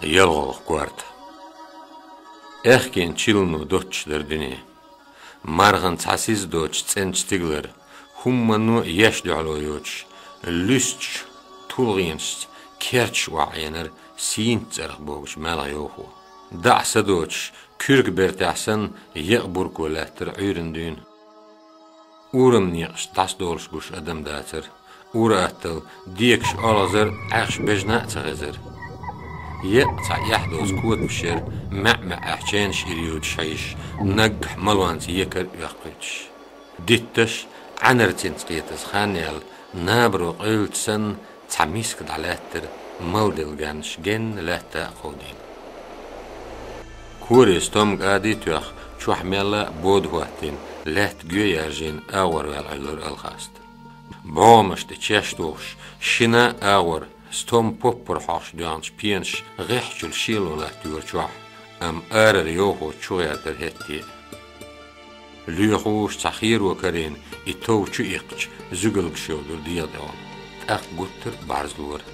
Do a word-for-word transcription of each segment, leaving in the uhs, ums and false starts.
ЯлгӀалгӀа корта. Аьхкенан чиллано доццуш дара дуьне. Марханца хьасиза доцуш цӀеначу стигалара, хӀумано еш дуьхьало йоцуш, луьсташ, тулгӀенашца керташ охьаэнара сийна цӀарах богучу маьлхан йовхо. ДӀа а са доцуш, куьрга бертахь санна, екъа бурко лаьттара Ӏуьйранна дуьйна. Урам некъаш дӀасадолуш гуш адам дацара. Ур-атталла декаш олхазар, Ӏаьхаш бежна а ца хезара. Екъа цхьа эхь доцу котамаш яра, маьӀ-маьӀӀехь ченаш иръюьйтуш хьийзаш, наггахь малонца екар а оьккхуьйтуш. Дитташ, Ӏаьнарцинца кхетаза хан яьлла, набаро къевлча санна, цхьа миска дӀалаьттара, малделла ганнаш генна лаьтта а кховдийна. Коре стомга ади тоьхна, чохь мелла а бода хӀоттийна, лаьтта гоь яржийна, агӀор ваьлла Ӏуьллура Алхаста. БӀогӀамаш тӀе чеш тухуш, шина а агӀор, стом поппар хьоьхуш доьгӀначу пенаш гӀеххьачул шело латтайора чохь, амма арара йовхочу чу гӀертара хӀетте а. Лоьхуш цхьа херо карийна, и тов чу иккхича, зуьгалгаш йовдура дегӀан тӀехула. ТӀаккха гуттар а бӀарзлора.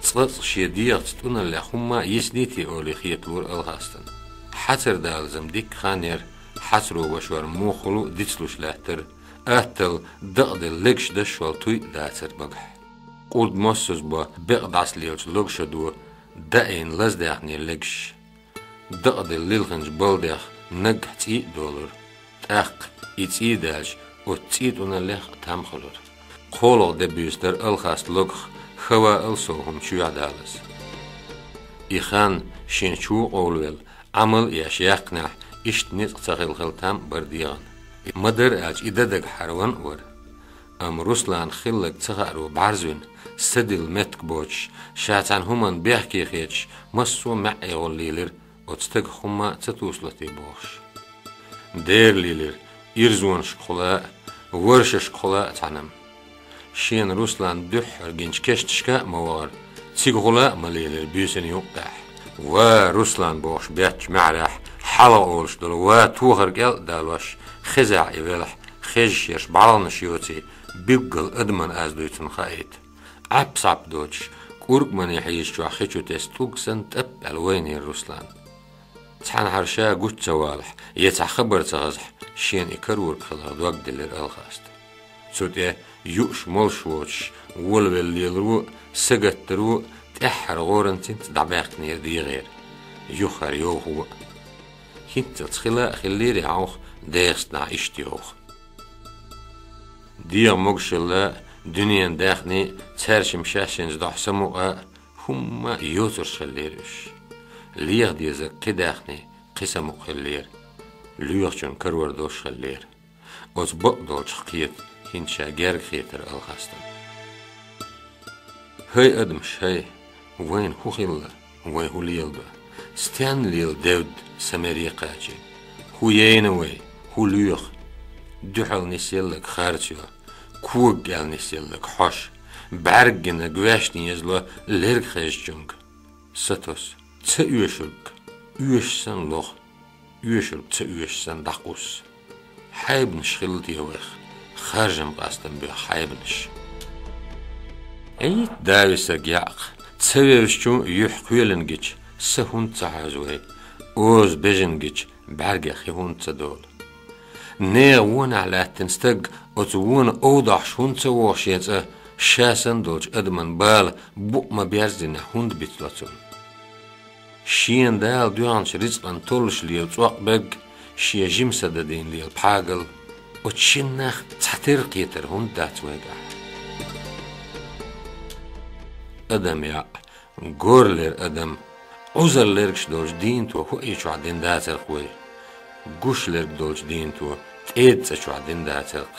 Цкъа-цкъа шен дегӀаца тӀуналлех хӀумма а йисний те олий хеталора Алхастана. Хьацар далазам дикка хан яра, хьацаро вашор мохула а дицлуш лаьттара, атталла дакъаделла легаш дашшол туй а дацара багахь. Къурд моссаза бо бекъа дӀасалелачу логашадо даийна лаздаьхнера легаш. Дакъаделла лилхинчу балдех наггахь цӀий а долура. ТӀаккха и цӀий даьлча, оцу цӀий тӀуналлех а там хуьлура. КхоалгӀа де буьйса дара Алхаста логах, хӀаваал сов хӀума чоьхьа далаза. И хан шен чу а къовлавелла, Ӏамал а еш яьккхинехь, иштта ницкъ ца хилла хила там а бара дегӀана. Ма-дарра аьлча, и дан дагахь хӀара ван а вара. Амма Русланах хилларг ца хааро бӀарзвина, са дилла меттиг боцуш, ша цхьана хӀуманна бехке хеташ, массо а маьӀӀехула лийлира, оцу стагах хӀумма а ца тусалур те бохуш. Дера лийлира, ирзонашкахула а, варшашкахула а цхьаьна-м. Шена Руслан дуьххьара гинчу кешнашка а ма вахара, цигахула а ма лелира буьйсанна юккъехь. «Ва, Руслан!» бохуш беттачу маьхьарехь, хьалха олуш долу «ва» тохар кӀел а далош, хезахь и велахь, хезаш ерш бӀалгӀанаш йоций, билггал адаман аз дуй цунна хаийта. Ӏап-схьап доцуш, кӀуркӀмане хьийзачохь хи чу тесна тӀулг санна тӀап аьлла вайнера Руслан. Цхьанхьара ша гучу ца валахь, я цхьа хабар ца хазахь, шена и карорг хиларх дог делира Алхаста. Цу тӀе юуш молуш воцуш, волавелла леларо а, сагатдаро а, тӀаьххьара гӀоранцинца дӀабаьккхинера дегӀера, юххера йовхо а. ХӀинццалц хила а хиллера хьовха, дехаца нах иштта йовха. ДегӀан могушалла а, дуьненан даьхни а, цаьршимма шаьшшинца дохьа самукъа а, хӀумма а йоцурш хиллера уьш. Леха дезарг кхин даьхни, кхин самукъа хиллера. Лоьхучун карор долуш хиллера. Оцу бакъдолчух кхета хӀинца ша герга хетара Алхастана. ХӀай адамаш, хӀай, вайна хӀун хилла, вай хӀун леладо? Стенна лела девдда сан мере кхачийна? ХӀун яйна вай, хӀун лоьху? Дуьхьал нисъелларг харц йо, кога кӀел нисъелларг хьош, бӀаьрг гинарг ваьшна езало лерг хезачуьнга. Сатосу, ца оьшург оьшу санна лоху, оьшург ца оьшу санна дӀакхуссу. Хьайбанаш хилла те вайх, харжам-къастам боьху хьайбанаш? Ӏийта, да висарг яккха, ца вевзачун юьхь кхоьлина гича, са хӀунда ца хьоьзу вай, оза бежана гича, бӀаьргех хи хӀунда ца долу? Нехан вонахь лаьттина стаг оцу вона овдохьуш хӀунда ца вогӀу шен цӀа, ша санна долчу адаман бала букъ ма-берззинехь хӀунда бицло цунна? Шена Дала доьгӀначу рицкъан толлуш лела цӀокъ берг, шен жима са дадийна лела пхьагал, оцу шиннах цхьатерра кхетар хӀунда дац вайгахь? Адам якъ, горлера адам, Ӏузар лергаш долчу дийнато хӀоъ чохь дина дацарх вай. Гуш лерг долчу дийнато тӀеда цӀа чохь дина дацарх.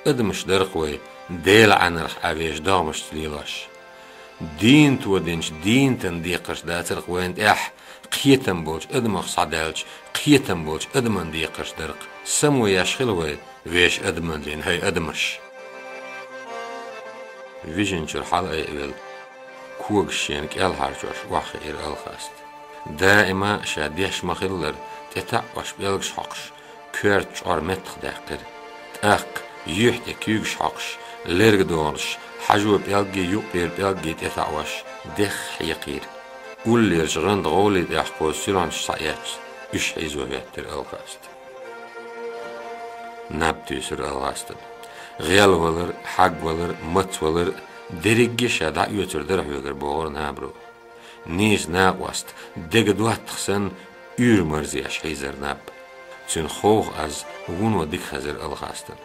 Адамаш дарх вай, Делан Ӏаьнарх Ӏан вешан догӀмашца лелош. Дийнато динчу дийнатан декхарш дацарх вайна тӀехь, кхетам болчу адамах схьадаьлча, кхетам болчу адаман декхарш дарх. Само еш хила вай, вешан адаман дин, хӀай адамаш! Вижинчуьра хьала айавелла, когаш шена кӀелхьарчош охьахиира Алхаста. Даима ша деш ма-хиллара, тӀетаӀош пӀелгаш хьокхуш, коьрта чкъор меттахдаьккхира. ТӀаккха, юьхь тӀе куьйгаш хьокхуш, лерга догӀанаш, хьажо пӀелггий, юккъера пӀелггий тӀетаӀош, дехха хьекхийра. Уллерчу гӀанта гӀовли тӀехь кхозу синош схьаэцча, уьш хьийзо хӀоьттира Алхаста. Наб туьйсира Алхастана. ГӀелвалар, хьагвалар, мацвалар, дерриге а ша дӀаоьцур дара хьоьгара, бохура набаро. Нийса накъост, дега доттагӀа санна, уьйр марзъеш хьийзара наб. Цуьнан ховха аз вуно дика хезара Алхастана.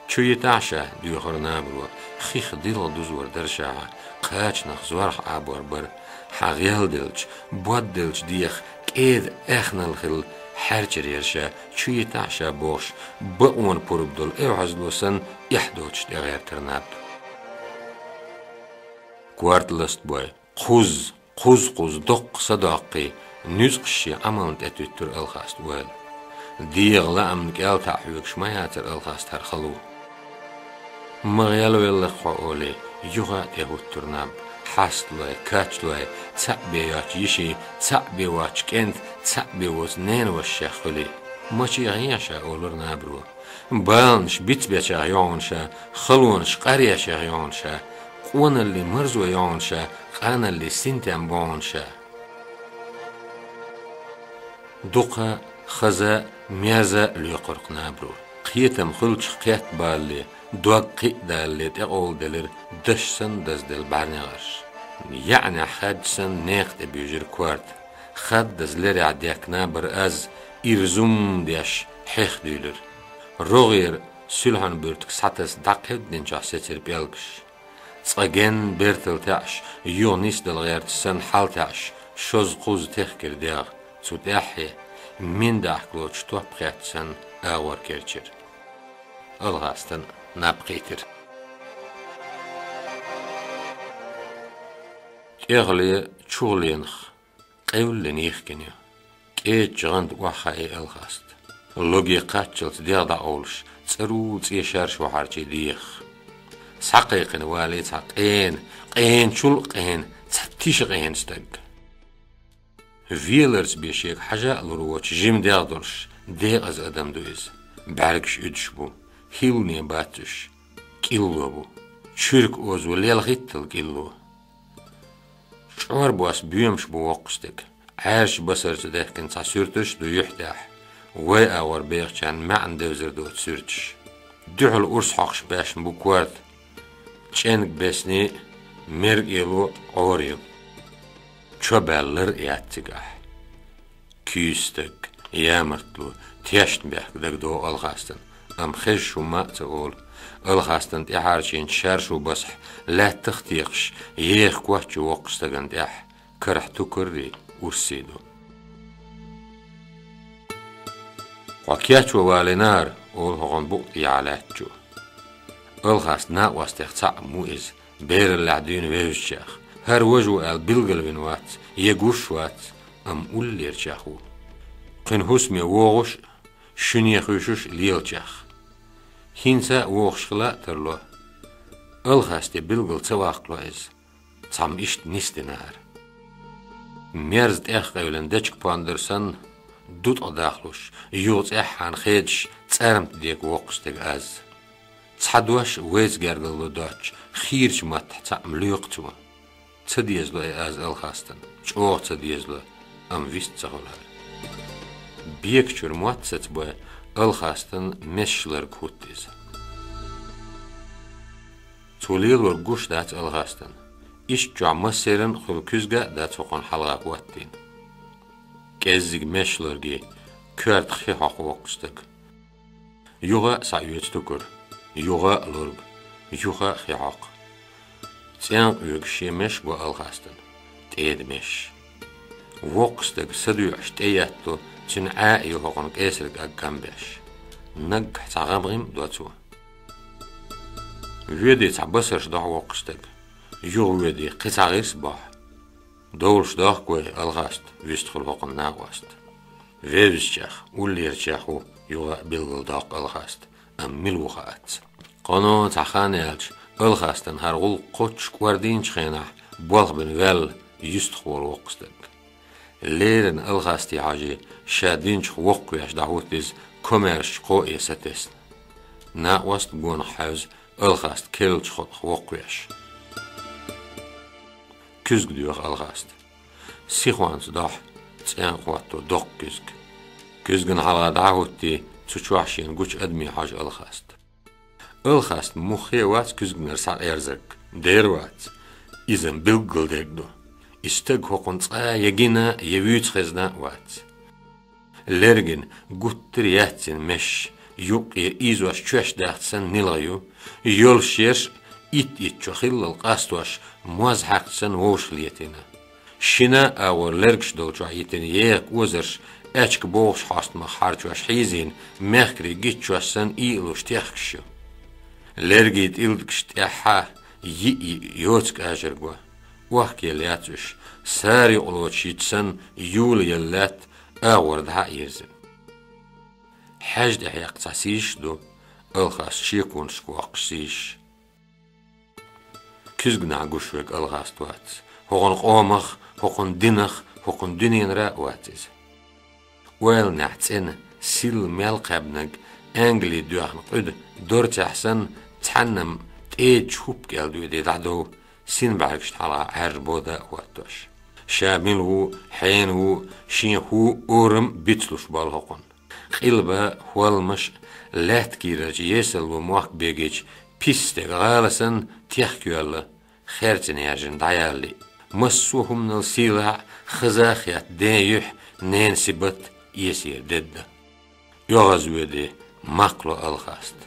Чу йитахь ша, доьхура набаро, хих дилха дузор дара шаьхьа, кхачанах зорх Ӏабор бара. Хьан гӀелделча, бодделча деха кӀеда аьхнал хилла хьаьрчира ша, чу йитахь ша бохуш, бакъонан пурба долу эвхьазло санна, эхь доцуш тӀегӀертара наб. Корта ластабой, кхузза, кхузза-кхузза доккха са доккхий, нуьцкъаш шен Ӏамална тӀетуьттура Алхаста ойла. ДегӀан лаамна кӀел таӀа хьоьгуш ма яцара Алхаста хӀара хало. Ма гӀелвелла-кх хьо олий, юха а тӀехӀуттура наб, хьасталой, качлой, цхьаъ бен йоцчу йишин, цхьаъ бен воцчу кӀентан, цхьаъ бен воцу ненан вашех хуьлий. Маче гӀехьа ша, олура набаро. Баланаш бицбечех ю хьуна ша, халонаш къаръешех ю хьуна ша, къоналлин марзо ю хьуна ша, къаналлин синтем бу хьуна ша. Дукха, хаза, мерза лоькхура-кх набаро. Кхетам хуьлучух кхетта балале, дог кхиъ далале тӀекъовладелира даш санна дазделла бӀаьрнегӀарш. ЯӀнехь хаьдда санна некха тӀе буьйжира корта. Хаддаза лерехь дехкина бара аз, ирзум деш, хьехдуьйлира. РогӀера суьлхьан буьртиг схьатаса дӀакхевдинчохь сецира пӀелгаш. Цкъа генна бертал таьӀаш, юха нисдала гӀерташ санна хьал таьӀаш, шозза-кхузза техкира дегӀ. Цу тӀаьххье, мин дахка лоцуш топ хетта санна, агӀор керчира. Алхастана наб кхийтира. ТӀехула, чухуленах, къевллина йихкина ю. КӀечча гӀанта охьахаий Алхаста. Логе кхаччалц дегӀ дӀакъовлуш, цӀарула цӀе шаршу хьарчий деха. Схьакхайкхина валий цхьа къена, къеначул а къена, цхьа тиша къена стаг. Веларца бен шега хьажа а лур воцуш жима дегӀ долуш, декъаза адам ду иза. БӀаьргаш уьдуш бу, хӀиллане бац уьш, кӀилло бу. Чуьрка озо лелхийтал кӀилло. ЧӀорбос боьмаш бу воккха стеган. Ӏаьрша басарца дехкина цхьа суьрташ а ду юьхь тӀехь. Вай агӀор бехачарна маьӀна девзар доцу суьрташ. Дуьхьал урс хьокхуш баьшна бу корта. ЧӀенга бесни, мерг эло Ӏора ю. Чо баьлла лар а яц цигахь. Куьйса стаг, ямартло, тешнабехк дагадогӀу Алхастана, амма хезаш хӀумма а ца олу. Алхастана тӀехьарчийначу шаршу басахь лаьттах а текхаш, еха коч ю воккхачу стагана тӀехь, карахь тукаррий, урсий ду. «Хьо кечво валийнахьара», — олу хӀокхунна букъ тӀехьа лаьттачо. Алхаста накъостех цхьаъ ма ву иза, бераллехь дуьйна вевзачех. ХӀара важа ву аьлла билгалвина вац, я гуш вац, амма уллерачех ву. Кхуьнан хӀусаме вогӀуш а, шуьне хуьйшуш а лелачех. ХӀинца а вогӀуш хила а тарло. Алхасте билгал ца ваккхало иза, цхьамма иштта нисдинахьара. Мерза тӀехкъевлина дечиг пондар санна, дутӀа дахлуш, юха цӀеххьана хедаш, цӀармат дека воккха стеган аз. Цхьа дош а вайца гергарло доцчу хийрачу маттахь цхьаъ ма лоькху цо. Ца дезало и аз Алхастана, чӀогӀа ца дезало, амма вист ца хуьлу хӀара. Бекачуьра мотт сацабой, Алхастана месаш ларг хӀутту иза. Цо лелорг гуш дац Алхастана. Иштта чохь массеран а хуьлу куьзга а дац хӀокхунна хьалха хӀоттийна. КӀеззиг месаш лорге коьртах хи хьокху воккха стаг. Юха а схьаоьцу тукар, юха а лорг, юха а хи хьокху. ЦӀенкъа оьгуш шен месаш го Алхастана, тӀеда месаш. Воккха стаг садоьӀуш тӀеетту, цуьнан Ӏаьа ю хӀокхунна кӀесарг аг кам беш. Наггахь цхьа гӀам-гӀим а до цо. Воьдий цхьа басарш дохьу воккха стаг. Юха воьдий кхин цхьа гӀирс бохьу. Довлуш дохку вай Алхаста, вистхуьлу хӀокхунна накъост. Вевзачех, уллерачех ву, юха а билгалдоккху Алхаста, амма мила ву хаац. Кхано цхьа хан яьлча, Алхастана хӀара гӀуллакх кхоччуш кӀордийначу хенахь, болх бина ваьлла юьстахволу воккха стаг. Леррина Алхасте хьожий, ша динчух воккхавеш дӀахӀутту иза, комаьршачу кхоэ сатесна. Накъост гонах хьаьвза Алхаста керлачу хатӀах воккхавеш. Куьзга доьху Алхаста. Сихонца дохь цӀен хӀотто доккха куьзга. Куьзган хьалха дӀахӀуттий, цу чохь шена гучу адаме хьожу Алхаста. Алхаста муххе а вац куьзганара схьакъерзарг, дера вац. Иза-м билггал дерг ду. И стаг хӀокхунна цкъа а я гина, я вуьйцу хезна а вац. Лергина гуттар а яьццина меш, юккъе ийзош чоьш дахча санна нилгӀа ю, йолуш ерш а итт-итт чо хиллал къастош, моз хьаькхча санна вовшах летийна. Шина а агӀор лергаш долчохь йитина еха озарш аьчка богӀуш хьостамах хьарчош хьийзийна, мехкарий гиччош санна ийалуш техкаш ю. Лергий тӀилгаш тӀаьххьа йиъ-йиъ йоцу кӀажарго. Охкаелла яц уьш, сара юкъалоцуш йитча санна, юла елла лаьтта агӀор дӀа а йирзина. Хьаьжа тӀехь яккха цхьа сийсаш а ду, Алхаста шеконашка воккхуш сийсаш. Куьзганахь гуш верг Алхаста вац. ХӀокхунна къомах, хӀокхунна динах, хӀокхунна дуьненара а вац иза. Ойланехь цӀена, силла мел кхаьбнарг, ангали доьхна къуьда дорцехь санна, цхьанна-м тӀедачу хӀуппа кӀел доьдий дӀадов, син бӀаьргашна хьалха Ӏаьржа бода а хӀоттош. Ша мила ву, хьенан ву, шен хӀу орам а бицлуш болу хӀокхунна. Къилба, хӀолламаш а, лаьтта кийрарчу есалло мохк бегийча писсдерг гӀала санна техкайоьлла, херцина яьржина дӀаялале а. Массо а хӀуманал сийлахь а, хаза а хетта ден юьхь, ненан сибат эсера дедда. ОьгӀазвоьде, мах ло Алхаста.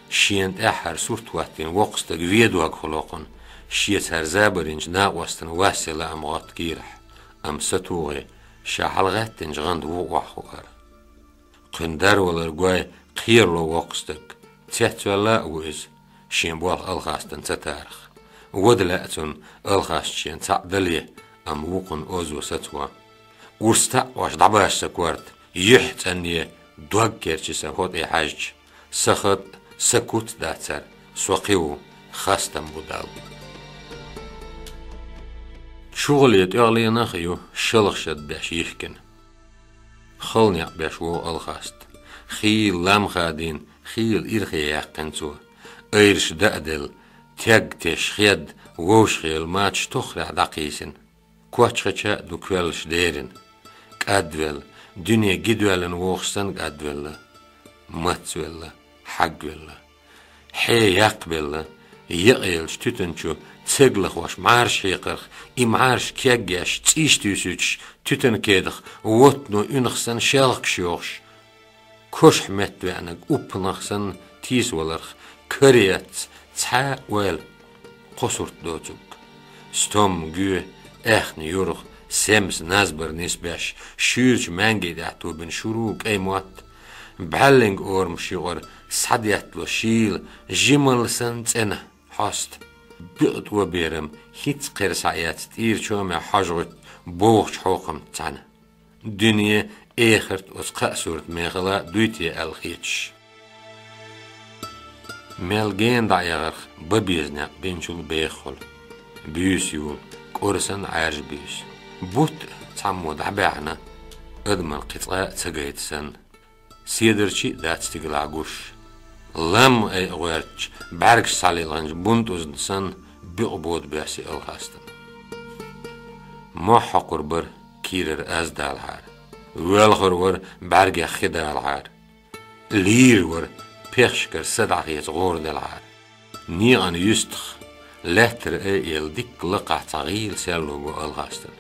Шена тӀаьххьара сурт хӀоттийна воккха стаг вен дог хуьлу хӀокхунна, шеца хӀара забарйинчу накъостана ваьсса лаам гӀотта кийрахь, амма сатугӀе, ша хьалагӀаьттинчу гӀанда ву охьахуара. Кхуьнан дарвалар гой кхерало воккха стаг, цецваьлла а ву иза, шен болх Алхастана ца тарах. Вада лаьа цунна Алхаста шена цхьаъ дале, амма вукхунна озо сацо. Урс таӀош дӀабаш сан корта, юьхь цӀанъе, дог керчи сан хӀо тӀе хьаьжча, сан хатӀ, сан куц дац хӀара, со кхин ву, хастам бу Далла. ЧугӀале тӀоьгӀленах а ю шалха шад беш йихкина. Хала некъ беш вогӀу Алхаста. Хийла лам хадийна, хийла ирхе яьккхина цо. Айраш даа делла, тегга теш хед, вовшахъелла мачаш тоххарехь дӀакхийсина. Кочхача а ду коьллаш дерина. КӀадвелла, дуьне гидоьллина вогӀуш санна кӀадвелла. Мацвелла, хьагвелла. Хье яккхабелла, екъаеллачу туьтан чу цеглахош мӀараш хьекхарх, и мӀараш кегъеш, цӀийш туьйсуьйтуш, туьтан кедах воттано уьнах санна шелхкаш йохуш, кошахь метта веанарг уппанах санна тийсаваларх, караэцна цхьа а ойла, кхо сурт доцург. Стом, гоь, аьхна юргӀа, семса назбар нисбеш, шуьйрачу маьнги тӀехь тобина шуру кӀай мотт, бӀаьллинг орамаш юкъара схьадеттало шийла, жималла санна цӀена хьоста. Биъ тӀо берам хӀинцца кхера схьаэцна тӀера чомехь хьожа гӀуьтту бовхачу хьокхамца цхьаьна. Дуьне, эхарт оцу кхаа сурта мехала дуй те аьлла хеташ. Мел гена дӀаэгӀарх бан беза некъ бинчул бехахула. Буьйса юла, кӀора санна Ӏаьржа буьйса. Бутт цхьаммо дӀабаьхьна, адаман кхин цкъа а ца гайта санна. Седарчий а дац стигалахь гуш. Лам айа гӀоьртча, бӀаьргаш схьалилхинчу бунтузна санна, буькъ бода боьсси Алхастана. Мохь хьокхур бара кийрара аз далахьара. Воьлхур вара бӀаьргех хи далахьара. Лийр вара пехшкара са дӀахеца гӀора делахьара. Некъан юьстах, лаьттара айъелла дикка лакхахь цхьа гӀийла серло го Алхастана.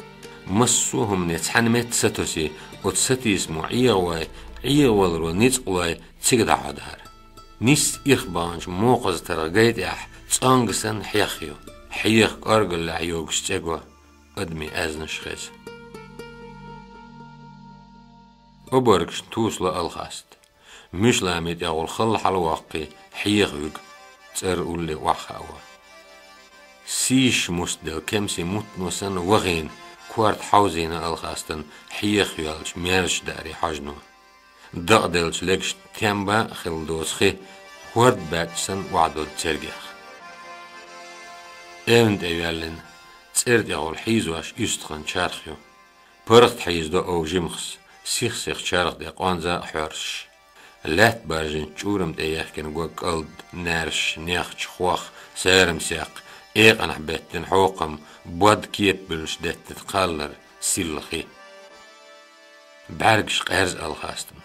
Массо а хӀумане цхьаьна метта сатосий, оцу сатийсамо Ӏегавой, Ӏегаваларо ницкъ лой цига дӀахьодахьара. Нисса ирх баханчу мокхаза таргӀа гай тӀехь цӀонга санна хьех ю, хьеха кӀоргаллехь йогуш цӀе го, адамийн аьзнаш хеза. Обаргашна тусало Алхаста. Муьшламийн тӀехула халла хьалавоккхий, хьеха вуьгу, цӀера улле охьахааван. Сийша мустделла кемсийн муттано санна вахийна, корта хьовзийна Алхастана хьеха йоьллачу маьрша даарий хьожано. Дакъаделлачу легашна тем бан а хилла доцу хи хӀорд баьчча санна охьадодду цергех. Эвна тӀе йоьллина, цӀера тӀехула хьийзош уьстагӀан чарх ю. ПаргӀат хьийзадо ов жимхас, сих-сиха чарх де къонза а хьоьрсуш. Лаьтта баржийначу чӀурам тӀе ехкина го кӀалд, наьрсаш, нехча, хох, сарамсекх, экъанахь беттина хьокхам, бод кепабуьллуш деттина кхаллар, сийлахь. БӀаьргаш къаьрза Алхастан,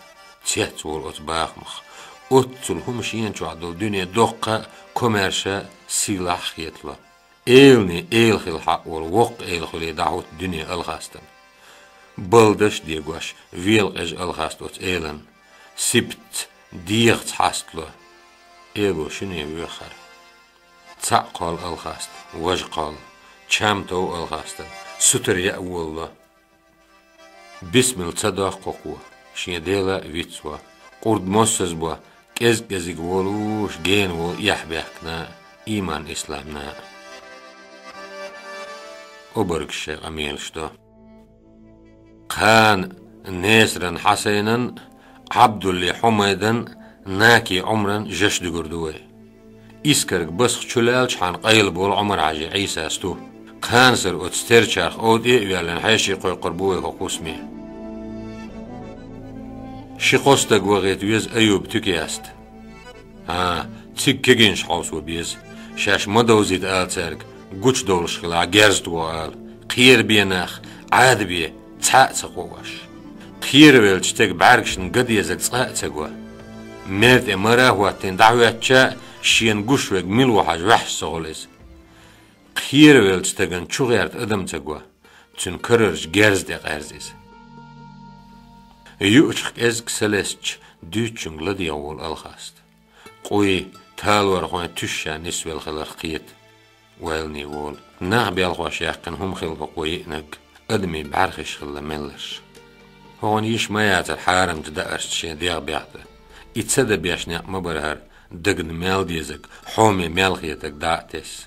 цец волу оцу бахамах. Оццул хӀума шена чохь долу дуьне доккха а, комаьрша а, сийлахь а хетало. Элане эла хила хьакъ волу воккха эла хуьлий дӀахӀутту дуьне Алхастан. Балдаш а дегош, вела къежа Алхаста оцу элан. Сибатца, дегӀаца хьастало. Эло шуьне воьху хӀара. Цхьаъ кхолла Алхаста, важа кхолла, чам тов Алхастан, сутара яа волало. Бисмилла ца дохку кхо, шен Дела а вицво, къурд моссазбо, кӀез-кӀезиг волуш гена волу эхь баьхкина иман-исламна. Обаргаш шайн къамелаш до. Кхана Несаран Хьасайнан, Ӏабдулли Хьумайдан, Наки Ӏумран жаш дуьгур ду вай. Искарг басах чулаьлчхьана къайлаболу Ӏумар-Хьаьжин Ӏийсас ту. Кханасара оцу стерчарх ов тӀе а ваьллина, хьеший кхойкхур бу вай хӀокху хӀусаме. Ши-кхо стаг вахийта веза Аюб Туькияста. ХӀан, цига кегийнаш хьовсо беза. Шаьш ма довзийта ала цаьрга, гучудовлуш хилахь герз тоху ала. Кхера бен нах, Ӏада бен, цхьа а ца кхоош. Кхеравеллачу стеган бӀаьргашна ган дезарг цкъа а ца го. Мер тӀе мара а хӀоттийна дӀахӀоьттича а, шена гуш верг мила ву хьажа ваьхьаш ца хуьлу иза. Кхеравеллачу стагана чу гӀерта адам ца го, цуьнан карарчу герза тӀе къаьрза иза. Юучух кӀезиг са лестича, дуьйцучуьнга ладегӀа волу Алхаста. Къуй, талорхойн туьшша нисвелла хиларх кхета. Ойлане волу. Нах белхош яьккхина хӀума хилла хӀокхо йиънарг, адамийн бӀаьрхиш хилла мелларш. ХӀокхуьнан йиша ма яцара хьарамчу дааршца шен дегӀ бехда. И ца дан беш некъ ма бара хӀара, дагна мел дезарг, хьоме мел хетарг дӀа а тесна.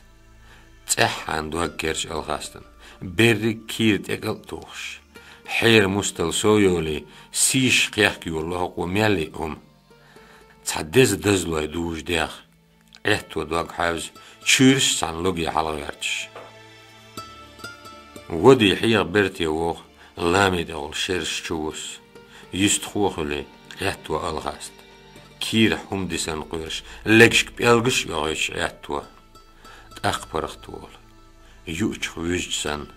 ЦӀеххьана дог керчи Алхастан, берриг кийра тӀекӀал а тухуш. Хьера мустал сов йолий, сийша кхехка йолало хӀокхо мел йиъ хӀума. Цхьа деза дазлой дужу дегӀ. Ӏетто дог хьаьвза, чуьйраш цхьаьна луге хьалагӀерташ. Води хьеха берте воху, лами тӀехула шераш чу вусу. Юьстахо а хуьлий, Ӏетто Алхаста. Кийрахь хӀума дисина кхоьруш, легашка пӀелгаш а оьхуьйтуш Ӏетто. ТӀаккха паргӀатволу. Юучух вуьзча санна,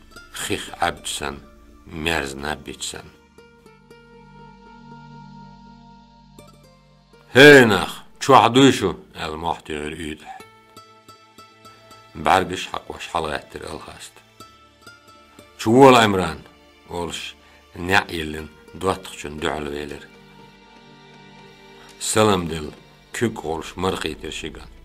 хих Ӏаьбча санна, мерза наб бича санна. «ХӀей, нах, чохь дуй шу?» — аьлла, мохь туьйхира уьйтӀахь. БӀаьргаш хьакхош хьалагӀаьттира Алхаста. «Чу вола, Ӏимран!» — олуш, неӀ йиллина, доттагӀчунна дуьхьал велира. Салам делла, куьг а гӀолуш, мархийтира ши гӀант.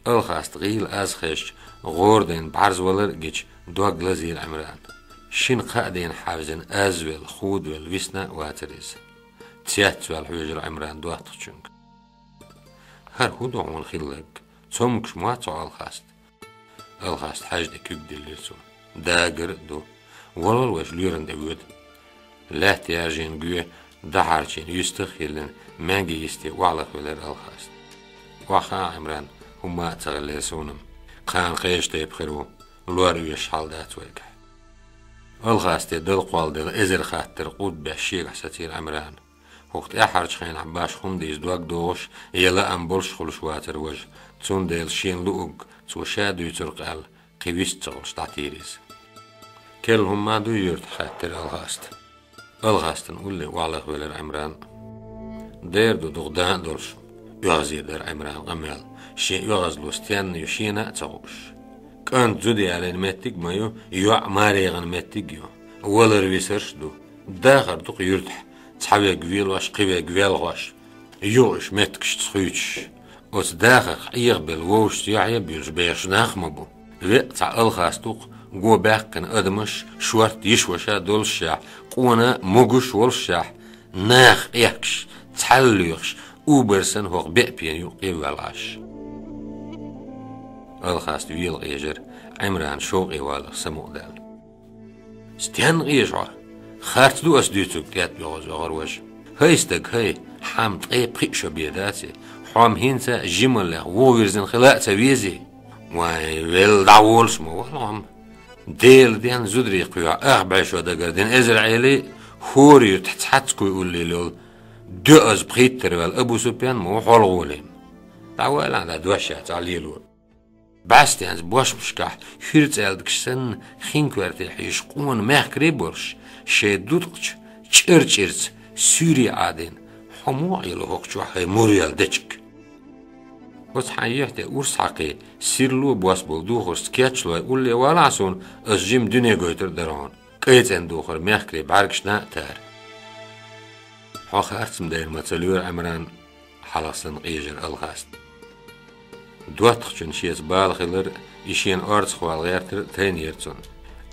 Алхаста гӀийла аз хезча, гӀора дайна бӀарзвалар а гича, дог лазийра Ӏимрана. Шина-кхаа дийна хьаьвзина, аз велла, худавелла висна а вацара иза. Цецваьлла хьоьжура Ӏимран доттагӀчуьнга. «ХӀара хӀун ду хьуна хилларг? Цомгуш ма вац хьо, Алхаста?» Алхаста хьаьжа тӀе куьг диллира цунна. «Дагар а ду. Вала-вала, вайша лоьрана тӀе воьду». Лаьтта яржийна гоь, дӀахьарчийна юьстах а йиллина, маьнги йисте охьалахвелира Алхаста. «Охьахаа, Ӏимран, хӀумма а ца хиллера суна-м. Кхана кхечу тайпа хир ву, лор оьшуш хьал дац вайгахь». Алхасте дала кхолладелла эзар хаттар къудбеш шегахь сацийра Ӏимрана. ХӀокху тӀаьххьарчу хенахь башха хӀума дийца дог догӀуш я лаам болуш хуьлуш вацара важа, цундела шена луург цо ша дуьйцург аьлла, кхин вист ца хуьлуш дӀатийра иза. «Керла хӀумма а дуй юьртахь?» — хаьттира Алхаста. Алхастана улле охьалахвелира Ӏимран. «Дера ду, дукха даа а долуш», — оьгӀазе дара Ӏимран къамел, шен оьгӀазло стенна ю шена а ца хууш. «КӀант зуда ялийна меттиг а ма ю, йоӀ маре яхана меттиг а ю. Валар-висарш а ду. Дахар ду-кх юьртахь, цхьаверг велош, кхиверг велхош, юха уьш меттигашца хуьйцуш. Оцу дахарх Ӏехабелла вовшашца яхье а буьйлуш бехаш нах а ма бу. Веа цхьа Алхаста ву-кх, го баьккхина адамаш, шорта йиш-ваша доллушехь, къона могуш воллушехь, наха къехкаш, цхьаьлла лоьхуш, убар санна хӀокху беа пена юкъа къевваьлла Ӏаш». Алхаста вела къежира, Ӏимран шовкъе валарх самукъадаьлла. «Стенна къежа хьо? Харц ду ас дуьйцург?» — тӀетта оьгӀаз оьгӀара важа. «ХӀай стаг, хӀай, хьан-м ткъе пхиъ шо бен дац и. Хьо-м хӀинца а жималлех вуха вирзина хила а ца везий?» «Вай, велла дӀаволуш ма вала хьо-м. Делан денна зударий кхоьхьу ах бӀешо дагардина эзар Ӏелий, хӀора юьртахь цхьацца куй уллийла йолу доьаза пхийттара ваьлла Абу-Супьян ма ву хьолгӀоле-м. ДӀавалахьа, дӀа дош яц, ахь лело». БӀаьстенца бошмашкахь хӀирцӀаьлдагаш санна, хин коьрте хьийзаш къона мехкарий болуш, шайн дудкъачу чӀир-чӀирца суьйре Ӏадийна, хьо муха Ӏело хӀокху чохь хӀай мур йолу дечиг? Оцу хьайн юьхь тӀе урс хьакхий, сирло бос болу духаршца кечлой улле валахь суна, ас жима дуьне гойтур дара хьуна, кӀайцӀен духар мехкарий бӀаьргашна а тара. Хьо харцам дайна ма ца лоьру, Ӏимран, хьалха санна къежира Алхаста. ДоттагӀчун шеца бала хилар, и шена орцахвала гӀертар тайнера цунна.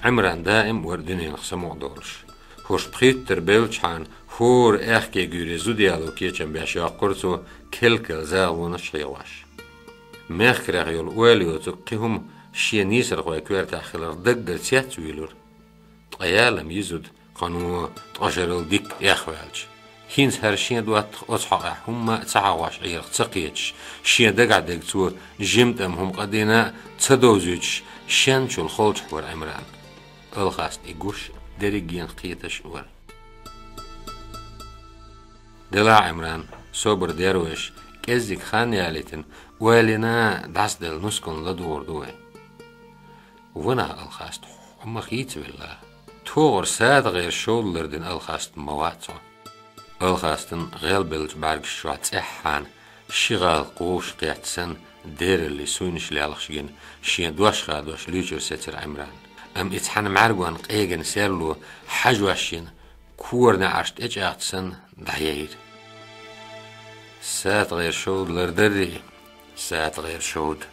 Ӏимран даим вара дуьненах самукъадолуш. ХӀорш пхийтта тара беллачхьана хӀора аьхке гуьйре зуда яло кечам беш йоккхура цо, кел-кел загӀалонаш хьегӀош. Мехкарех йолу ойла йоцург кхин хӀума шен нийсархойн коьртехь хиларх даггара цецвуьйлура. Ткъа ялам йи зуда, кхано ткъа шарал дикка эхваьлча. ХӀинца хӀара шен доттагӀа оцу хьокъехь хӀумма а ца хьагӀош Ӏерах ца кхеташ, шен дагахь дерг цо жимма тӀама хӀума къа дина а ца довзуьйтуш, шен чул холчохь вара Ӏимран. Алхаста и гуш, дерригенах кхеташ а вара. Делахь, Ӏимран, собар дера вайша, кӀеззиг хан ялийтина, ойла йина дӀасаделла нускална ладугӀур ду вай. Ванах, Алхаста, хьо ма хийцавелла. ТогӀар СадагӀеран шовда лардина Алхаста ма вац хьо. Алхастан гӀелбеллачу бӀаьргаш чохь цӀеххьана ши гӀалкх вовшах кхетта санна, дераллий суйнаш лелхаш гина, шен дош хадош луьйчуьра сецира Ӏимран. Амма и цхьана мӀаьргонна къегина серло хьажош йина, кора неӀарш тӀечӀагӀта санна дӀаяйра. СадагӀеран шовда лардарий? СадагӀеран шовда.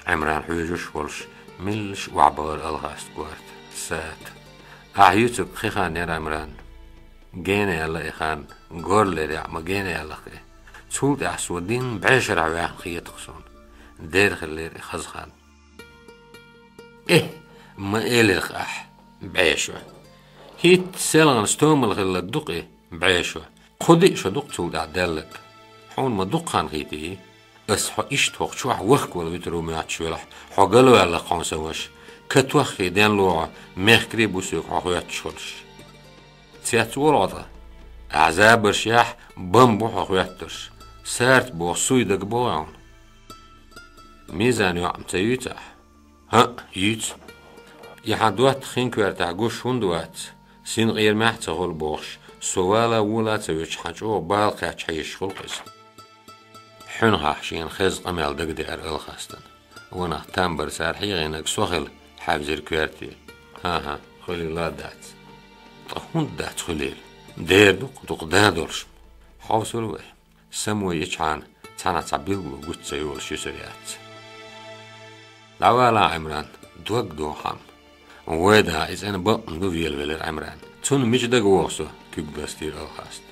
Ӏимран хьоьжуш а волуш, меллаша охьабахара Алхаста корта. Сад. Ахь юьцург кхин хан яра, Ӏимран. Гена яьлла и хан, горлера яӀ ма гена яьлла-кх и. Цул тӀаьхьа со дин бӀешарахь ваьхна хета-кх суна. Дера хиллера и хаза хан. Э, ма элира-кх ахь, бӀешо. ХӀитта селхана стомала хилларг ду-кх и, бӀешо. Кху диъ шо ду-кх цул тӀаьхьа даьлларг. Хьуна ма дукха хан хийтий? Ас хьо иштта хӀокху чохь вахкавала вуьтур ву моьттуш велахь, хьо галваьлла-кх хьуна сан ваша. Катоххий денло хьо, мехкарий бу соьга хьо хоьттуш хуьлуш. Цецволу хьо ткъа. Ахь забарш яхь, бан бу хьо хоьттурш. Сарта боху суй дага богӀу хьуна? Мизан йоӀ-м ца юьйцу ахь? ХӀаъ, юьйцу. И хьан доттагӀа хин коьртехь гуш хӀунда вац? Синкъерамехь а ца хуьлу бохуш, со вала а, вола а ца вуьтуш, хьан чӀогӀа бала кхаьчча хьийзаш хуьлу-кх иза. Хьуьнхахь шена хеза къамел дагадеара Алхастана. Ванах, там бара цара хьийгӀинарг со хила, хьаьвзира коьрте. ХӀан-хӀа, хуьлийла а дац. Ткъа хӀунда дац хуьлийла? Дера ду-кх, дукха да долуш. Хьовсур вай. Само йичхьана, цхьаьнах цхьа билгало гучу ца йолуш юьсур яц. ДӀавала, Ӏимран, дог дохьама. Вай да, и цӀена бакъ ма ду, велавелира Ӏимран. Цунна мича дага вогӀу со, куьг ластийра Алхаста.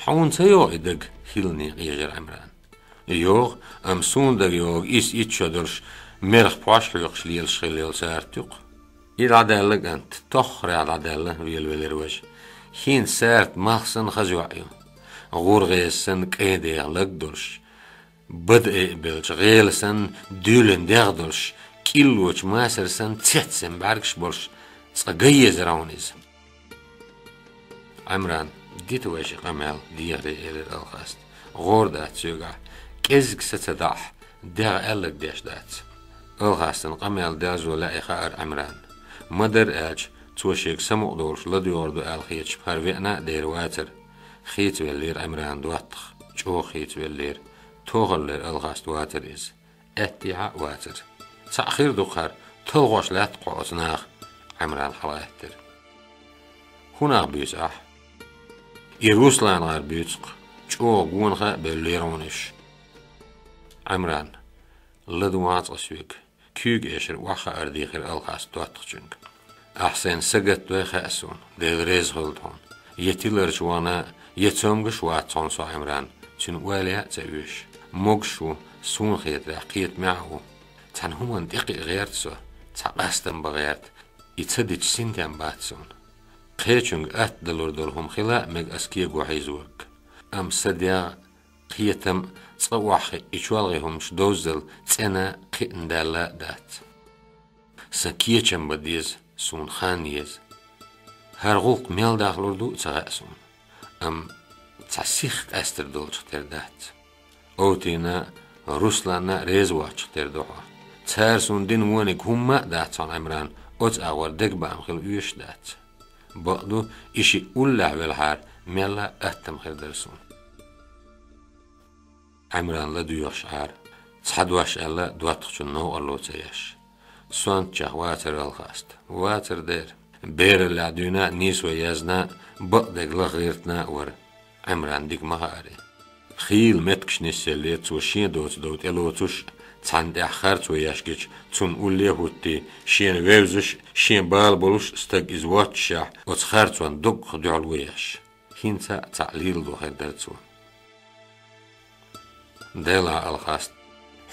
Хьуна ца йогӀу и дага, хӀиллане къежира Ӏимран. ЙогӀу, амма суна дага йогӀу, исс-итт шо долуш, мерах пхьош хьоькхуш лелаш хилла йолу Сарт ю-кх. И дӀадаьлла кӀант, тоххарехь дӀадаьлла, велавелира важа. ХӀинца Сарт малх санна хаза йоӀ ю. ГӀур гӀеза санна кӀайн деха лаг долуш, бада айа беллачу гӀела санна дуьйлина дегӀ долуш, кӀиллочу масар санна цецдина бӀаьргаш болуш, цкъа ган езара хьуна иза. Ӏимран, дита вай ши къамел, дехаре, элира Алхаста. ГӀора дац соьгахь, кӀеззиг са ца дахь, дегӀ аьлларг деш дац. Алхастан къамел дерзо лаьий хаьара Ӏимран. Ма-дарра аьлча, цо шега самукъадолуш ладоьгӀур ду аьлла хеташ хӀара веана а дера вацара. Хийцавеллера Ӏимран доттагӀа, чӀогӀа хийцавеллера. Тохаллера Алхаста вацара иза. Аьттехьа а вацара. Цхьаъ хир ду-кх хӀара, талхош лаьтта-кх хьо оцу наха, Ӏимран хьалагӀаьттира. ХӀун нах буьйцу ахь? И Руслан гӀар буьйцу-кх, чӀогӀа гонах а бевллера хьуна уьш. Ӏимран, ладогӀа цкъа соьга, куьйга эшар охьахаар дийхира Алхаста доттагӀчуьнга. Ахь сайна сагатдой хаьа суна, Дела реза хуьлда хьуна. Я тиларчу вахана, я цомгуш вац хьуна со, Ӏимран, цуьнан ойла яа а ца оьшу. Могуш ву, суна хетарехь, кхетамехь а ву. Цхьана хӀуманна тӀекхиа гӀерта со, цхьа къастам бан гӀерта. И ца дича синтем бац суна. Кхечуьнга атта далур долу хӀума хила а мега ас кего хьийзорг. Амма сан дегӀ, кхетам а, цкъа охьахиъна и чолхе хӀуманаш довззал цӀена а, кхиъна даьлла а дац. Сан кечам бан деза, суна хан еза. ХӀара гӀуллакх мел дахлур ду а ца хаьа суна. Амма цхьа сих къаьстар долчух тера дац. Овтина а, Русланна а реза воцчух тера ду хьо. Цара суна дина вониг хӀумма а дац хьуна, Ӏимран, оцу агӀор дегабаам хила оьшуш дац. Бакъду, и шиъ уллехь велахьара, мелла а аттам хир дара суна. Ӏимран ладоьгӀуш Ӏара. Цхьа дош аьлла, доттагӀчун новкъарло ца еш. Сонтачех вацара Алхаста. Вацара дера. Бераллехь дуьйна а, нийсо яьзна а, бакъдерг лаха гӀиртина а вара. Ӏимран дика ма хаарий. Хийла меттигаш нисъеллера цо шен доцу дов тӀелоцуш, цхьанна тӀехь харцо еш гича, цунна улле а хӀуттий, шена вевзаш, шен бала болуш стаг иза воццушехь, оцу харцонна доггах дуьхьал ву еш. ХӀинца а цхьаъ леладо хир дара цо. Делахь, Алхаста,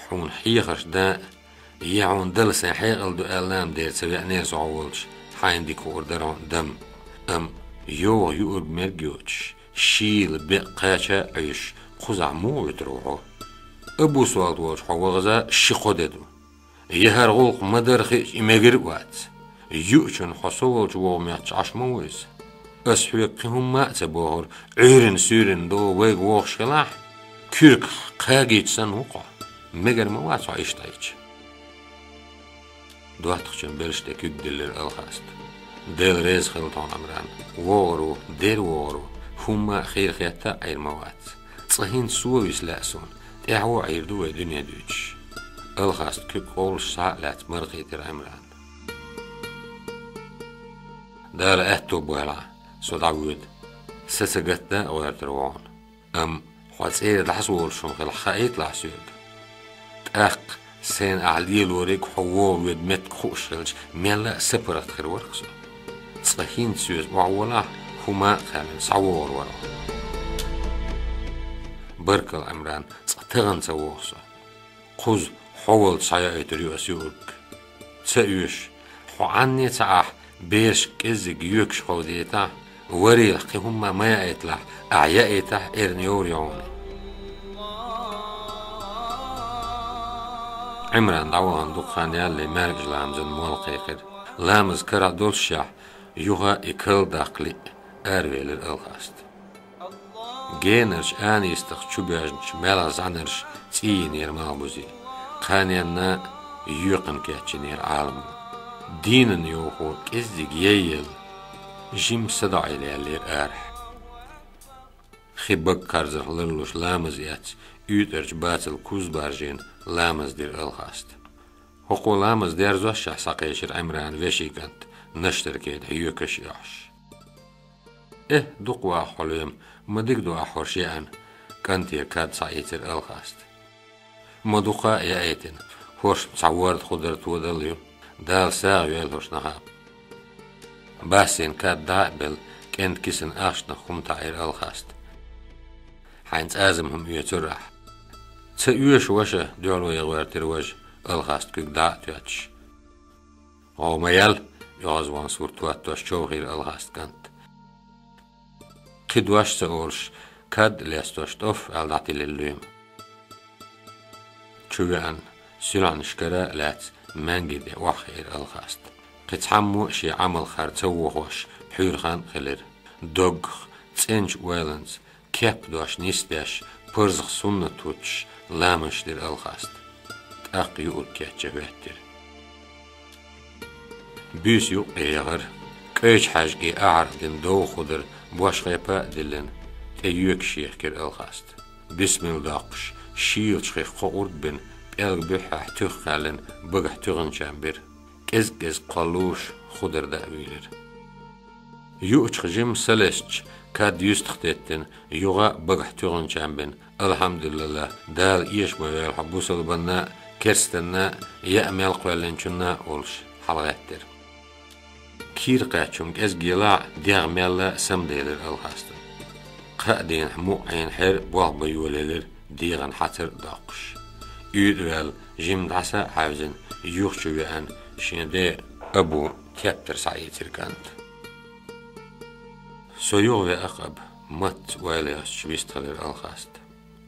хьуна хьехарш дан а, я хьуна Дала сайн хьекъал ду аьлла а дера ца веанера со хьо волчу, хьайна дика хуур дара хьуна дам. Амма йогӀу юург мерг йоцуш, шийла бекъ кхача а Ӏуьйсуш, кхузахь муха вуьтур ву хьо? Абу Солт волчу хьо вахаза ши-кхо де ду. Я хӀара гӀуллакх ма-дарра хиъча, и мегар а вац. Юучунна хьо со волчу вогӀу моьттуш Ӏаш ма ву иза. Ас хьоьга кхин хӀумма а ца бохура, Ӏуьйрина-суьйрина догӀу вайга вогӀуш хилахь, куьргах кхагийча санна ву хьо. Мегар ма вац хьо иштта Ӏийча. ДоттагӀчун белшаш тӀе куьг диллира Алхаста. Дела реза хилла тхуна, Ӏимран. ВогӀур ву, дера вогӀур ву, хӀумма а хийра хетта а Ӏийр ма вац. Цкъа хӀинца со виса лаьа суна, тӀаьхьо а Ӏийр ду вай дуьне дуьйцуш. Алхаста куьг къовлуш схьа а лаьцна мархийтира Ӏимран. Дала аьтто бойла, со дӀавоьду. Са ца гатда а гӀоьртур ву хьуна. Амма хьо цӀера дӀасаволуш хӀума хилахь хаийталахь соьга. ТӀаккха сайна ахь лелориг хьо вогӀу воьду меттиг хууш хилча, мелла а сапаргӀат хир вара-кх со. Цкъа хӀинца соьца охьаволахь, хӀума а кхаьллина, схьавогӀур вара хьо. Баркалла, Ӏимран, цкъа тахана ца вогӀу со. Кхуза хьо волчу схьаяийтур ю ас юург. Ца оьшу, хьо Ӏанне ца Ӏахь, берашка кӀеззиг йоькуш кховдийтахь, варелах кхин хӀумма ма яийталахь, ахь яийтахь, эрна йовр ю хьуна. Ӏимран дӀавахана дукха хан ялале маьркӀажа ламазан молла кхайкхира. Ламаз карахь доллушехь, юха и кал даккха лиъ, аравелира Алхаста. Генарчу анистах чубоьжначу маьлхан зӀаьнарш цӀиййинера малхбузий. Кханенна йоькхана кечйинера Ӏаламо. Дийнан йовхо кӀеззиг яйъелла, жимма садоӀийла яьллера арахь. Хи бага кхарзарх ларлуш ламаз эцна, уьйтӀарчу бацал куз баржийна, ламаз дира Алхаста. ХӀокхо ламаз дерзошшехь схьакхечира Ӏимрана вешин кӀант, наштарке тӀе йоькаш а йохьуш. Э, дукха ваха хьо лоьма, ма дика ду ахь хӀорш яьхьна, кӀантера кад схьаийцира Алхаста. Ма дукха а яийтина, хӀорш-м цхьа ворда хӀу дара тодалла ю, Дала сагӀа йойла хӀорш нахана. Бассийна кад дӀа а белла, кӀентан кисана ахчанах хӀума таӀийра Алхаста. Хьайна цӀазам хӀума оьцура ахь. Ца оьшу, ваша, дуьхьало ян гӀоьртира важа, Алхаста куьг дӀа а тоьттуш. ГӀо ма ял, оьгӀазвахана сурт хӀоттош човхийра Алхаста кӀант. Кхин дош ца олуш, кад а лестош, тӀоффа аьлла дӀатилира лоьма. Чу веана, суьлхьанашкара а лаьцна, маьнги тӀе охьахиира Алхаста. Кхин цхьаммо а шен Ӏамалх хӀара ца вохош, пхьуьйра хан а хилира. Доггах, цӀеначу ойланца, кеп дош нисдеш, парзах суннат хӀуттуш, ламазаш дира Алхаста. ТӀаккха юург кечъян хӀоьттира. Буьйса юккъе яхара, КӀайчу-ХьаьжкӀий ахьарх дина довха хӀу дара, бошхепа а диллина, тӀе йоькаш ехкира Алхаста. Бисмилла доккхуш, шийлачу хих кхо къурд бина, пӀелг буьххьехь туьха кхаьллина, багахь туьгӀанчам бира. КӀезиг-кӀезиг кхоллуш, хӀу дара даа вуьйлира. Юучух жимма са лестча, кад юьстах теттина, юха а багахь туьгӀанчам бина, «АлхьамдулиллахӀ, Дала эша ма войла хьо бусалбанна а, керстанна а, яа мел кхоьллинчунна а», — олуш, хьалагӀеттира. Кийра кхаьчча хӀума кӀезиг елахь а, дегӀ мелла а самаделира Алхастана. Кхаа дийнахь мукъа Ӏийна хьер а болх бан йолаелира, дегӀан хьацар а доккхуш. УьйтӀа ваьлла, жимма дӀаса а хьаьвзина, юха чу веана, шен ден Абун тептар схьаийцира кӀанта. «Со юха веа-кх, Аба», — матца ойла йоцуш вистхилира Алхаста.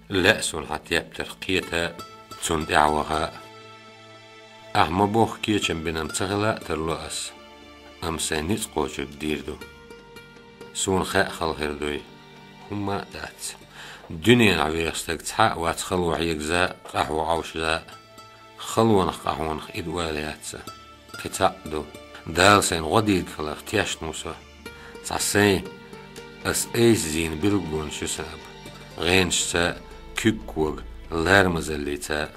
«Лаьа суна хьан тептарх кхета а, цунна тӀаьхьа ваха а. Ахь ма-бохху кечам бинарг ца хила а тарло ас, амма сайн ницкъ кхочург дийр ду. Суна хаьа хала хир дуй, хӀумма а дац. Дуьненахь веха стаг цхьа а вац хало хьегаза а, къахьо Ӏовшаза а. Халонах къахьонах и ду ала яц сан. Кхин цхьаъ ду. Дала сайна гӀо дийриг хиларх тешна ву со. Цхьа сайн, ас айса зийна билгалонаш ю сан аба. ГӀенашца, куьг кога, ларамазаллица.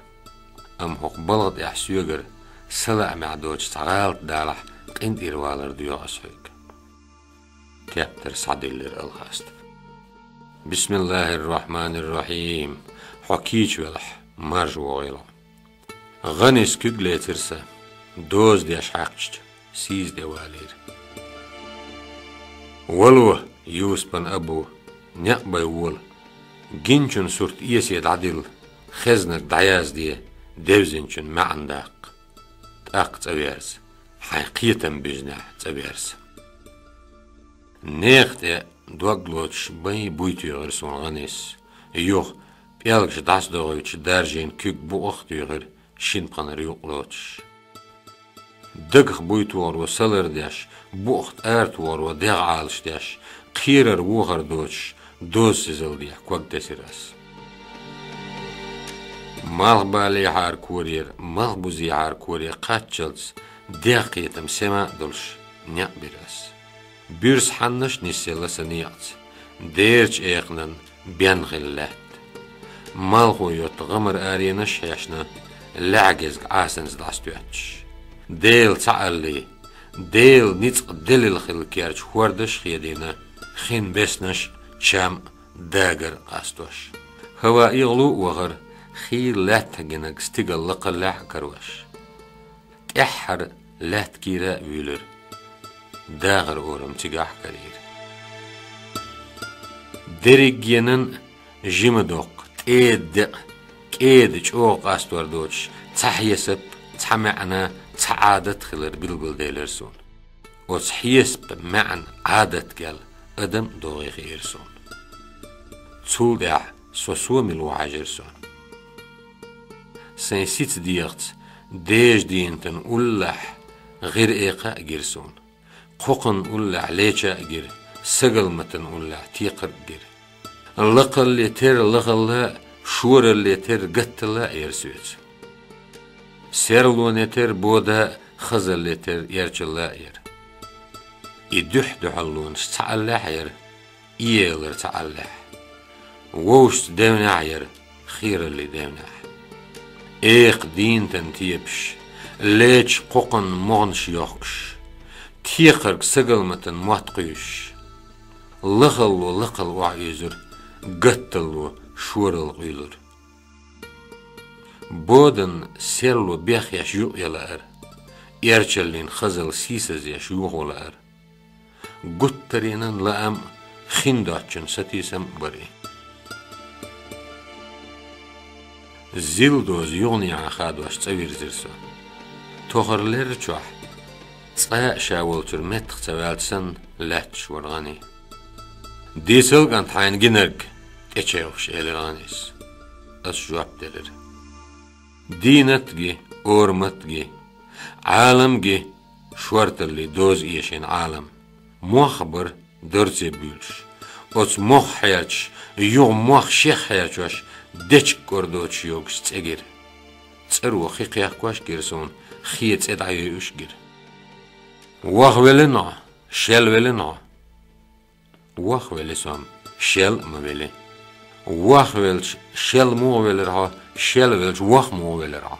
Амма хӀокху балха тӀехь соьгара са лаамехь доцуш цхьа гӀалат далахь, къинтӀера валар доьху ас хьоьга. Тептар схьадиллира Алхаста. Бисмиллахир-рахманир-рахим. Хьо кийча велахь, маржа вогӀийла хьо. ГӀанис куьг лецира сан, доза деш хьаькхча, сийза тӀе валийра. Вало, Юсупан абу, некъ бай вола. Гиначун сурт эсе дӀадилла, хезнарг дӀаязде, девзинчун маьӀна даккха. ТӀаккха цӀа верза, хьайн кхетам буьзнехь цӀа верза. Нехан тӀе дог лоцуш байн буй туьйхира суна гӀанис. Юха, пӀелгаш дӀасадохуьйтуш, даржийна куьг букъах а туьйхира, шина пханара юкъ лоцуш. Дагах буй тухаро са лардеш, букъах тӀара тухаро дегӀ Ӏалашдеш, кхерар вохар доцуш, доза сизалдехь ког тесира ас. Малхбалехьара корера, малхбузехьара коре кхаччалц, дегӀ кхетам сема а долуш, некъ бира ас. Буьрса хьаннаш а нисъелла сан некъаца, дерачу экханан бен хилла лаьтта. Малхо йотту гӀамар аренаш а хьешна, лаьхьа гезга Ӏасанца дӀасатоьттуш. Дела цхьааллий, Дела ницкъ делила хилла керчу хӀордаш а хедийна, хин беснаш а, чам а, дагар а къастош. ХӀаваъ игӀалу а вахара, хийла лаьттах гинарг стигала лакхаллехь а карош. ТӀаьххьара лаьтта кийра а вуьйлира. Дахар орам цигахь а карийра. Дерригенан а жима доккха, тӀеда декъа, кӀеда чӀогӀа къастор доцуш, цхьа хьесап, цхьа маьӀна, цхьа Ӏадат хилар билгалделира суна. Оцу хьесапан маьӀна, Ӏадат кӀел адам а догӀий хиира суна. Цул тӀаьхьа со сомил ву хьаьжира суна. Сайн сица дегӀаца дежа дийнатан уллахь гӀира экха а гира суна. Кхокханан уллехь леча а гира, сагалматан уллехь текхар а гира. Лакхалле терра лахалла а, шоралле терра гатталла а яра соьца. Серлоне терра бода а, хазалле терра эрчалла а яра. И дуьхь-дуьхьаллонаш цхьааллехь а яра, и елар цхьааллехь. Вовшашца девнехь а яра, хийраллий девнехь. Экха дийнатан тепаш, леча кхокханан могӀанаш йохкуш, текхарг сагалматан мотт кхуьйсуш. Лахалло лакхалла охьауьйзура, гатталло шоралла къуьйлура. Боданан серло бехъеш юкъа ян лаара, эрчаллин хазалла сийсазъеш йохо лаара. Гуттаренан лаам а, хин доцчун сатийсам а бара и. Зил доза юханехьа хадош цӀа вирзира со. Тохар лерра чохь, цкъа а ша волчуьра меттах ца ваьлча санна, лаьтташ вара гӀани. «Дийцал, кӀант, хьайна гинарг», — тӀечевхаш элира гӀанис. Ас жоп делира: «Дийнат а ги, орамат а ги, Ӏалам а ги, шорталлий доза эшийна Ӏалам. Мох а бара дорце буьйлуш. Оцу мох хьерчаш, юха мох шех хьерчош, дечиг кӀор доцуш йогуш цӀе гира. ЦӀаро хи кхехкош а гира суна, хе цӀе дӀайойуш а гира. Вахвеллина хьо, шелвеллина хьо». «Вахвели со-м, шел а ма вели». «Вахвелча, шел муха велира хьо, шелвелча, вах муха велира хьо?»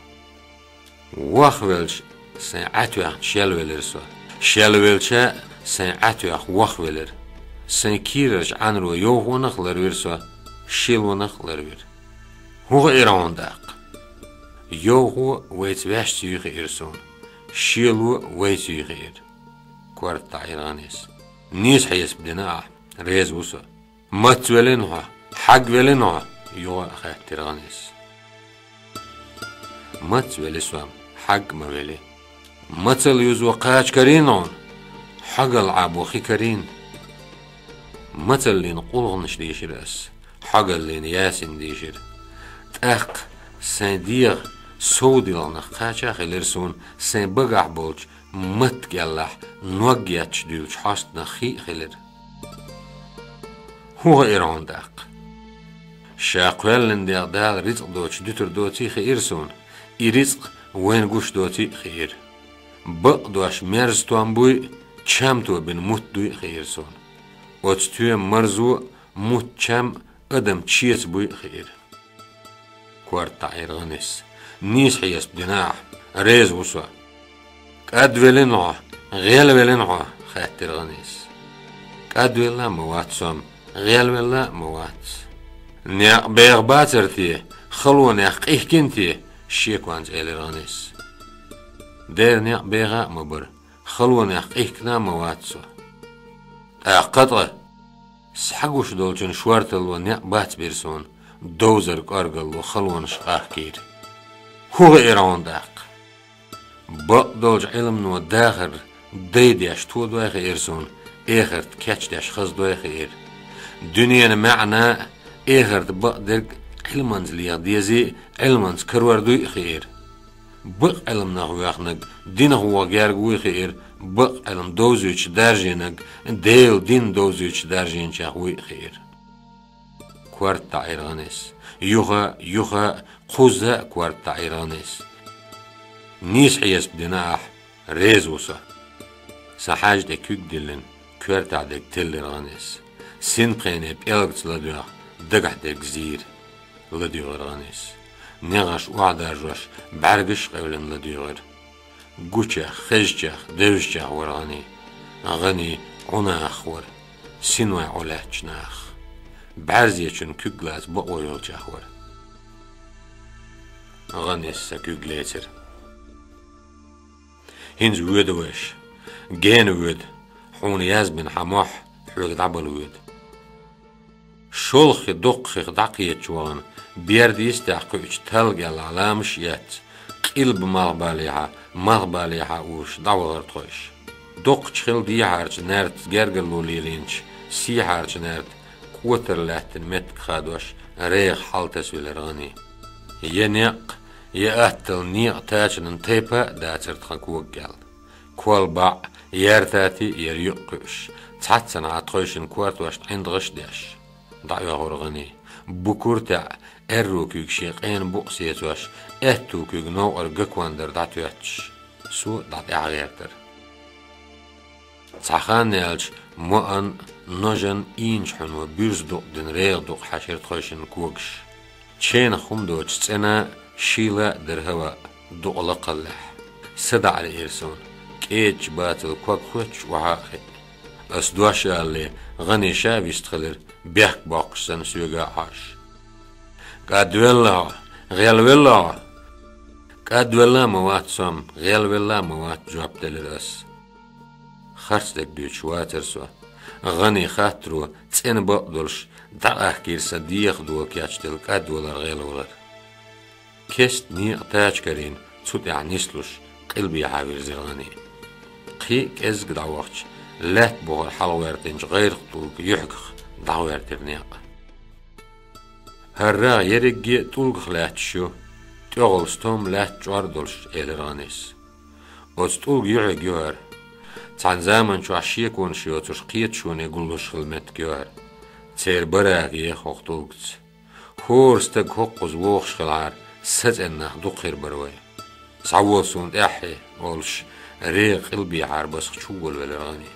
«Вахвелча, сайн Ӏа тоьхна шелвелира со. Шелвелча, сайн Ӏа тоьхна вахвелира. Сайн кийрарчу Ӏаьнаро йовхонах а ларвира со, шелонах а ларвира. ХӀун хиира хьуна тӀаккха?» «Йовхо вайца ваьшца юй хиира суна, шело вайца юй хиира», — корта дӀаира гӀанис. «Нийса хьесап дина ахь, реза ву со». «Маца веллина хьо, хьагвеллина хьо?» — юха а хаьттира гӀанис. «Маца вели со-м, хьаг а ма вели». «Мацалла юзо кхача карийна хьуна, хьогалла Ӏабо хи карийна». Мацаллин къулгӀанаш дийшира ас, хьогаллин ясин дийшира. ТӀаккха сайн дегӀ сов дилгӀанах кхача а хилира суна, сайн багахь болчу матта кӀеллахь ног етташ дуьйлучу хьостанах хи а хилира. ХӀун хиира хьуна тӀаккха? Ша кхоьллина дегӀ Дала рицкъ доцуш дуьтур доций хиира суна, и рицкъ вайна гуш доций а хиира. Бакъдош мерза том буй, чам тобина мутт дуй а хиира суна. Оцу тоьма марзо а, мутт чам а адам чеца буй а хиира. Корта дӀаийра гӀанис. Нийса хьесап дина ахь, реза ву со. «КӀадвеллий хьо, гӀелвеллий хьо?» — хаьттира гӀанис. «КӀадвелла а ма вац со, гӀелвелла а ма вац». «Некъ беха бацара те, халонех къихкина те?» — шеконца элира гӀанис. «Дера некъ беха а ма бара, халонех къихкина а ма вац со». «ТӀаккха ткъа?» Схьагуш долчун шорталло некъ бацбира суна, довзар кӀоргалло халонаш къахкийра. «ХӀун хиира хьуна тӀаккха?» «Бакъдолчу Ӏилмано дахар дайдеш тодой хиира суна, эхарт кечдеш хаздой хиира. Дуьненан маьӀна а, эхарт бакъдерг а Ӏилманца леха дезий а, Ӏилманца карор дуй а хиира. Бакъ Ӏилманах воьхнарг динах ваха герга вуй хиира, бакъ Ӏилма довзуьйтуш даржийнарг Делан дин довзуьйтуш даржийначех вуй а хиира». Корта дӀаийра гӀанис. Юха а, юха а, кхузза а корта дӀаийра гӀанис. «Нийса хьесап дина ахь, реза ву со». Сан хьаьжа тӀе куьг диллина, коьртехь дерг теллира гӀанис. Синпхене пӀелгаца ладоьгӀна, дагахь дерг зийра. ЛадоьгӀира гӀанис. НегӀаш охьадаржош, бӀаьргаш а къевлина ладоьгӀира. Гучех, хезачех, девзачех вара гӀани. ГӀани Ӏу нахах вара, синой Ӏу лаьттачу нахах. БӀаьрзечун куьг лаца бакъо йолчех вара. ГӀанис сан куьг лецира. «ХӀинца воьду вайша. Гена воьду. Хьуна язбина хьан мохь хьоьга дӀабала воьду». ШолгӀа хи доккхачух дӀакхеташ вахана, берда йистехь кхуьучу талла кӀелахь ламаш а эцна, къилба малхбалехьа, малхбалехьа уьш дӀавахара тхойша. Доккхачу хил дехьарчу наьртаца гергарло лелийначу сехьарчу наьрта кӀотар лаьттина меттиг хадош, реха хьал тасавелира гӀани. Я некъ, я атталла некъа тачанан тайпа а дацара тхан кога кӀел. Кол баӀ, яьртати яра юкъ кхуьуш, цхьаццанхьа тхойшинна кортошна ӀиндагӀаш а деш, дӀаоьхура гӀани. Букур а таьӀа, аьрру куьг шен къена букъ сецош, аьтту куьг новкъара гакондар дӀатоьттуш, со дӀатӀаьхьагӀертара. Цхьа хан яьлча, моан а, ножан а ийначу хьуно буьрса дукъ дина реха дукъ хьаьшира тхойшинна когаш. Ченах хӀума доцуш цӀена а, шийла а дара хӀаваъ, дукъ лакхаллехь. Са дӀа а лиира суна, кӀедачу бацал ког хоьттуш охьа а хиъна. Ас дош а алале, гӀани ша а вистхилира, бехк боккхуш санна соьга а хьожуш. «КӀадвелла хьо, гӀелвелла хьо?» «КӀадвелла а ма вац со, гӀелвелла а ма вац», — жоп делира ас. Харцдерг дуьйцуш вацара со. ГӀани хаттаро цӀена бакъ долуш дӀакъахкийра сан дегӀан дога кечделла кӀадвалар-гӀелвалар. Кеста некъа тача карийна, цу тӀехь нислуш, къилбехьа вирзира гӀани. Кхин а кӀеззиг дӀавахча, лаьтта бухара хьалагӀоьртинчу гӀайракх тӀулга юьхьигах дӀагӀоьртира некъ. «ХӀара рагӀ ерриге а тӀулгах лаьтташ ю, тӀехула стом лаьтта чӀор а долуш», — элира гӀанис. «Оцу тӀулга юьхьиг ю хӀара. Цхьана заманчохь шеконаш йоцурш кхеташоне гуллуш хилла меттиг ю хӀара. Церан барака еха хӀокху тӀулгаца. ХӀора стаг хӀокхуза вогӀуш хилахьара, сацӀеннах дукха хир бара вай. Схьавола суна тӀаьххье», — олуш, реха къилбехьара басах чуволавелира гӀани.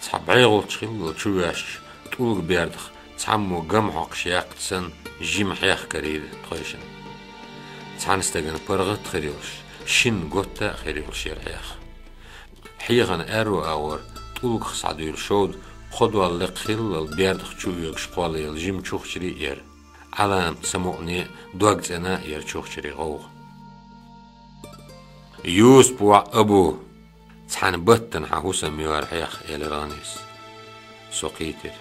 Цхьа бӀегӀулчу хиллал чувоьжча, тӀулга бердах цхьаммо гам хьокхуш яккхачу санна, жима хьех карийра тхойшинна. Цхьана стагана паргӀат а хир йолуш, шинна готта а хир йолуш яра хьех. Хьехана аьрру агӀор тӀулгах схьадуьйла шовда кхо долла лекха хиллал бердах чу оьгуш кхоллаелла жима чухчарий а яра. Ӏаламат самукъане а, дог цӀена а яра чухчарийн гӀовгӀа. «Юсупан воӀ Абу, цхьана баттана хьан хӀусам ю хӀара хьех», — элира гӀанис. Со кхийтира.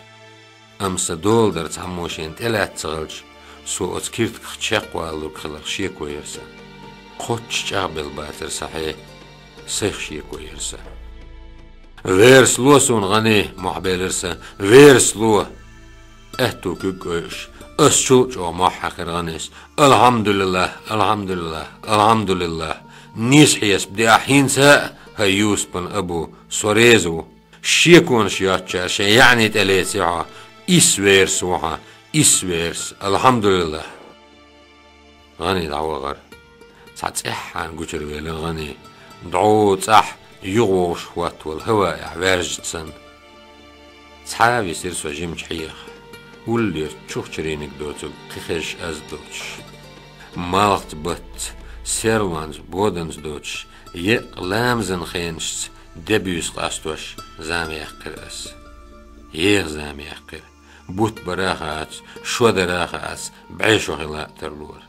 Амма сан дола дар цхьаммо шена тӀелаьцна ца хилча, со оцу киртигах чекхвалург хиларх шеко яра сан. Кхоччуш чӀагӀбелла бацара сан хье, сайх шеко яра сан. «Верас ло суна, гӀани», — мохь белира сан, — «верас ло». Аьтту куьг ойуш, ас чул а чӀогӀа мохь хьаькхира гӀанис. «АлхьамдулиллахӀ, алхьамдулиллахӀ, алхьамдулиллахӀ. Нийса хьесап де ахь хӀинца а, хӀай Юсупан Абу, со реза ву. Шеконаш йоцучара шайн яӀни тӀелеций хьо, исс верас ву хьо, исс верас, алхьамдулиллахӀ». ГӀани дӀавахара. Цхьа цӀеххьана гучура велира ГӀани, дӀо цӀахь юха вовшах хӀоттавала хӀаваэхь ваьржача санна. Цхьа а висира со жимачу хьеха, уллерчу чухчарийниг доцург кхин хезаш аз доцуш. Малхца, батца, серлонца, боданца доцуш, еккъа ламазан хенашца де буьйса къастош зама яьккхира ас. Еха зама яьккхира, бутт бара а хаац, шо дара а хаац, бӀе шо хила а тарлора.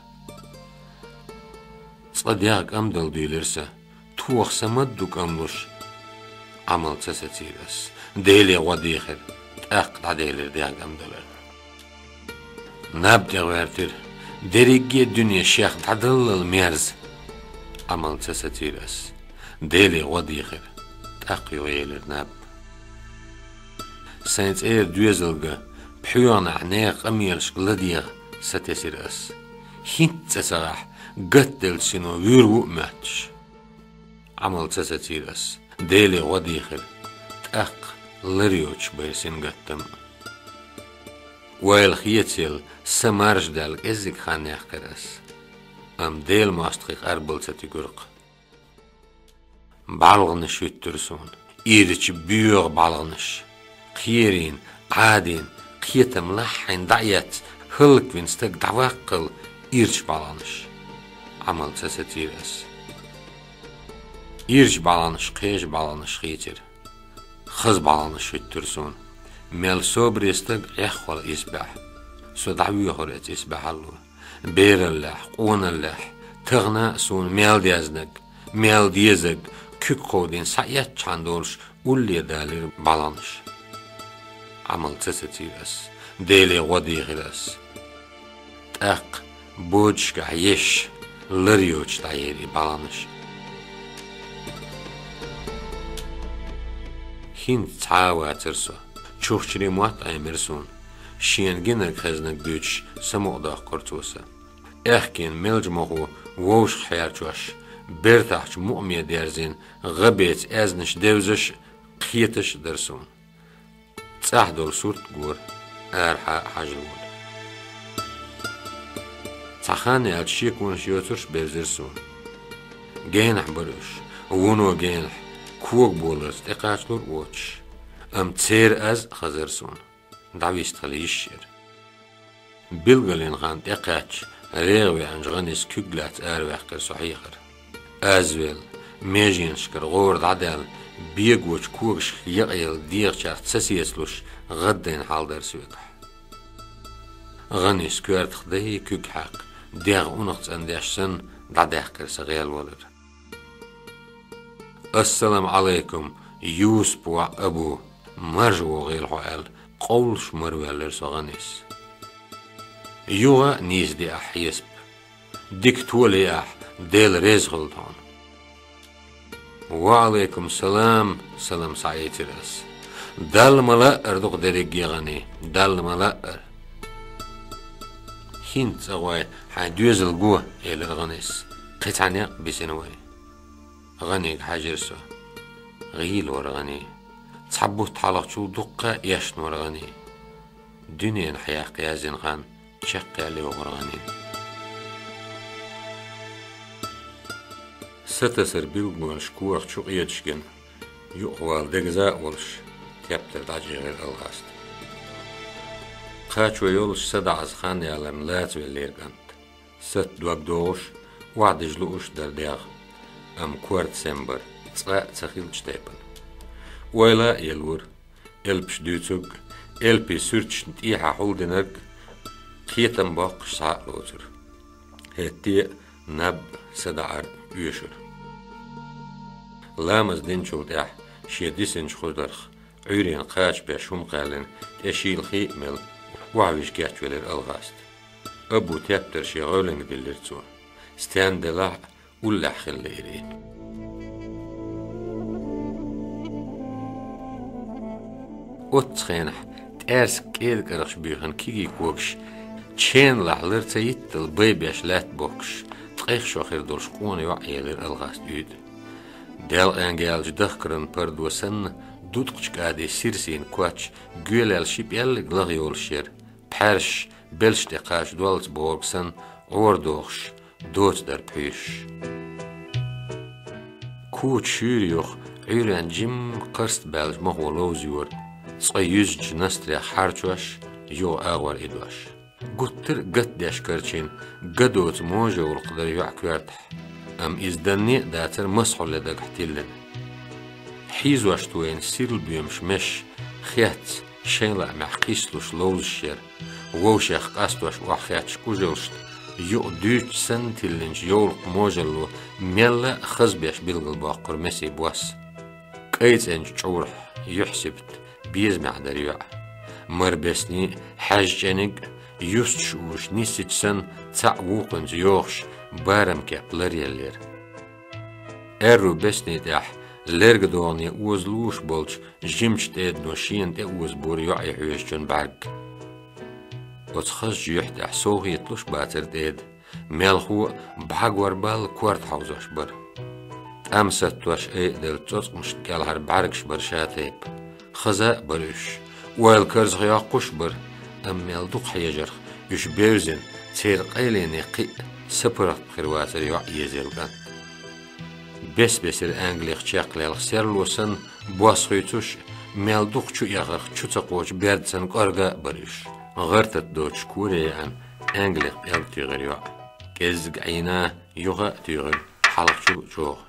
Цкъа дегӀ кӀамдала дуьйлира сан, тоха сан ма ду кӀамлуш. Ӏамал ца сацийра ас. Деле гӀо дийхира, тӀаккха дӀаделира дегӀ кӀамдалар. Наб тӀе гӀоьртира, дерриге а дуьне шех дӀадаллал мерза. Ӏамал ца сацийра ас. Деле гӀо дийхира, тӀаккха юхаелира наб. Сайн цӀера доьзалга, пхьоьгӀанахь нехан къамелашка ладегӀа сатесира ас. ХӀинцца цӀа ца гӀахь, гатделлачу сино вуьйр ву а моьттуш. Ӏамал ца сацийра ас. Деле гӀо дийхира, тӀаккха лар йоцуш байра сингаттам а. Ойла хецаелла, са марша даьлла кӀеззиг хан яьккхира ас. Амма Делан мостагӀий къарбала ца туьгура-кх. БӀалгӀанаш хӀуьттура суна, ирча боьха бӀалгӀанаш. Кхерийна, Ӏадийна, кхетам лаххьийна дӀа а эцна, хӀаллаквина стаг дӀаваккхал ирча бӀалгӀанаш. Ӏамал ца сацийра ас. Ирча бӀалгӀанаш кхеча бӀалгӀанаша хийцира. Хаза бӀалгӀанаш хӀуьттура суна. Мел собаре стаг Ӏеххол исбаьхьа. Со дӀавоьхура оцу исбаьхьалло. Бераллехь, къоналлехь, тахана а суна мел даьзнарг, мел дезарг, куьг кховдийна схьаэцчхьана долуш улле далийра бӀалгӀанаш. Ӏамал ца сацийра ас. Деле гӀо дийхира ас. ТӀаккха бодашкахь еш, лар йоцуш дӀаелира и бӀалгӀанаш. ХӀинца цхьа а вацара со. Чухчарийн мотт Ӏемира суна. Шена гинарг-хезнарг дуьйцуш, самукъадоккхура цо сан. Аьхкенан мелча мохо вовшаххьерчош, бертахчу мукъаме дерзийна, гӀа беца аьзнаш девзаш а, кхеташ а дара суна. ЦӀахь долу сурт гора, арахьа а хьажа волу. Цхьа хан яьлча шеконаш йоцурш а бевзира суна. Генахь бара уьш, вуно генахь, кога боларца тӀекхачалур а воцуш, амма церан аз а хазара суна. ДӀавистхила йиш яра. Билгалйина хан тӀекхаьчча, регӀа веанчу ГӀанис куьг лаьцна араваьккхира со хьехара. Азвелла, меженашкара гӀора дӀадаьлла, бегочу когашка якъаелла дегӀачарца ца сецалуш, гӀаддайна хьал дара соьгахь. ГӀанис коьртах дайи куьг хьаькхна, дегӀ унах цӀандеш санна, дӀадаьккхира сан гӀелвалар. «Ассалам Ӏалайкум, Юсуп воӀ Абу, маржа вогӀийла хьо», — аьлла, къовлуш марвоьллира со ГӀанис. Юха а нийса деахь хьесап. Дика тола еахь, Дела реза хуьлда хьуна. «Ва Ӏалайкум салам», — салам схьаийцира ас. «Далла ма-лаъара ду-кх дерриге, ГӀани, Далла ма-лаъара». «ХӀинца цӀа гӀой, хьайн доьзал го», — элира ГӀанис. «Кхин цхьа некъ бисина вай». ГӀанига хьаьжира со. ГӀийла вара ГӀани. Цхьа бутт хьалхачул дуккха а эшна вара ГӀани. Дуьненахь яккха яздина хан чекхъяьлла йогӀура ГӀанин. Сатасар билгалонаш корах чу къедаш гина, юкъавала дегаза а волуш, тептар дӀачӀегӀира АлгӀаста. Кхачо йолуш садаӀаза хан яларна лацавеллера кӀант. Сатта дог догӀуш, охьадижа лууш дара дегӀ, амма корта сема бара, цкъа а ца хиллачу тайпана. Ойла а еллора, элпаш дуьйцург, элпийн суьрташна тӀехьа хьулдинарг, кхетам боккхуш схьа а лоцура. ХӀетте а наб а, садаӀар а оьшура. Ламаз динчул тӀаьхьа шен дисинчу кхузарх Ӏуьйренан кхача беш хӀума кхаьллина, тӀе шийла хи а мелла, охьавижа кечвелира АлгӀаста. Абу тептар шен гӀевланга диллира цо. Стенна делахь а, уллехь хила лиира и. Оццу хенахь тӀаьрсиг кӀеда кӀарахаш буьйхина кегий когаш, ченалахь лар ца йиттал байбеш лаьтта бохкуш, ткъех шо хир долуш къона йоӀ елира АлгӀаста уьйтӀа. Делкъенга яьллачу дахкаран пардо санна, дуткъачу кӀади сирсийн коч гоьлел ши пӀеллиг лаха йолуш яра. Пхьаьрсаш, белш тӀе кхача доллаца бохург санна, Ӏора дохуш, доцу дарба хьоьшуш. Коча шуьйра юха Ӏуьйранна жимма кхарст баьлча махо ловзайора, цкъа юьзначу настарех хьарчош, юха агӀор идош. Гуттар а гатдеш карчийна, ган доцу можа йовлакх дара йоӀан коьртахь. Амма иза данне а дацара масхьулле дагахь тиллина. Хьийзош тойна сирла боьмаш меш, хецна, шайн лаамехь кхиссалуш ловзуш яра. Вовшех къастош охьахеттачу кӀужалшна юкъа дуьйцуш санна тиллинчу йовлакхан можалло мелла а хазбеш билгалбоккхура месийн бос. КӀайцӀенчу чӀурхьа юьхь-сибат безамехь дара йоӀ. Мара бесний, хьаьжа чӀениг, юьсташ уьш ниссича санна, цхьаъ вукхуьнца йохуш, барам кеп ларъеллера. Аьрру бесний тӀехь лерга догӀане оза лууш болчу жимачу тӀедано шена тӀе озабора йоӀе хьоьжучун бӀаьрг. Оцу хазачу юьхь тӀехь совхӀийталуш бацара тӀеда, мелхо а бӀагор балла корта хьовзош бара. ТӀам саттош айаделлачу цӀоцкъамашна кӀелхьара бӀаьргаш бара шатайпа. Хаза а бара уьш, ойла карзах йоккхуш а бара, амма мел дукха хьежарх уьш бевзина, церан къайлене кхиъ сапаргӀат хир вацара йоӀ езарел кӀант. Бес-бесара ангалех чекхлелха серло санна, бос хуьйцуш, мел дукха чу эхарх чу ца кхочу берд санна кӀорга а бара уьш. ГӀар-тата доцуш коре яьӀна, ангалех пӀелг туьйхира йоӀ. КӀеззиг Ӏийна, юха а туьйхира, хьалхачул а чӀогӀа.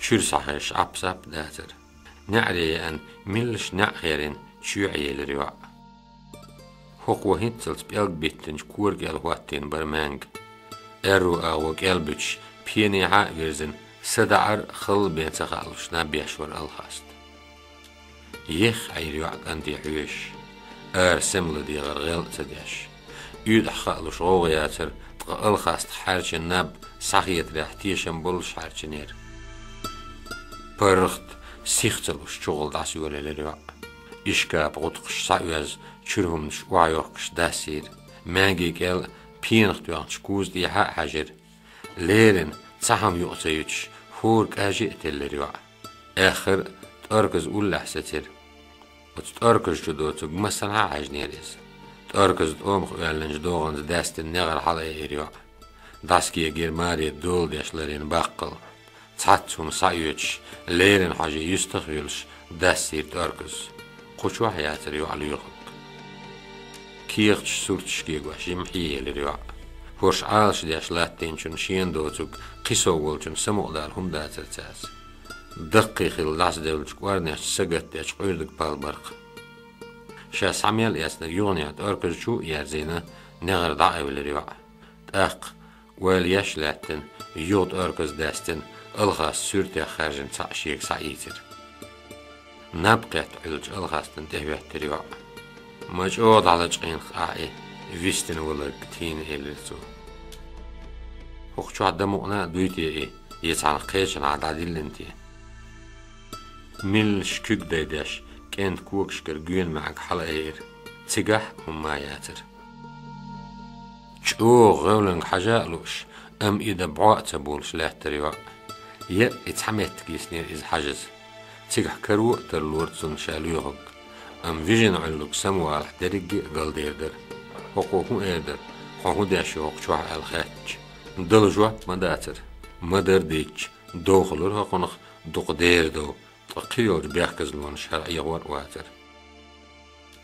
Чуьра схьахезаш Ӏап-сап дацара. НеӀаре яьӀна, миллаш неӀ херина, чоьхьа елира йоӀ. ХӀокхо хӀинццалц пӀелг биттинчу кора кӀел хӀоттийна бара маьнга. Аьрру агӀо кӀел буьтуш, пенехьа а вирзина, садаӀар а халла бен ца хаалуш, наб еш вара Алхаста. Ехха Ӏийра йоӀ кӀанте хьоьжуш, ара сема ладегӀар гӀел а ца деш. УьйтӀахь хаалуш гӀовгӀа яцара, ткъа Алхаста хьаьрчина наб схьахетарехь тешам боллуш хьаьрчинера. ПаргӀат, сих ца луш, чухула дӀасаелира йоӀ. Ишкапан гӀутакхаш схьаоьзна, чуьра хӀуманаш охьайохкуш дассийра. Маьнги кӀел пенах тоьхначу куза тӀехьа а хьаьжира. Леррина, цхьа хӀума юкъа ца юьтуш, хӀора кӀаже а теллира йоӀ. Аьххар а тӀорказа уллехь сецира. Оцу тӀорказа чу доцург массанхьа а хьаьжнера иза. ТӀорказа тӀомах оьллинчу догӀанца даьстина негӀар хьалаайира йоӀ. ДӀасакегира маре дола деш ларйина баккхал. Цхьацца хӀума схьаоьцуш, леррина хьожий юьстах а юьллуш, дассийра тӀорказа. Кху чохь яцара йоӀан лоьхург. Кехаташ, сурташ кегош, жимма хьеелира йоӀ. ХӀорш Ӏалашдеш латтийначунна шена доцург кхин сов волчунна самукъадала хӀума дацара цаьрца. Даккхий хилла дӀасадевллачу кӀорнешца сагатдечу къуьрдиган пал бара кху. Ша схьа мел эцнарг юханехьа тӀорказа чу а ерзийна, негӀар дӀаайвелира йоӀ. ТӀаккха, ойла еш а лаьттина, юха тӀорказа даьстина, Алхаста суьртех хаьржина цхьаъ шега схьаийцира. Наб кхетта Ӏуьллучу Алхастана тӀехӀоьттира йоӀ. «Ма чӀогӀа дӀалачкъийна-кх ахь и, вистина валарг», — тийна элира цо. «ХӀокху чохь дан мукъана а дуй те и, я цхьана кхечанхьа дӀадиллина те?» Миллаш куьг дайдеш, кӀентан когашкара гоьна маьӀиг хьалаайира. Цигахь а хӀумма яцара. ЧӀогӀа гӀевланга хьажа а лууш, амма и дан бӀо а ца болуш лаьттара йоӀ. Яа, и цхьа меттиг йиснера иза хьажаза. Цигахь каро а тарлора цунна ша лоьхург. Амма вижина Ӏуьллург самавалахь, дерриге а галдер дара. «ХӀокхо хӀун эр дара, хьо хӀун деш ю хӀокху чохь?» — аьлла хаьттича, дала жоп ма дацара. Ма-дарра дийцича, довхалура хӀокхунах дукха дера дов, ткъа кхин йолчу бехказлонаш хӀара Ӏехор а вацара.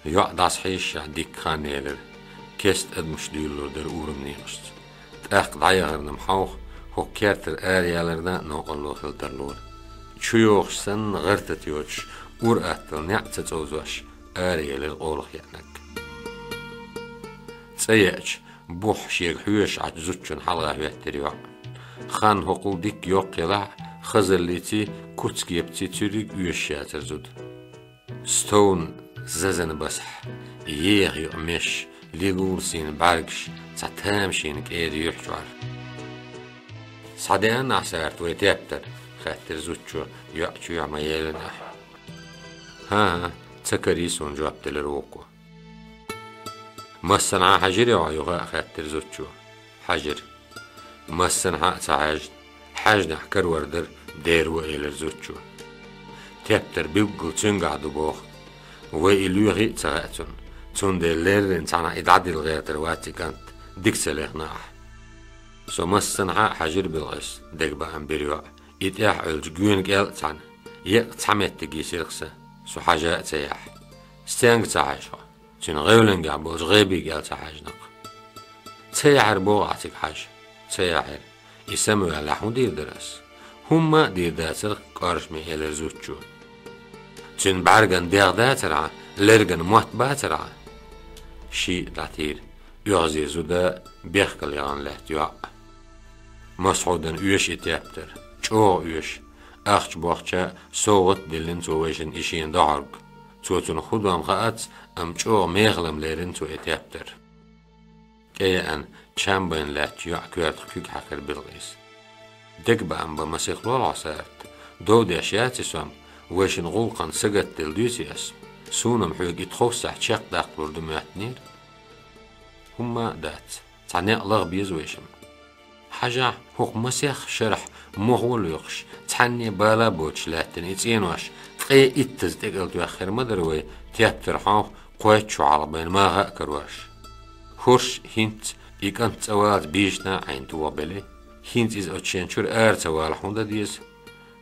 ЙоӀ дӀасахьийшашехь дикка хан елира, кеста адамаш дуьйлалур дара ураман некъашца. ТӀаккха дӀаяхарна-м хьовха, хӀокху кертара араяларна а новкъарло хила тарлора. Чу йогӀуш санна, гӀар-тата йоцуш, ур-атталла неӀ ца цӀовзош, араелира къолах еанарг. ЦӀа еача, бух шега хьоьжуш Ӏачу зудчунна хьалха хӀоьттира йоӀ. Хан хӀокхул дикка йоккха елахь а, хазаллиций, куц-кепаций цуьрриг оьшуш яцара зуда. Стовна зазана басахь, еха юкъа меш, лилула сийна бӀаьргаш, цхьа тамашийна кӀеда юьхь чохь. «Схьадеана ахь сарта вай тептар?» — хаьттира зудчо, йоӀ чоьхьа ма-еллинехь. «ХӀан-хӀа, ца карий суна», — жоп делира вукхо. «Массанхьа хьаьжирий хьо юха?» — хаьттира зудчо. «Хьаьжира». «Массанхьа а ца хьаьжна, хьаьжнехь карор дара деро», — элира зудчо. «Тептар билггал цуьнгахь ду боху. Вай и лоьхий а ца хаьа цунна, цундела леррина цхьанхьа и дӀадилла гӀертар вац и кӀант, дика ца лехна ахь». Со массанхьа а хьажир, Билкъис, — дег баам бир йоӀ. — И тӀехь Ӏуьллучу гоьнан кӀел а цхьаьна, еккъа цхьа меттиг йисира-кх сан, со хьажа а ца яхь. Стенга ца хьажа хьо? Цуьнан гӀевлингахь болчу гӀебиг аьлла ца хьаьжна-кх. Ца яхьара боху ахь цига хьажа. Ца яхьара. И самаваьллехь хӀун дийр дара ас? ХӀумма а дийр дацара-кх, кӀоршаме элира зудчо. Цуьнан бӀаьргана дегӀ дацара хьан, лергана мотт бацара хьан? Шиъ дӀатийра, оьгӀазе зуда, бехкал яхана лаьтта йоӀ. Масхьудан оьшу и тептар, чӀогӀа оьшу. Ахча бохча, совгӀат а диллина цо вайшинна и шена дохьург. Цо цунах хӀун дом хаац, амма чӀогӀа мехала-м лерина цо и тептар. ТӀеяьӀна, чам байна лаьттачу йоӀан коьртах куьг хьаькхира Билкъис. Дег баам бан масех лолахь, Сарт. Дов деш яций со-м, вайшинна гӀуллакхана сагатделла дуьйций ас? Суна-м хьоьга и тховсахь чекхдаккхалур ду моьттинера. ХӀумма а дац, цхьа некъ лаха беза вайшимма. Хьажахь, хӀокху масех шарахь мохо а лоькхуш, цхьанне а бала а боцуш лаьттина и цӀенош, ткъе иттаза тӀекӀел тоьхна хир ма дара вай, тептар хьовха, кхойтта шо хьалха байна маха а карош. ХӀорш хӀинца и кӀант цӀа валаца бийшина а Ӏайн тохабелли, хӀинца иза оцу шен чуьра ара ца валахь хӀун дан деза?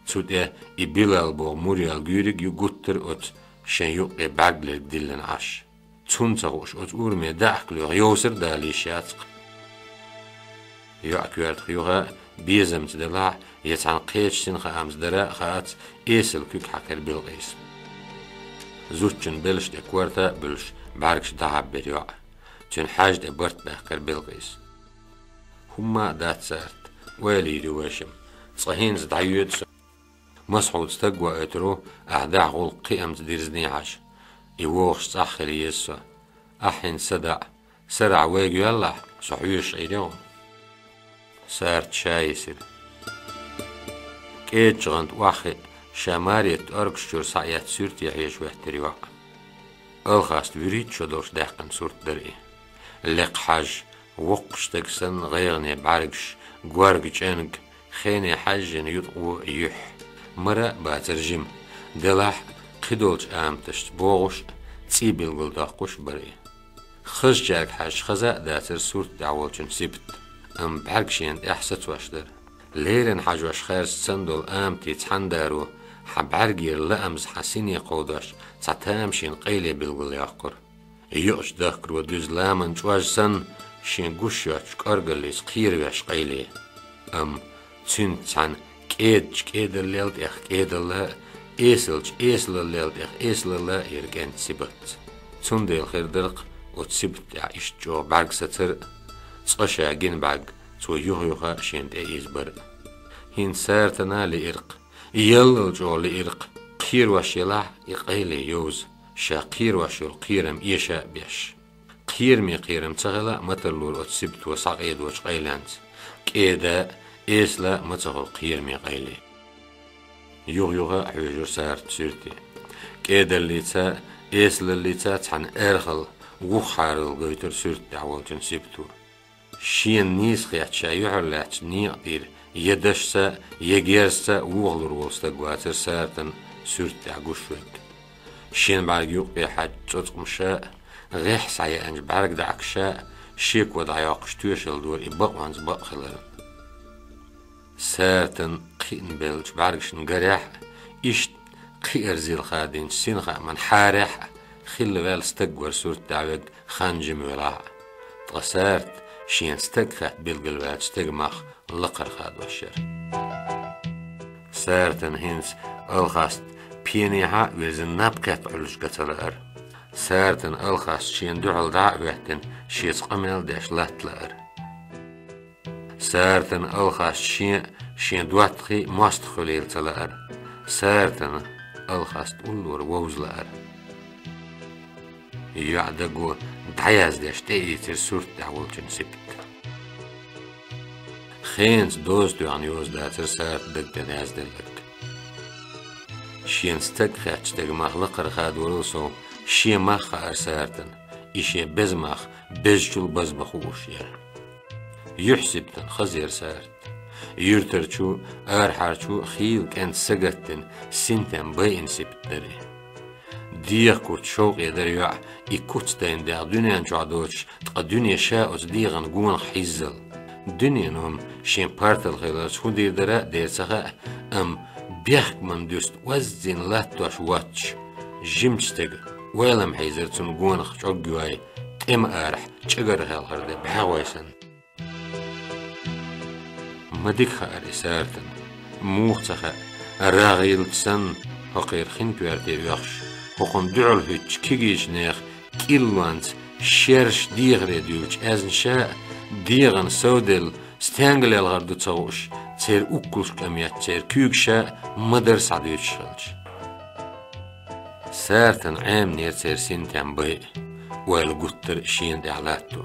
Цу тӀе и Билал боху мур яьлла гуьйриг ю гуттар а оцу шен юккъе бӀаьрг лерг диллина Ӏаш. Цунна ца хууш, оцу ураме даьӀахк лоьху йовсар а дала йиш яц-кх. ЙоӀан коьртах юха а, безамца делахь а, я цхьана кхечу синхаамца дара а хаац, эсала куьг хьаькхира Билкъиса. Зудчун белшаш тӀе корта а буьллуш, бӀаьргаш дӀахьаббира йоӀа. Цуьнан хьаьжа тӀе барт баьккхира Билкъиса. ХӀумма а дац, Сарт, ойла йийр ю вайшимма. Цкъа хӀинца дӀайоьду со. Масхьуда стаг ваийтур ву, ахь дахьа гӀуллакх кхиамца дирзиний хьажа. И вогӀуш цӀахь хила еза со. Ахь хӀинца садаӀа. Сарахь вайга йоьллахь, со хьоьжуш Ӏийр ю хьуна. Сарта ша йисира. КӀеда чӀагӀанта охьахиъна, ша маре тӀоргаш чуьра схьаэцна суьрте хьежа хӀоьттира йоӀ. Алхаста вуьрхӀитта шо долуш даьккхина сурт дара и. Лекха хьаж, воккхачу стеган санна гӀайгӀане бӀаьргаш, горга чӀенга, хене хьаьжжина юткъо юьхь. Мара а бацара жима, делахь а, кхидолчу аматашца богӀуш а, цӀий билгалдоккхуш а бара и. Хазачаьрга хьаьжча, хаза а дацара сурт тӀехь волчун сибат, амма бӀаьрг шена тӀехь сацош дара. Леррина хьажош хаьржича санна долу аматийн цхьаьнадаро хьан бӀаьргера лаамза хьан сине кховдош, цхьа тамашийна къайле билгалйоккхура. Юкъачу дахкаро дуьзна ламан чӀож санна, шен гуш йоцчу кӀоргаллица кхеравеш къайле. Амма цуьнца цхьаьна кӀедачу кӀедаллел тӀех кӀедалла а, эсалчу эсалаллел тӀех эсалалла а яра кӀентан сибатца. Цундела хир дара-кх оцу сибат тӀехь иштта чӀогӀа бӀаьрг сацар а, цкъа ша гина бӀаьрг цо юха-юха а шена тӀеийзабар а. ХӀинца Сартана а лиира-кх, яллал чӀогӀа лиира-кх, кхерош елахь а и къайле йовза, ша кхерош йолу кхерам эша а беш. Кхераме кхерам ца хила а ма тарлора оцу сибато схьакъедочу къайленца. КӀеда а, эсала а ма ца хуьлу кхераме къайле. Юха-юха а хьоьжура Сарта суьрте. КӀедаллица а, эсалаллица а цхьаьна аьрхалла, вуххьаралла гойтура сурт тӀехь волчун сибато. Шена нийса хетта ша юьхьарлаьцначу некъа тӀера я дашца, я герзаца вохалур волу стаг вацара Сартана сурт тӀехь гуш верг. Шен бӀаьрг юккъе хьаьжча цӀоцкъамаша а, гӀеххьа схьаеанчу бӀаьрг дӀаккаша а, шеко дӀайоккхуш тоьшалла дора и бакъонца бакъ хиларна. Сартана кхиъна беллачу бӀаьргашна гарехь а, иштта кхиарзилла хадийначу синхааман хьарехь а хилла ваьлла стаг вара сурт тӀехь верг, хан жима велахь а. Ткъа Сарта шена стаг хатта билгалваьллачу стеган мах лакхара хадош яра. Сартана хӀинца Алхаста пенехьа а вирзина наб кхетта Ӏуьллуш ган ца лаара. Сартана Алхаста шена дуьхьал дӀа а хӀоьттина, шеца къамел а деш латта лаара. Сартана Алхаста шен а, шен доттагӀий а мостагӀ хуьлийла ца лаара. Сартана Алхаста уллора вовза лаара. ЙоӀа даго дӀаяздеш тӀеийцира сурт тӀехь волчун сибат. Хенаца доза тоьхна йоза дацара Сарта даг тӀе язделларг. Шена стаг хеттачу стеган мах лакхара хадорал сов, шен мах хаьара Сартана, и шен беза мах безачул базбан хууш яра. Юьхь-сибатан хаза яра Сарта. Юьртарчу, арахьарчу хийла кӀентан сагатдина, синтем байина сибат дара и. ДегӀан куц шовкъе дара йоӀа, и куц дайна дегӀ дуьнен чохь доцуш, ткъа дуьне ша оцу дегӀан гонах хьиззал. Дуьненан шен партал хиларца хӀун дийр дара а дера ца хаьа, амма бехкаман дуьста оззийна латтош воцчу жимачу стеган ойлам хьийзара цунна гонах чӀоггайой, тӀема арахь чӀагӀар хьалхара де бӀаьхой санна. Ма дика хаьара и Сартана, муха ца хаьа, рагӀ йиллачу санна, хӀокхеран хин коьрте оьхуш, хӀокхунна дуьхьал хӀуьттучу кегийчу нехан кӀиллонца шераш дехаре дуьйлучу аьзнаш а, дегӀана совделла, стенга лелхар ду ца хууш, церан уккулш кӀаметта церан куьйгаш а ма-дарра схьадуьйцуш хилча. Сартана Ӏеминера церан синтем байа, ойла гуттар а шена тӀехь латто.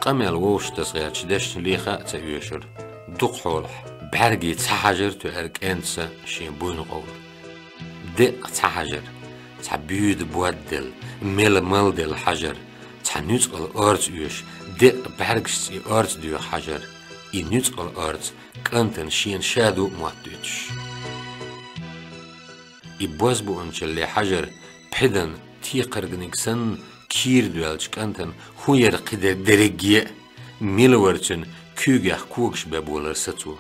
Къамел вовшахтаса гӀертачу дешна леха а ца оьшура. Дукха хьолахь бӀаьргий цхьа хьажар тоьара кӀентан са шен буйна къовла. Деккъа цхьа хьажар, цхьа буьйда бодделла, мела малделла хьажар, цхьа нуьцкъала орца оьшу, деккъа бӀаьргашца и орца доьху хьажар, и нуьцкъала орца кӀантана шена ша ду а моттуьйтуш. И бозбуунчалле хьажар пхьидан текхаргниг санна кийра доьллачу кӀантана хӀун яра кхидерг дерриге а, мила вара цуьнан куьйгех когаш бен болар сацо.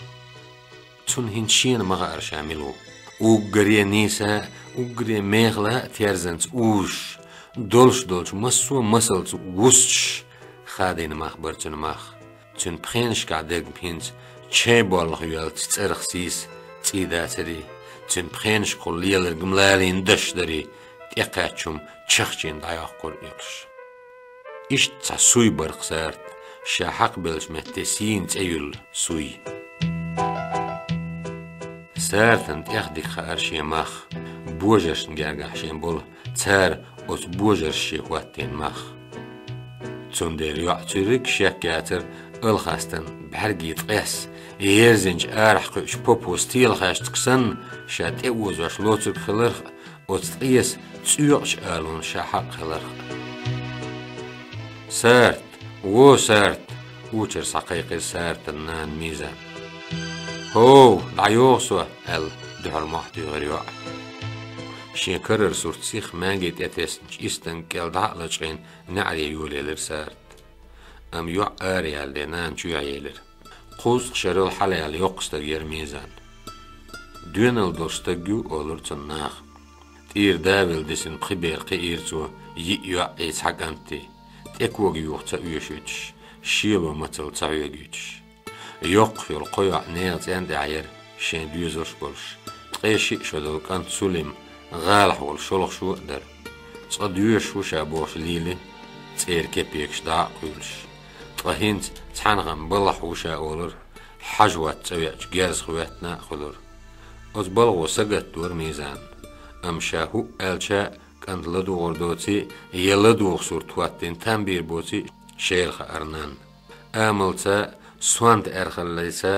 Цунна хӀинца шена ма хаьара ша мила ву. Уггаре нийса, уггаре мехала а терзанца узуш, долуш долчу массо а масалца вуссуш, хадийна мах бара цуьнан мах. Цуьнан пхенашкахь дерг хӀинца чай боллах йоьллачу цӀарах сийса цӀий дацарий, цуьнан пхенашкахула леларг ма лалийна даш дарий, тӀекхаьчча хӀума чахчийна дӀайоккхура экхаш. Иштта цхьа суй бара-кх Сарта, ша хьакхабеллачу метте сийна цӀе юьллу суй. Сартана тӀех дика хаьара шен мах, божаршна гергахь шен болу, цара оцу божарша шен хӀоттийна мах. Цундела йоӀ цуьрриг шек яцара алхастан бӀаьргий ткъес, ерзинчу арахь кхуьучу попо стелахаьшциг санна, ша тӀеозош лоцург хиларх а, оцу ткъеса цӀоькъачу алонна ша хьакъ хиларх а. «Сарт! Во Сарт!» — учуьра схьакхайкхира Сартан нана Мизан. «ХӀов, дӀайогӀу со!» — аьлла, дуьхьал мохь туьйхира йоӀа. Шен карара сурт сиха маьнги тӀетеснчу истанга кӀел дӀа а лачкъийна, неӀаре йолаелира Сарт. Амма йоӀ ара яьлла де, нана чоьхьа елира. Кхузткъа шерал хьалаяьлла йоккха стаг яра Мизан. «Доьналла долу стаг ю», — олура цунна наха. ТӀера да а велла дисина пхи бер кхиийра цо, йиъ йоӀий, цхьа кӀантий, тӀе кога юха ца оьшуьйтуш, шело мацалла ца хьоьгуьйтуш. Йоккхах йолу кхо йоӀ нехан цӀенна тӀехь яра, шайн доьзалш а болуш, ткъе шиъ шо долу кӀант Сулим гӀалахь волу шолгӀа шо а дара. Цкъа доьшуш ву ша бохуш лийли, цӀера кепекаш дӀа а кхуьйлуш. Ткъа хӀинца цхьаьнхам балхахь ву ша олура, хьажа-хӀотта цӀа веача герзах хӀоьттина а хуьлура. Оцу балхо сагатдора Мизанна. Амма ша хӀуъа аьлча а, кӀант ладугӀур доций, я ладугӀу сурт хӀоттийна там бийр боций, шайла хаьара нанна. Амалца, сонта аьрхаллица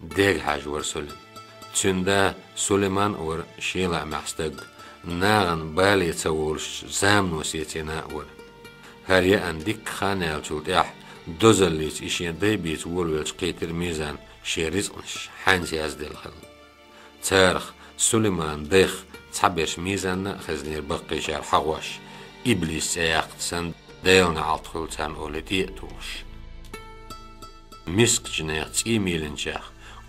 дега хьаьжа вара Сулим. Цуьнан да Сулиман а вара шен лаамехь стаг, нахана бале ца волуш замано сецийна а вара. ХӀара яан дикка хан яьллачул тӀаьхьа дозаллица и шен дай бийца волавелча кхийтира Мизанна шен рицкъанаш хьаьнца язделла хилла. Царах Сулиманан дайх цхьаберш Мизанна а хезнера баккхийчара хьагӀош, иблис цӀе яккхича санна, Делан неӀалт хуьлу царна олий тӀе а тухуш. Мискачу нехан цӀий мийлинчех,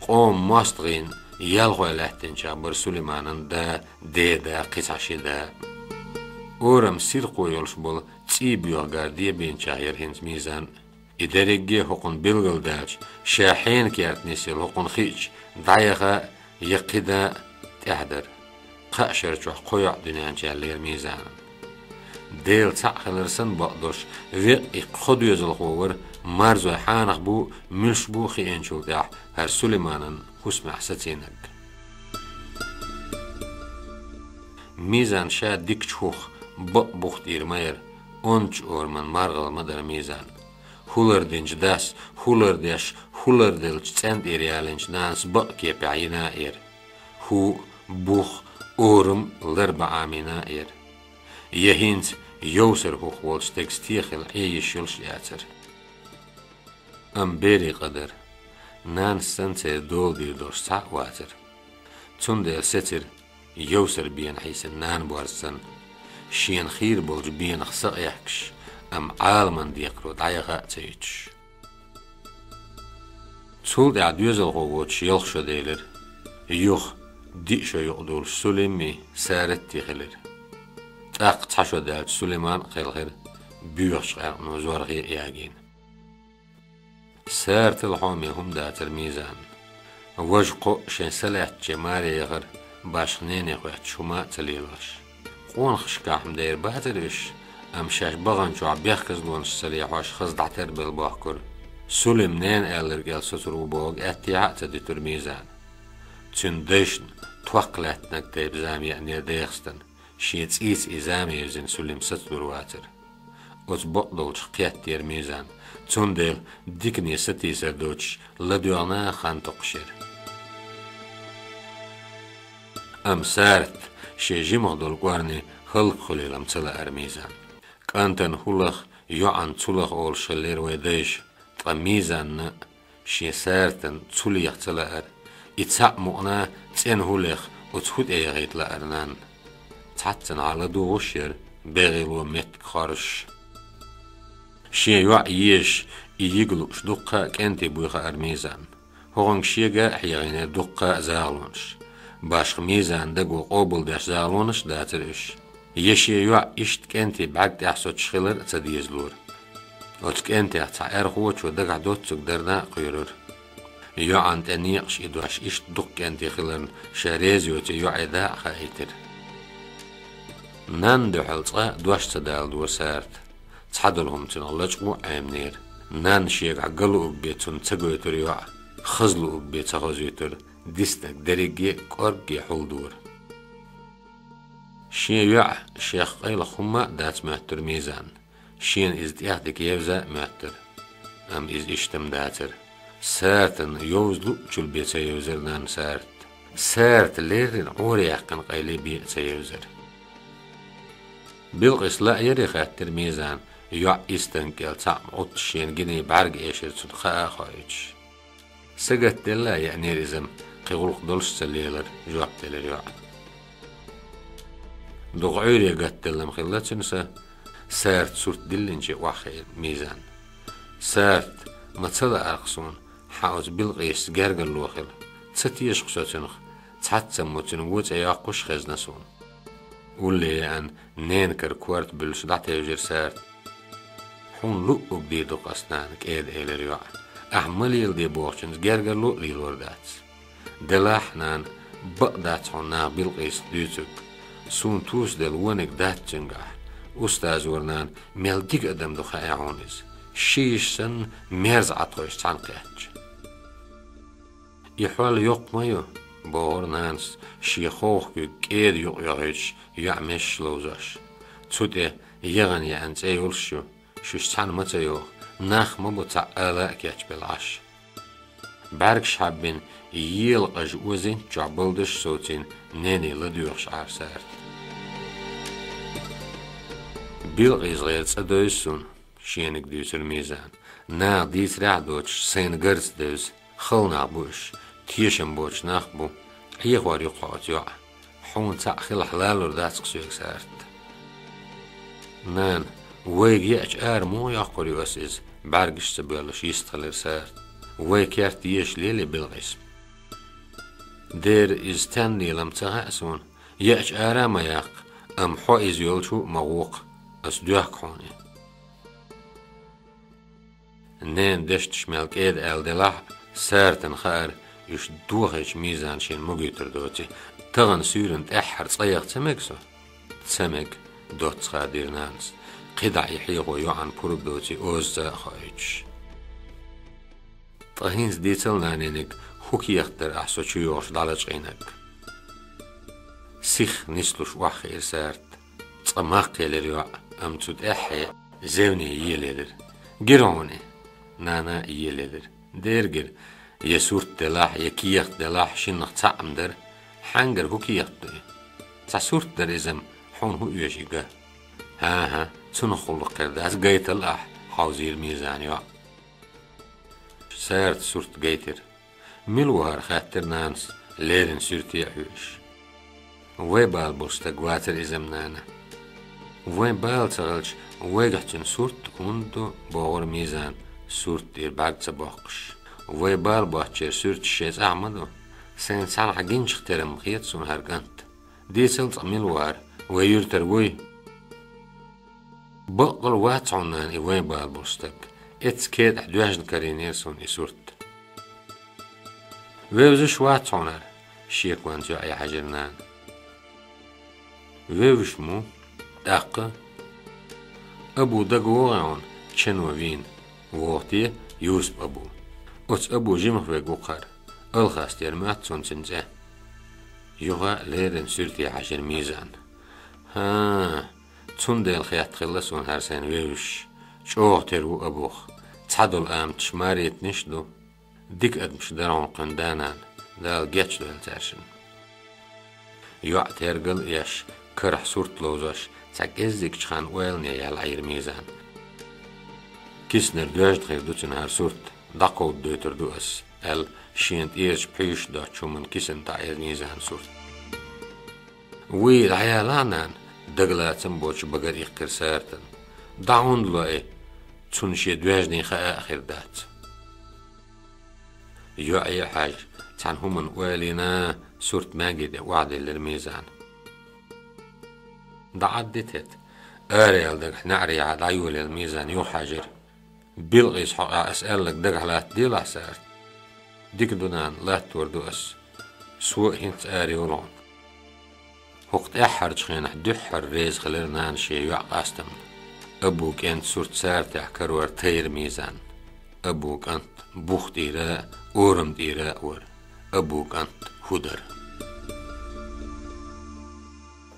къоман мостагӀийн ялхой лаьттинчех бара Сулиманан да, деда, кхин цхьа ши да. Орам сирхо йолуш болу цӀий боьха гар дебийначех яра хӀинца Мизан а. И дерриге а хӀокхунна билгалдаьлча, ша хьенан керта нисъелла хӀокхунна хиъча, дӀаяха а, я кхин да а тӀаьхьа дара. Кхаа шара чохь кхо йоӀ дуьнен чу яьллера Мизанан. Дела цхьаъ хилар санна бакъдолуш, веккъа и кхо доьзалхо вара, марзой хьанах бу, муьлш бу хиъначул тӀаьхьа хӀара Сулиманан хӀусамехь сацийнарг. Мизан ша дикачу хӀух бакъ бух тӀера ма яра, ончу ораман маргӀал ма дара Мизан. ХӀулар динчу дас, хӀулар деш, хӀулар деллачу цӀен тӀера ялийначу нанас бакъ кепехь йина а яра. ХӀу, бух, орам лар бан Ӏамийна а яра. Я хӀинца йовсар хӀух волчу стегас техила Ӏен йиш йолуш а яцара. Амма берийн къа дара. Нанас санна церан дола дийр долуш цхьа а вацара. Цундела сецира, йовсар бена хьийсина нана борз санна, шена хийра болчу бенах са а къехкаш, амма Ӏаламан декхаро дӀаяха а ца юьтуш. Цул тӀаьхьа доьзалхо воцуш ялх шо делира. Юха диъ шо юкъадолуш Сулимми, Саратти хилира. ТӀаккха цхьа шо даьлча Сулиман а кхелхира, боьхачу къаьркъано зоргӀе а ягийна. Саратал хьоме хӀума дацара Мизанна. Важа кхоъ шайн са лаьттаче маре яхара, башха нене хоьттуш хӀума а ца лелош. Къонахашкахь-м дера бацара уьш, амма шаьш баханчохь бехказлонаш ца лехьош хаза дӀатарбелла бохкура. Сулим ненан аьлларг аьлла соцур ву бохург аьттехьа а ца дуьтура Мизана. Цуьнан дайшна тхох лаьттинарг тайпа зама еанера дехастана, шен цӀийца и зама евзина Сулим сацалур вацара. Оцу бакъдолчух кхеттера Мизан, цундела дикане сатийсар доцуш ладоьгӀна хан токхуш яра. Амма Сарат шен жимах долу кӀорни хӀаллакьхуьлийла-м ца лаьара Мизан. КӀантана хӀуллах, йоӀана цулах олуш хиллера вайн дайша, ткъа Мизанна шен Саратан цулех ца лаьара, и цхьаъ мукъана цӀена хӀуллех оцу хӀу тӀе яхийта лаьара нанна. Цхьаццанхьа ладугӀуш яра, бегӀийла меттиг хоржуш. Шен йоӀ езаш и йига лууш дуккха а кӀентий буй хаьара Мизанна. ХӀокхуьнга шега а хьегӀийнера дуккха а загӀалонаш. Башха Мизанна даго къобалдеш загӀалонаш а дацара уьш. Я шен йоӀ иштта кӀентий бӀаьрг тӀехь соцуш хилар а ца дезалора. Оцу кӀентех цхьа аьрхочо дагахь доццуг дарна а кхоьрура. ЙоӀана тӀе некъаш и дош иштта дукха кӀентий хиларна ша реза йоций йоӀе дӀа а хаийтира. Нанна дуьхьал цкъа а дош ца даладора Сарат. Цхьадолу хӀума цунах лачкъо а Ӏеминера. Нанна шегахь ган луург бен цунна ца гойтура йоӀ, хаза луург бен ца хазуьйтура, диснарг дерриге а кӀоргге хьулдора. Шен йоӀ шех къайлаха хӀумма а дац моьттура Мизанна. Шена иза тӀехдика евза а моьттура. Амма иза иштта-м дацара. Саратан йовза луъучул бен ца евзара нанна Сарат. Сарат леррина Ӏораяьккхина къайле бен а ца евзара. Билкъис лаьара хаьттира Мизана, йоӀ истанга кӀел цхьаъ Ӏуттуш шена гиний бӀаьрг эшар цунна хаа а хоуьйтуш. Сагатделла а еанера иза-м, кхин гӀуллакх долуш а ца лелара, жоп делира йоӀа. Дукха Ӏуьйре гатделла-м хилла цуьнан са, Сарат сурт диллинче охьахиира Мизанна. Сарат, ма ца лаьара-кх суна, хьан оцу Билкъисца гергарло хила. Ца теша-кх со цуьнах, цхьацца-м цуьнан вон цӀе йоккхуш а хезна суна. Улле яьана, ненан кара корта буьллуш дӀатевжира Сарат. Хьуна луъург дийр ду-кх ас, нана, кӀеда элира йоӀа. Ахь ма леладе бохучуьнца гергарло а лелор дац. Делахь, нана, бакъ дац хьуна наха Билкъиса дуьйцург. Суна тусаделла вониг дац цуьнгахь. Устаз вара, нана, мел дика адам ду хаьа хьуна иза. Ши йиша санна, мерза Ӏа тхойша цхьаьна кхеттача. И хьол йоккха ма ю, бохура нанас, шен ховха куьг кӀеда юкъайохуьйтуш, йоӀ месаш ловзош. Цу тӀе ягӀан яьӀна цӀе йолуш ю, шуьша цхьаьна ма ца йогӀу, нах ма бу цхьаъ ала а кечбелла Ӏаш. БӀаьргаш хьаббина, ела къажа озийначохь балдаш а совцийна, нене ладоьгӀуш Ӏара Сарат. Билкъиса гӀера цӀа девза суна, шениг дуьйцура Мизана. Наха дийцарехь а доцуш, сайна гарца девза. Хала нах бу уьш, тешам боцуш нах а бу, Ӏехор ю-кх хьо оцу йоӀа. Хьуна цхьаъ хилахь лалур дац-кх соьга, Сарат. Нана, вайга еача ара муха йоккхур ю ас иза, бӀаьргаш а ца боьллуш йистхилира Сарат. Вай керта езаш лелий Билкъис? Дера, иза стенна лела-м ца хаьа суна, еача ара а ма яккха, амма хьо иза йолчу а ма гӀо-кх, ас доьхку хьуна и. Ненан дешнаш мел кӀеда аьлла делахь а, Саратана хаьара, уьш дохийча Мизана шена магуьйтур доций. Тахана суьйранна тӀаьххьара цкъа яха ца мега со? Ца мега, доцца хадийра нанас, кхидӀа и хьехо йоӀана пурба доций озаца а хоуьйтуш. Ткъа хӀинца дийцал нанениг, хӀун кехат дара ахь со чу йогӀуш дӀалачкъийнарг? Сиха нислуш охьахиира Сарат. Цкъа маккхаелира йоӀ, амма цу тӀаьххье зевне елаелира. Гира хьуна и? Нана елаелира. Дера гира. Я сурт делахь, я кехат делахь, шиннах цхьаъ-м дара. Хьаьнгара хӀун кехат ду и? Цхьа сурт дара иза-м, хьуна хӀун оьшу и ган? ХӀан-хӀа, цунах гӀуллакх хир дац, гайтал ахь, хьовзийра Мизана йоӀ. Сарата сурт гайтира. Мила ву хӀара, хаьттира нанас, леррина суьрте а хьоьжуш. Вайн бала болу стаг вацара иза-м, нана. Вайн бала ца хилча, вайгахь цуьнан сурт хӀунда ду, бохура Мизана, сурт тӀера бӀаьрг ца боккхуш. Вай бала боцчеран суьрташ шен цӀахь ма ду. Сайна цхьанхьа гинчух тера-м хета суна хӀара кӀант. Дийцал цкъа мила ву хӀара, вай юьртара вуй? Баккъал вац хьуна, нана, и вайн бала болу стаг. Эццахь кетӀахь доьжна карийнера суна и сурт. Вевзаш вац хьуна хӀара, шеконца йоӀе хьаьжира нана. Вевзаш ма ву, тӀаккха. Абу дага вогӀий хьуна, чано вийна, вогӀу те Юсуп-Абу. Оцу Абу жимах верг ву-кх хӀара. Алхастера моьтту суна цуьнан цӀе. Юха а леррина суьрте хьаьжира Мизан. ХӀан, цундела хетта хилла суна хӀара сайн вевзаш. ЧӀогӀа тера ву Абух. Цхьадолу аматаш маританаш а ду. Дика адамаш дара хьуна кхуьнан да-нана, Дала гечдойла цаьршинна. ЙоӀ тергал а еш, карахь сурт ловзош, цхьа кӀеззигчу ханна ойлане яьлла Ӏийра Мизан. Киснара доьжна хир ду цуьнан хӀара сурт, дӀакховдадойтур ду ас, аьлла, шена тӀерачу пхьуьйшаш доцучу хӀуманна кисана таӀийра Мизан сурт. Вуй, дӀаяла, нана, дагалацам боцуш багара иккхира Сартана. ДӀа хӀунда ло и? Цунна шен доьжний хаа а хир дац. ЙоӀе а хьаьжна, цхьана хӀуманна ойла йина, сурт маьнги тӀе охьаделлира Мизана. ДӀа Ӏадда хӀета, араяьлла дагахь неӀарехьа дӀайолаелла Мизан юхахьаьжира. Билкъисан хьокъехь ас аьлларг дагахь латта делахь, Сарта. Дика ду, нана, латтор ду ас. Со а хӀинца ара йолу хьуна. ХӀокху тӀаьххьарчу хенахь дуьххьара реза хилира нана шен йоӀан къастамна. Абу кӀентан сурт Сартехь карор тайра Мизанна. Абу кӀант бух тӀера а, орам тӀера а вара. Абу кӀант хӀун дара?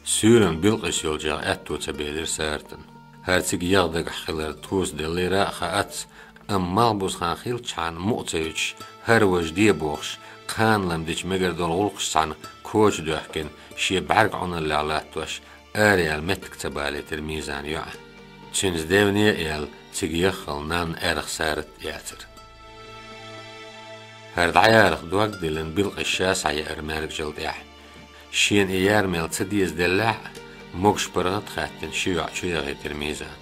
Суьйранна Билкъис йолчех аьтто ца белира Сартана. ХӀара цига яха дагахь хилар тхоьца деллера а хаац, амма малхбуза хан хилчхьана мукъа ца юьтуш, хӀара важа де бохуш, кхана лам дича мегар долу гӀуллакхаш цхьаьна коча доьхкина, шен бӀаьрг Ӏуналлехь латтош, араяьлла меттиг ца балийтира Мизана йоӀа. Цуьнца девне а яьлла, цига яххал нанна аьрха Сарат яцара. ХӀара дӀаярах дог а диллина, Билкъис ша схьаеара маьркӀажалла тӀехь. Шена и яра мел ца дезаделлехь а, могуш-паргӀат а хаьттина, ши йоӀ чу яхийтира Мизана.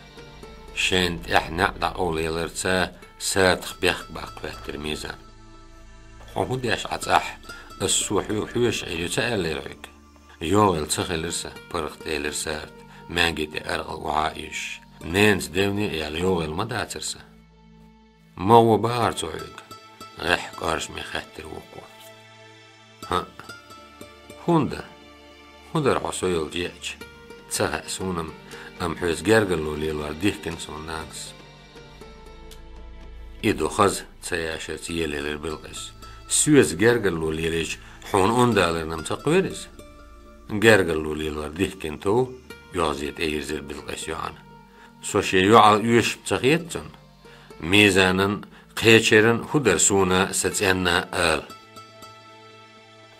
Шайна тӀехь неӀ дӀакъовла яларца Сартах бехк баккха хӀоьттира Мизана. Хьо хӀун деш Ӏа цӀахь? Ас со хьоьга хьоьжуш Ӏийр ю ца аьллера хьоьга? ЙогӀийла ца хилира сан, паргӀат элира Сарта, маьнги тӀе аркъал охьа а уьйзуш. Ненца девне а яьлла йогӀийла ма дацара сан. Ма гӀо бахара цо хьоьга? ГӀеххьа кӀоршаме хаьттира вукхо. ХӀаъ. ХӀунда? ХӀун дара хьо со йолчу еача? Ца хаьа суна-м, амма хьоьца гергарло лелор дихкина суна нанас. И ду хаза, ца яшарца елаелира Билкъис. Соьца гергарло лелийча, хьуна ондаларна-м ца кхоьру иза? Гергарло лелор дихкина тов, йоьзна тӀейирзира Билкъис йоӀана. Со шен йоӀал оьшуш ца хета цунна? Мизанан, кхечеран хӀун дара суна, сан цӀенна ала?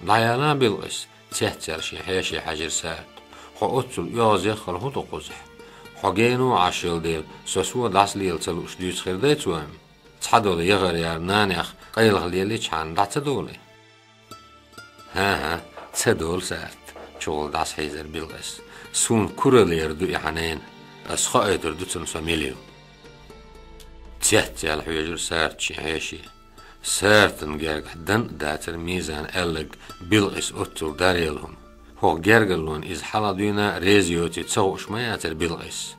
ДӀаяла, Билкъис, цецъяьлла шен хьеше хьаьжира Сарта. Хьо оццул оьгӀазъяххал хӀун ду кхузахь? Хьо генахь Ӏаш йолу дела, со сов дӀасалела ца лууш дуьйцуш хир дай цо-м? Цхьадолу яхар яра нанех къайлаха лелийчхьана дӀа ца долий? ХӀан-хӀа, ца долу, Сарта, чугӀула дӀасахьийзира Билкъис. Суна куралла яр ду и хьан нена. Ас хоуьйтур ду цунна со мила ю. Цецъяьлла хьоьжура Сарта шен хьеше. Сартан гергахь дан а дацара Мизана аьлларг Билкъис оццул даръелла хӀума. ХӀокху гергарлонна иза хьалха дуьйна реза йоций ца хууш ма яцара Билкъис.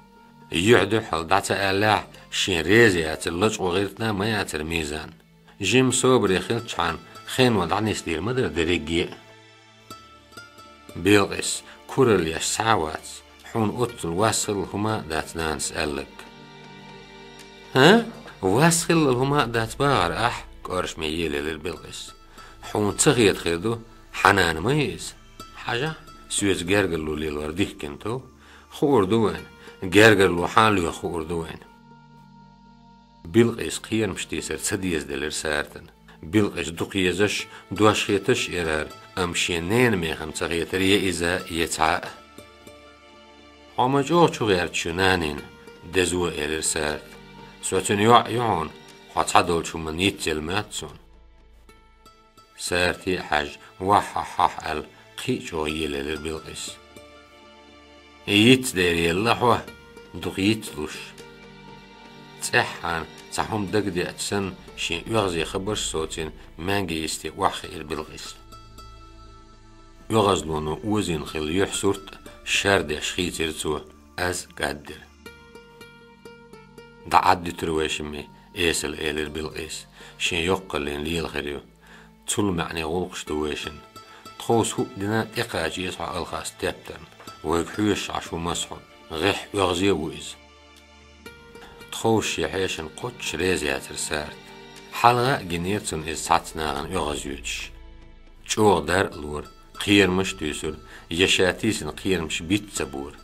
Юьхь-дуьхьал дӀа ца аьллехь, шен реза яцар лачкъо гӀиртина ма яцара Мизана. Жима собаре хилчхьана, хено дӀанисдийр ма дара дерриге а. Билкъис, куралла еш схьа а вац, хьуна оццул вас хилла хӀума а дац нанас аьлларг. ХӀа? Вас хилла хӀума а дац бахара ахь? — кӀоршаме елаелира Билкъис. Хьуна ца хета хир ду, хьан нана ма ю иза. Хьажахь, соьца гергарло лелор дихкина тов. Хуур ду вайна, гергарло хьан лоьху хуур ду вайна. Билкъис кхерамаш тийсар ца дезаделира Сартана. Билкъис дукха езаш, дош хеташ а яра хӀара, амма шен ненан механа ца хетара я иза, я цхьа а. Хьо ма чӀогӀа чу гӀерташ ю нанина, дезо а элира Сарта. Со цуьнан йоӀ ю хьуна, хьо цхьадолчу хӀуманна йицъелла моьтту суна. Сарте а хьаьжна, вахь-хьахь-хьахь аьлла, кхин а чӀогӀа елаелира Билкъис. Йицдер елла хьо, дукха йицлуш. ЦӀеххьана Цхьа хӀума дагадеача санна, шен оьгӀазе хабарш социйна, маьнге йисте охьахиира Билкъис. ОьгӀазлоно озийна хилла юьхь сурт а шардеш хийцира цо, аз а кӀаддира. «ДӀаӀаддуьтур вайшимми, эсала», — элира Билкъис, — «шен йоккхаллин лела хир ю. Цул маьӀне гӀуллакхаш ду вайшин. Тховса хӀуъа дина тӀекхача еза хьо Алхаста тептарна. Вайга хьоьжуш Ӏаш ву Масхьуд. ГӀеххьа оьгӀазе а ву иза». Тховса шен хьешан кхоччуш реза яцара Сарта. Хьалха а гинера цунна иза цхьацца нахана оьгӀаз йоьдуш. ЧӀогӀа дар а лора, кхерамаш а туьйсура, я ша тийсина кхерамаш биц ца бора.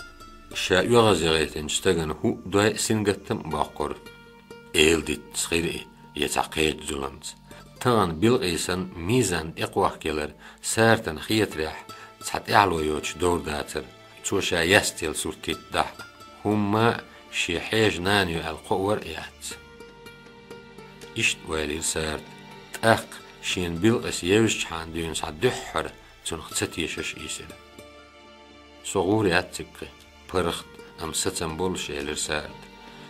Ша оьгӀазе гӀертинчу стагана хӀуъа дой а, сингаттам а боккхура. Эладитанца хир и, я цхьа кхечу зуламца. Тахана Билкъисан мизан тӀекхохкаялар Сартана хетарехь, цхьа тӀаьхьало йоцуш довр дацара, цо ша ястел сурт хӀиттадахь а. ХӀумма а шен хьежа нана ю аьлла кхоавар а яц. Иштта ойла йира Сарта, тӀаккха шена Билкъис евзачхьана дуьйна схьа дуьххьара цунах ца тешаш ийсира. «Со гӀур яц цига кхин, паргӀат, амма сацам болуш», — элира Сарта.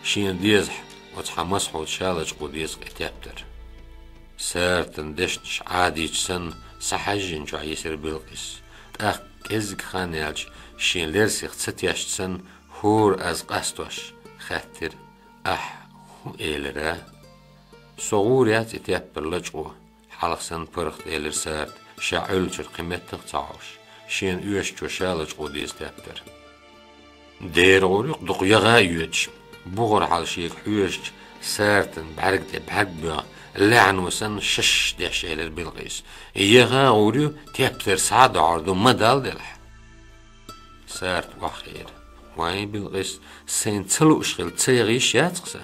«Шена дезахь, оцу хьан Масхьуд ша лачкъо деза-кх и тептар». Сартан дешнаш Ӏадийча санна, схьахьаьжжинчохь йисира Билкъис. ТӀаккха кӀеззиг хан яьлча, шен лерсех ца тешча санна, хӀора аз къастош, хаьттира: «Ахь хӀун элира?» «Со гӀур яц и тептар лачкъо, хьалха санна паргӀат», — элира Сарта, ша Ӏуьллучуьра кхин меттах а ца хьовш. Шена оьшучо ша лачкъо деза тептар. «Дера гӀур ю-кх дукха яха а йоьдуш». Бухархьалла шега хьоьжучу Сартан бӀаьрга тӀе бӀаьрг боьгӀна, лаьхьано санна шаш деш элира Билкъис: «Яха а гӀур ю, тептар схьа а дохьур ду, ма Далла делахь». Сарта охьахиира: «Вайн, Билкъис, сайна ца лууш хилла ца яха йиш яц-кх сан?»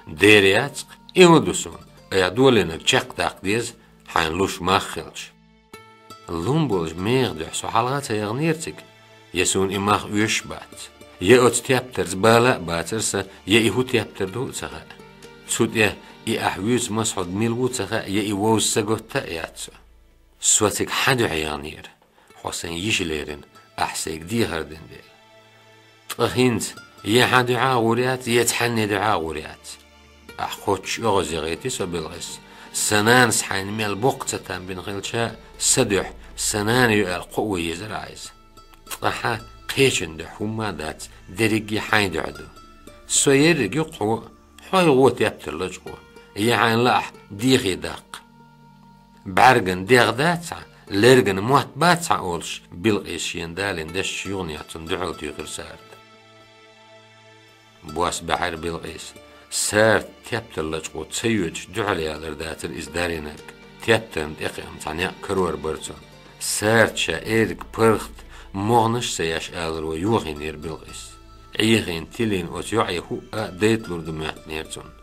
«Дера яц-кх, и хӀун ду суна, айхьа долийнарг чекхдаккха деза, хьайна луш мах хилча». «Лун болчу механа дуьхьа со хьалха а ца яханера цига, я суна и мах оьшуш а бац, я оцу тептарца бала а бацара сан, я и хӀун тептар ду а ца хаьа. Цу тӀе и ахь вуьйцу Масхьуд мила ву ца хаьа, я и вовза сагатта а яц со. Со цига хьан дуьхьа яханера? Хьо сайн йиша лерина, ахь сайга дехар дина дела. Ткъа хӀинца я хьан дуьхьа а гӀур яц, я цхьанне дуьхьа а гӀур яц. Ахь кхоччуш оьгӀазе гӀерти со, Билкъис. Сан нанас хьайна мел боккха цатам бина хилча, сан дуьхьа сан нана ю аьлла кхоо езара ахь иза. Ткъа хьан кхечун дуьхьа хӀумма а дац, дерриге хьайн дуьхьа ду. Со ерриг ю-кх хьо, хьо-й гӀо тептар лачкъо, я хьайна лаахь дехе даккха. БӀаьргана дегӀ дац хьан, лергана мотт бац хьан», — олуш, Билкъис шена далийна дешнаш юханехьа цунна дуьхьал туьйхира Сарта. Бос баьхьира Билкъис. Сарта тептар лачкъо ца йоьдуш дуьхьал ялар дацара иза дарийнарг. Тептарна тӀекхиам цхьа некъ карор бара цунна. Сарта ша эриг паргӀат, могӀанаш а ца еш аларо йохийнера Билкъис. Ӏехийна тилийна оцу йоӀе хӀуъа а дайта лур ду моьттинера цунна.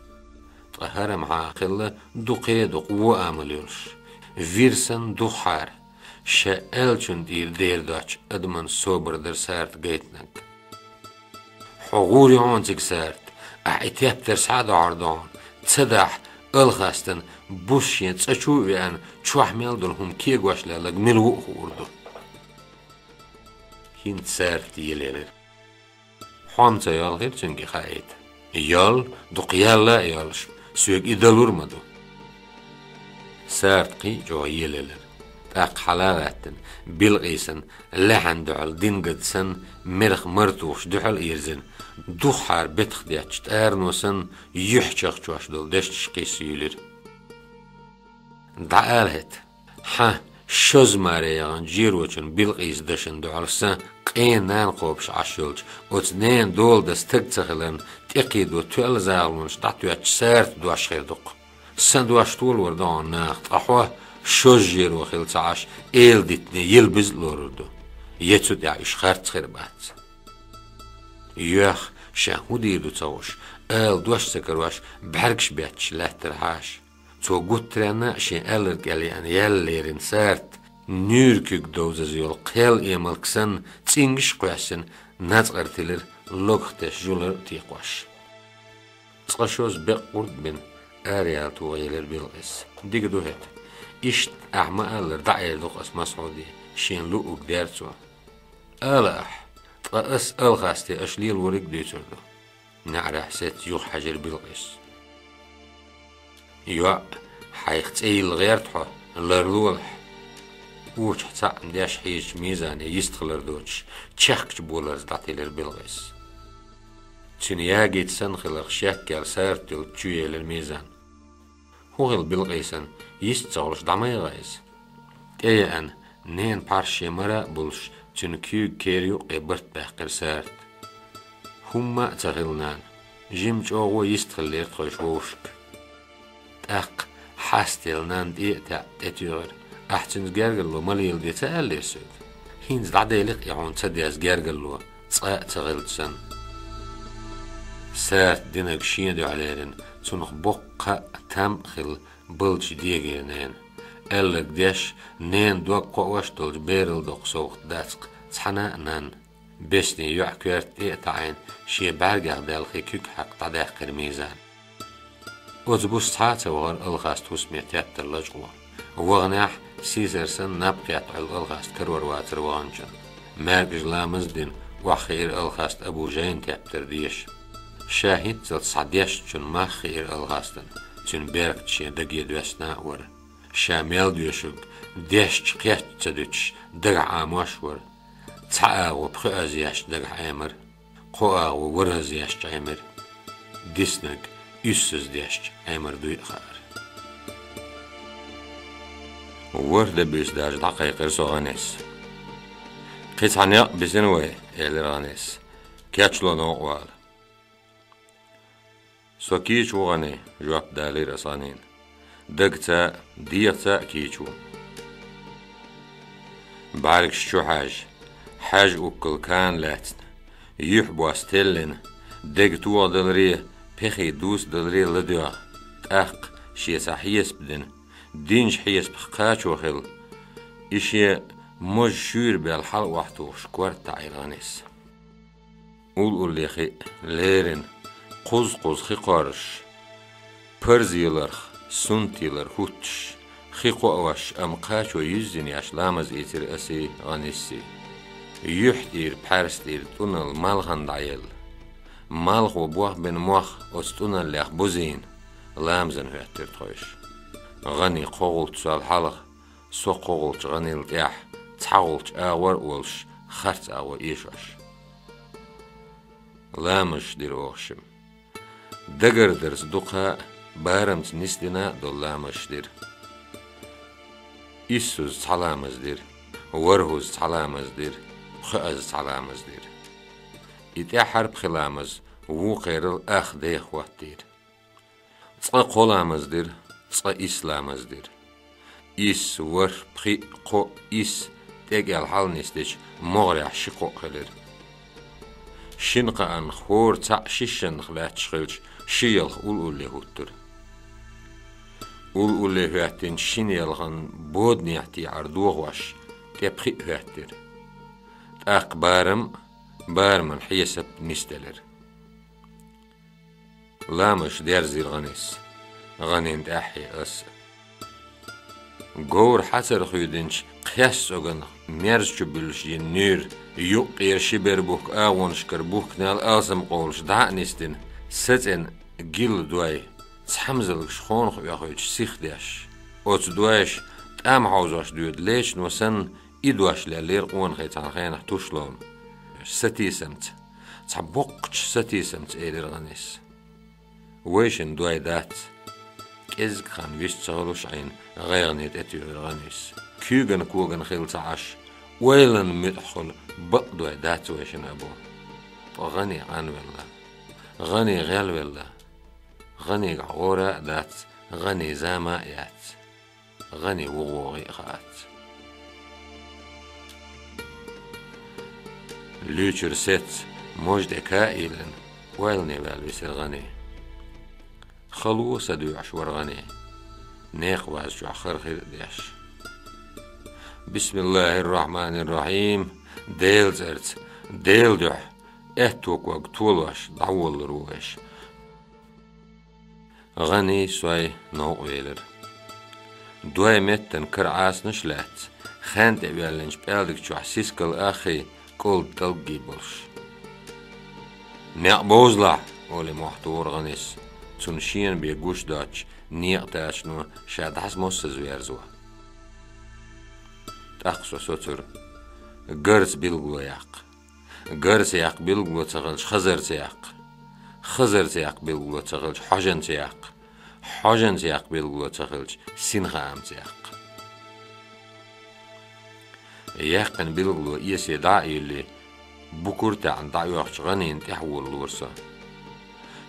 Ткъа хӀара-м хьан хилла дукхе а дукха вон амал йолуш, вир санна духхьара, ша аьллачунна тӀера дер доцучу адаман собар дара Сарта гайтинарг. «Хьо гӀур ю хьуна цига, Сарта, ахь и тептар схьа а дохьур ду хьуна, ца дахь, Алхастана, буса шен цӀа чу а веана, чохь мел долу хӀума кегош лелларг мила ву а хуур ду». ХӀинца Сарта елаелира. Хьо-м ца йолхира цуьнга и хаийта? Йолла, дукха яьлла а йолуш, соьга и далур ма ду. Сарта кхин а чӀогӀа елаелира. ТӀаккха хьала а гӀаьттина, Билкъисан лаьхьан дуьхьал дин гад санна, мерах мара тухуш дуьхьал а ирзина, духхьара бетах деттачу тӀарано санна, юьхь чахчош долу дешнаш кхиссаюьйлира. «ДӀаала хӀета, хьан шозза маре яханчу жерочун Билкъисан дашан дуьхьал сан къена нана кхобуш Ӏаш йолчу оцу ненан дола дан стаг ца хиларна, тӀекхийдо тоьлла захалонаш дӀатоьттуш Сарта дош хир ду-кх. Сан дош толор ду хьуна наха, ткъа хьо шозза жеро хилла ца Ӏаш, эладитане йилбиза а лорур ду. Я цу тӀехь уьш харц хир бац». Йоьхна, шен хӀун дийр ду ца хууш, ала дош ца карош, бӀаьргаш бетташ лаьттара хьаша. Цо гуттаренна а шен аьлларг кӀел еана яьлла лерина Сарта, нуьйра куьг довзаза йолу кхел эмалк санна, цӀингаш а кхоьссина, нацкъара тилира, логах тесна жулар а текхош. Цкъа шозза беккъург а бина, араяла тоха елира Билкъис. «Дика ду хӀета. Иштта ахь ма-аллара дӀаэр ду-кх ас Масхьуде, шена луъург дера цо». «Ала ахь, ткъа ас Алхасте аша лелориг а дуьйцур ду». НеӀарехь сецна юхахьаьжира Билкъис. «ЙоӀ, хьайх цӀе йилла гӀерта хьо, ларлолахь». Учахь цхьаъ деш хьийзачу Мизане йистхилар доцуш, чехкачу боларца дӀателира Билкъис. Цуьнан ягийта санна хиларх шек яьлла Сарта йолчу чу елира Мизан. «ХӀун хилла Билкъисан, йист ца хуьлуш дӀа ма яха иза?» ТӀеяьӀна, ненан пхьарс шен мара а булуш, цуьнан куьйга кера юккъе барт баьккхира Сарта. «ХӀумма а ца хилла, нана. Жимма чӀогӀа йистхиллера тхойша вовшашка». ТӀаккха хьастаелла нанна тӀе а таьӀна тӀетуьйхира: «Ахь цуьнца гергарло ма леладе ца аьллера соьга? ХӀинца дӀаделира-кх и хьуна ца деза гергарло, цкъа а ца хилча санна». Сарта динарг шен дуьхьа лерина, цунах боккха а, там а хилла, балча дегийра нена. Аьлларг деш, ненан дог кхоош долчу берал доккха совгӀат дац-кх цхьана а нанна. Бесне йоьӀан коьрта тӀе а таӀийна, шен бӀаьргех даьлла хи куьг хьаькхна дӀадаьккхира Мизан. Оцу буса цхьа а ца вахара Алхаста хӀусаме тептар лачкъо. ВаханехӀ, сийсара санна, наб кхетта Ӏуьллу Алхаста карор вацара ваханчунна. МаьркӀажа ламаз а дина, охьахиира Алхаста Абу Жайна тептар деша. Ша хӀинццалц схьадешначун мах хиира Алхастана, цуьнан беркат шен даге доьссина а вара. Ша мел доьшург дешча кхетта ца дуьтуш, дагахь Ӏамош а вара. Цхьа агӀо пхоьазза ешча дагахь Ӏемира, кхо агӀо ворхӀазза ешча Ӏемира. Диснарг уьссазза дешча Ӏемар дуй а хаьара. ВорхӀ де буьйса даьлча дӀакхайкхира со ГӀанис. «Кхин цхьа некъ бисина вай», — элира ГӀанис. «Кечло новкъа вала». «Со кийча ву, ГӀани», — жоп далийра аса ГӀанина. «Дагца а, дегӀаца а кийча ву». БӀаьргаш чу хьаьжжа, хьаьжа уккал кана лаьцна, юьхь-бос теллина, дега тохадаларе, пехий дусадаларе ладоьгӀна, тӀаккха шен цхьа хьесап дина, динчу хьесапах кхачо хилла, и шен можа шуьйра баьлла хьала охьатухуш корта таӀийра ГӀанис. Улле хиъ, леррина, кхузза-кхузза хи кхорзуш, парз яларх суннат ялар хӀуттуш, хи кхоош, амма кхачо юьззина еш ламаз ийцира асий, ГӀанисий. Юьхь тӀера, пхьаьрса тӀера тӀуналла малхана дӀаелла. Малхо бохбина мох оцу тӀуналлех бузийна, ламазана хӀоьттира тхойша. ГӀани кхо гӀулч сол хьалха, со кхо гӀулч ГӀанил тӀаьхьа, цхьа гӀулч агӀор а волуш, харц агӀо эшош. Ламазаш дира оха шимма. Дагардарца дукха а, барамца нисдина а долу ламазаш дира. Иссазза цхьа ламаз дира, ворхӀазза цхьа ламаз дира, пхоьазза цхьа ламаз дира. И тӀаьххьара пхи ламаз вукхерал ах деха хӀоттийра. Цкъа кхо ламаз дира, цкъа исс ламаз дира. Исс, ворхӀ, пхиъ, кхоъ, исс тӀекӀел хьала нисдича, могӀарехь ши кхоъ хилира. Шина кхаанах хӀора цхьаъ шишшаннах лаьтташ хилча, ши ялх уллулле хӀуттура. Уллулле хӀоьттинчу шина ялханна боданехь тӀехьара дохош, тӀе пхиъ хӀоьттира. ТӀаккха барам а, бараман хьесап а нисделира. Ламазаш дерзийра ГӀанис, ГӀанин тӀаьххье ас а. Говр хьацар хуьйдинчу кхес цӀоганах мерза чу буьллуш йина нуьйр, юккъера ши бер бухку агӀонашкара бухканел алсам къовлуш дӀа а нисдина, сацӀена гилла дой, цхьамзалгаш хонах оьхуьйтуш сихдеш. Оцу дойша тӀам хьовзош доьду лечано санна, и дош леллера къонахий цхьана хенахь тушловна. Сатийсамца, цхьа боккхачу сатийсамца элира ГӀанис. Вайшинна дой дац. КӀезиг хан вист ца хуьлуш Ӏийна гӀайгӀане тӀетуьйхира ГӀанис. Куьйган коган хилла ца Ӏаш, ойланан муьтӀахь хуьлу бакъ дой дац вайшинна, Абу. Ткъа ГӀани Ӏанвелла. ГӀани гӀелвелла. ГӀанигахь гӀора а дац, ГӀани зама а яц. ГӀани ву гӀогӀи а хаац. Луьйчуьра сецца, можа тӀе ка а йиллина, ойлане ваьлла висира ГӀани. Хало са доьӀуш вара ГӀани, некха ваз чохь хархир а деш. Бисмиллахир-рахманир-рахим, Делан цӀарца, Делан дуьхьа, аьтту ког толош дӀаволлур ву вайша. ГӀани, сой новкъа велира. Дой меттан кара Ӏасанаш а лаьцна, хен тӀе ваьллинчу пӀаьлдиг чохь сискал аххий, кӀолда тӀалггий болуш. «Некъ бовзалахь!» — олий мохь тухура ГӀанис. цунна шена бен гуш доцучу некъан тачано ша дӀасамоссаза верзо. ТӀаккха со соцура: «Гарца билгало яккха. Гарца яккха билгало ца хилча, хазарца яккха. Хазарца яккха билгало ца хилча, хьожанца яккха. Хьожанца яккха билгало ца хилча, синхаамца яккха». Яьккхина билгало эсе дӀа а йиллий, букур таьӀна дӀаоьхучу гӀанийна тӀаьхьаволалора со.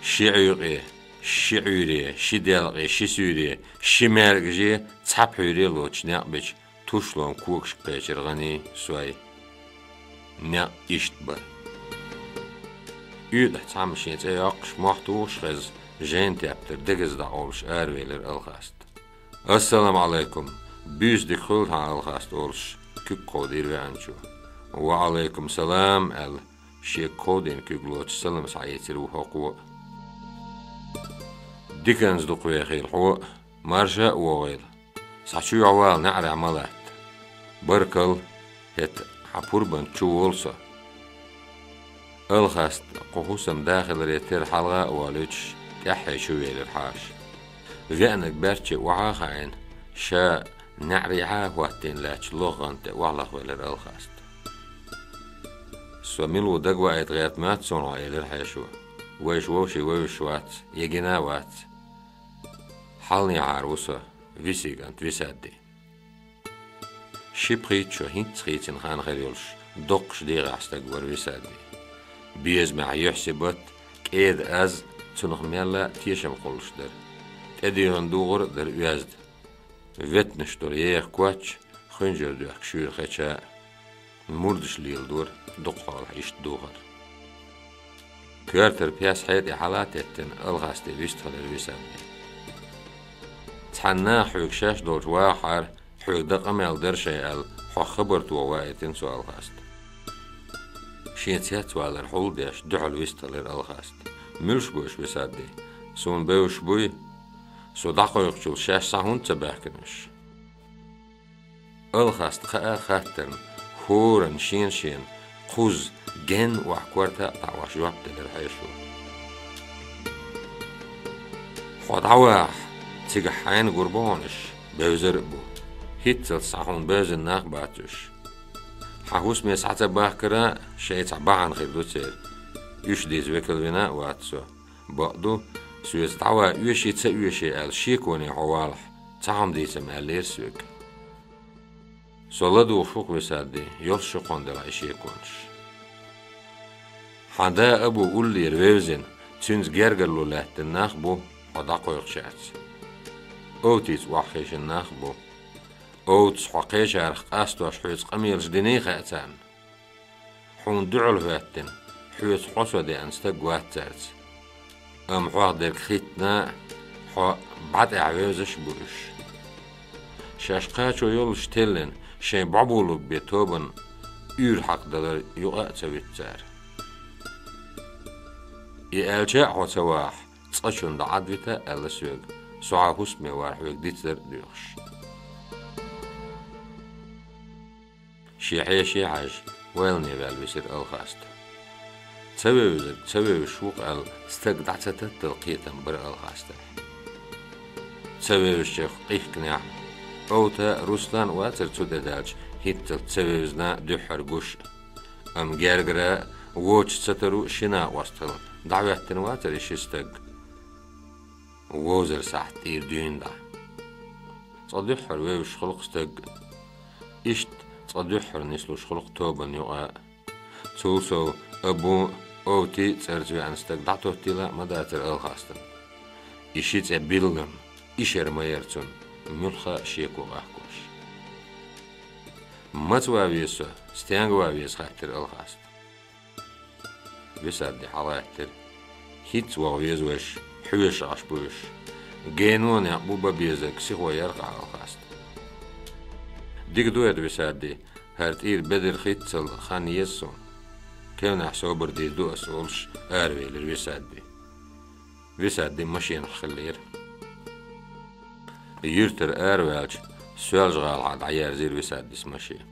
Ши Ӏуьйкъе, ши Ӏуьйре, ши делкъе, ши суьйре, ши маьркӀаже, цхьа пхьуьйре лоцуш некъ бича, тушлон когашка кхечира гӀаний, сой. Некъ иштта бара. УьйтӀахь цхьамма шен цӀе йоккхуш, мохь тухуш хеза, жайна тептар дегаза дӀакъовлуш аравелира Алхаста. «Ассаламу Ӏалайкум! Буьйса дика хуьлда хьан, Алхаста», — олуш, куьг кховдийра веанчо. «Ва Ӏалайкум салам», — аьлла, шега кховдийна куьг лоцуш, салам схьаийцира ву хӀокхо а. «Диканца дукха вехийла хьо а, марша а вогӀийла. Схьа чу йохьавала, неӀарехь ма латта». «Баркалла, хӀета хьан пурбанца чу волу со». Алхаста кху хӀусамда хиларе терра хьалха а волуьйтуш, тӀаьххье чу велира хьаша. Веанарг баьрчче охьа а хаийна, ша неӀарехьа а хӀоттийна лаьттачу лохгӀанта тӀе охьалахвелира Алхаста. «Со мила ву дагаваийта гӀерта моьтту суна хьо», — элира хьешо. «Вайша вовшийн вевзаш вац, я гина а вац. Хьалнехьара ву со, висин кӀант Висадди». Ши-пхийтта шо хӀинцца хийцина хан хир йолуш, доккхачу дегӀехь стаг вара Висадди. Безамехь юьхь-сибат, кӀеда аз цунах мелла а тешам кхуллуш дара. ТӀедоьгӀна дугӀур а дара оьзда. Веттанаш долу еха коч хуьнжар доьхкуш юьра хеча а. Мурдаш леладора дукха хьолахь иштта духар. Коьртара пес хье тӀе хьала а теттина, Алхасте вистхилира Висадди. «Цхьана наха хьоьга шаьш долчу вахахьара, хьоьга дан къамел дара шайн аьлла, хьох хабар тоха ваийтина со, Алхаста». Шен цецвалар хьулдеш, дуьхьал вистхилира Алхаста. «Муьлш бу уьш, Висадди? Суна бевзаш буй? Со дӀакхойкхучул шаьш схьа хӀунда ца баьхкина уьш?» Алхаста хаа а хаттарна, хӀоранна шена-шена, кхузза, генна охьа корта а дӀаош, жоп делира хьешо. «Хьо дӀавахахь, цигахь хьайна гур бу хьуна уьш, бевзар а бу. ХӀинццалц схьа хьуна бевзина нах а бац уьш. Хьан хӀусаме схьа ца бахкара а, шайцахь бахьана хир ду церан. Уьш дийца векал вина а вац со. Бакъду, соьца дӀаван оьший, ца оьший аьлла, шеконе хьо валахь, цхьа хӀума дийца-м аьллера соьга». «Со ладугӀуш ву-кх, Висадди, йолуш шу кхунна делахь и шеконаш. Хьан да Абу уллера вевзина, цуьнца гергарло лаьттина нах а бу хьо дӀакхойкхучаьрца. Овтица охьахевшина нах а бу. Овтас хьо кхечарах къастош хьоьца къамелаш диний хаьа царна. Хьуна дуьхьал хӀоьттина, хьоьца хьо со деана стаг вац цаьрца. Амма хьох дерг хӀиттина а, хьо бӀа тӀехь вевзаш а бу уьш. Шаьш кхачо йоллуш теллина, шайн бӀобулург бен тобанна уьйр хьакхадалар юкъа а ца вуьту цара. И аьлча а хьо ца вахахь, цкъачунна дӀа Ӏад вита а аьлла соьга, со хьан хӀусаме вар хьоьга дицдар а доьхуш». Шен хьеше хьаьжжа, ойлане ваьлла висира Алхаста. Ца вевзарг ца вевзаш ву-кх аьлла, стаг дӀа ца таттал кхетам бара Алхастахь. Ца вевзачех къихкинехь, Овта а, Руслан а вацара цу тӀе даьлча хӀинццалц ца вевзина дуьххьара гуш а. Амма гергара а, вочу ца таро а ши накъост хилла, дӀахӀоьттина вацара и ши стаг вовзар сахьт тӀера дуьйна дӀа. Цкъа дуьххьара вевзаш хилла-кх стаг, иштта цкъа дуьххьара нислуш хилла-кх тобанна юкъа а. Цул сов Абу а, Овти а цӀарца веана стаг дӀатоттийла а ма дацара Алхастана. И ши цӀе билггам, ишар ма яра цунна, муьлхха а шеко къахкош. «Маца ван веза со, стенга ван веза?» — хаьттира Алхаста. Висадди хьалагӀаьттира: «ХӀинцца ваха веза вайша, хьоьжуш Ӏаш бу уьш. Гено некъ бу бан безарг, сихо яра-кх ахь, Алхаста». «Дика ду хӀета, Висадди, хӀара тӀера бедар хӀиттал хан еза суна. Кевнехь собар дийр ду ас», — олуш, аравелира Висадди. Висадди машенахь хиллера. Юьртара араваьлча, Соьлжа-ГӀалахьа дӀаерзийра Висаддис машен.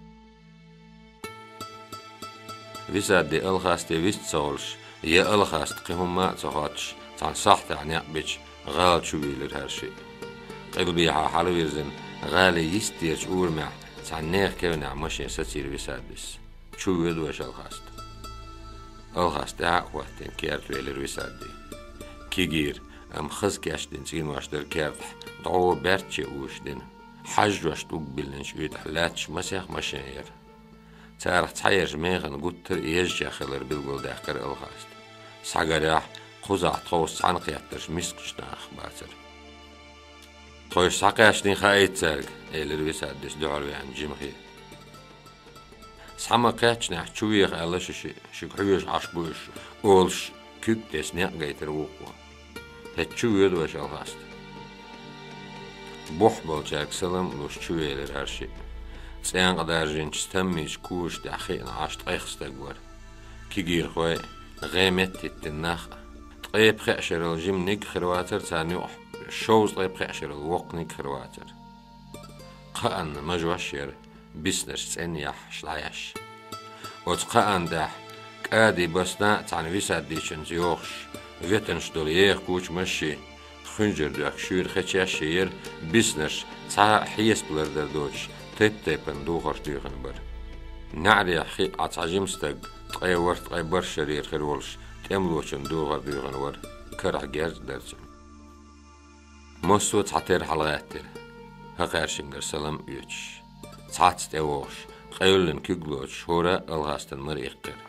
Висадди Алхасте вист ца хуьлуш, я Алхаста кхин хӀумма а ца хоттуш, цхьана сахьтехь некъ бича, ГӀала чу вийлира хӀара шиъ. Къилбехьа хьалавирзина, гӀалин йистерчу урамехь цхьана нехан кевнехь машен сацийра Висадис. «Чу воьду вай, Алхаст?» Алхаст тӀаьхьа а хӀоттийна, керта велира Висади. Кегийра, амма хаза кечдина цӀенош дара кертахь, дӀо баьрчче уьш дина. Хьажжош тӀулг биллинчу уьйтӀахь лаьтташ масех машен яра. Царах цхьаерш механа гуттар а езачех хилар билгалдаьккхира Алхаста. Схьагарехь, кхузахь тховса цхьаьна кхеттарш мискачу нахах бацара. «Тхойша схьакхаьчний хаийта цаьрга», — элира Висадис дуьхьал веана жимхе. «Схьа ма кхаьчнехь, чу веха аьлла шу шиъ, шуьга хьоьжуш Ӏаш бу уьш», — олуш, куьг тесна некъ гайтира вукхо. «ХӀета чу воьду вай, Алхаст?» Бухь болчаьрга салам а луш, чу велира хӀара шиъ. ЦӀенкъа даржинчу стаммийчу кожаш тӀехь хиъна Ӏаш ткъех стаг вара. Кегийрхой, гӀеметтиттина нах а. Ткъе пхеа шерал жиманиг а хир вацара царна юкъахь, шовзткъе пхеа шерал воккханиг а хир вацара. Кхаанна мажош яра, биснарш цӀенна яхьаш дӀаеш. Оцу кхаанна тӀехь кӀади басна а цхьана Висадичунца йохуш, ветанаш долу еха кучамаш а, хуьнжар доьхкуш шуьйра хечеш а яра, биснарш цхьа а хьесап лардар доцуш, тайп-тайпана духарш дуьйхина бара. НеӀарехь хиъна цхьа жима стаг, ткъе ворхӀ-ткъе бархӀ шарера хир волуш, тӀемалочун духар дуьйхина вара, карахь герз а дара цуьнан. Массо а цхьатерра хьалагӀаьттира, хӀокхаьршингара салам а оьцуш. Цхьацца тӀевогӀуш, къевллина куьг лоцуш, хӀора а Алхастан мара иккхира.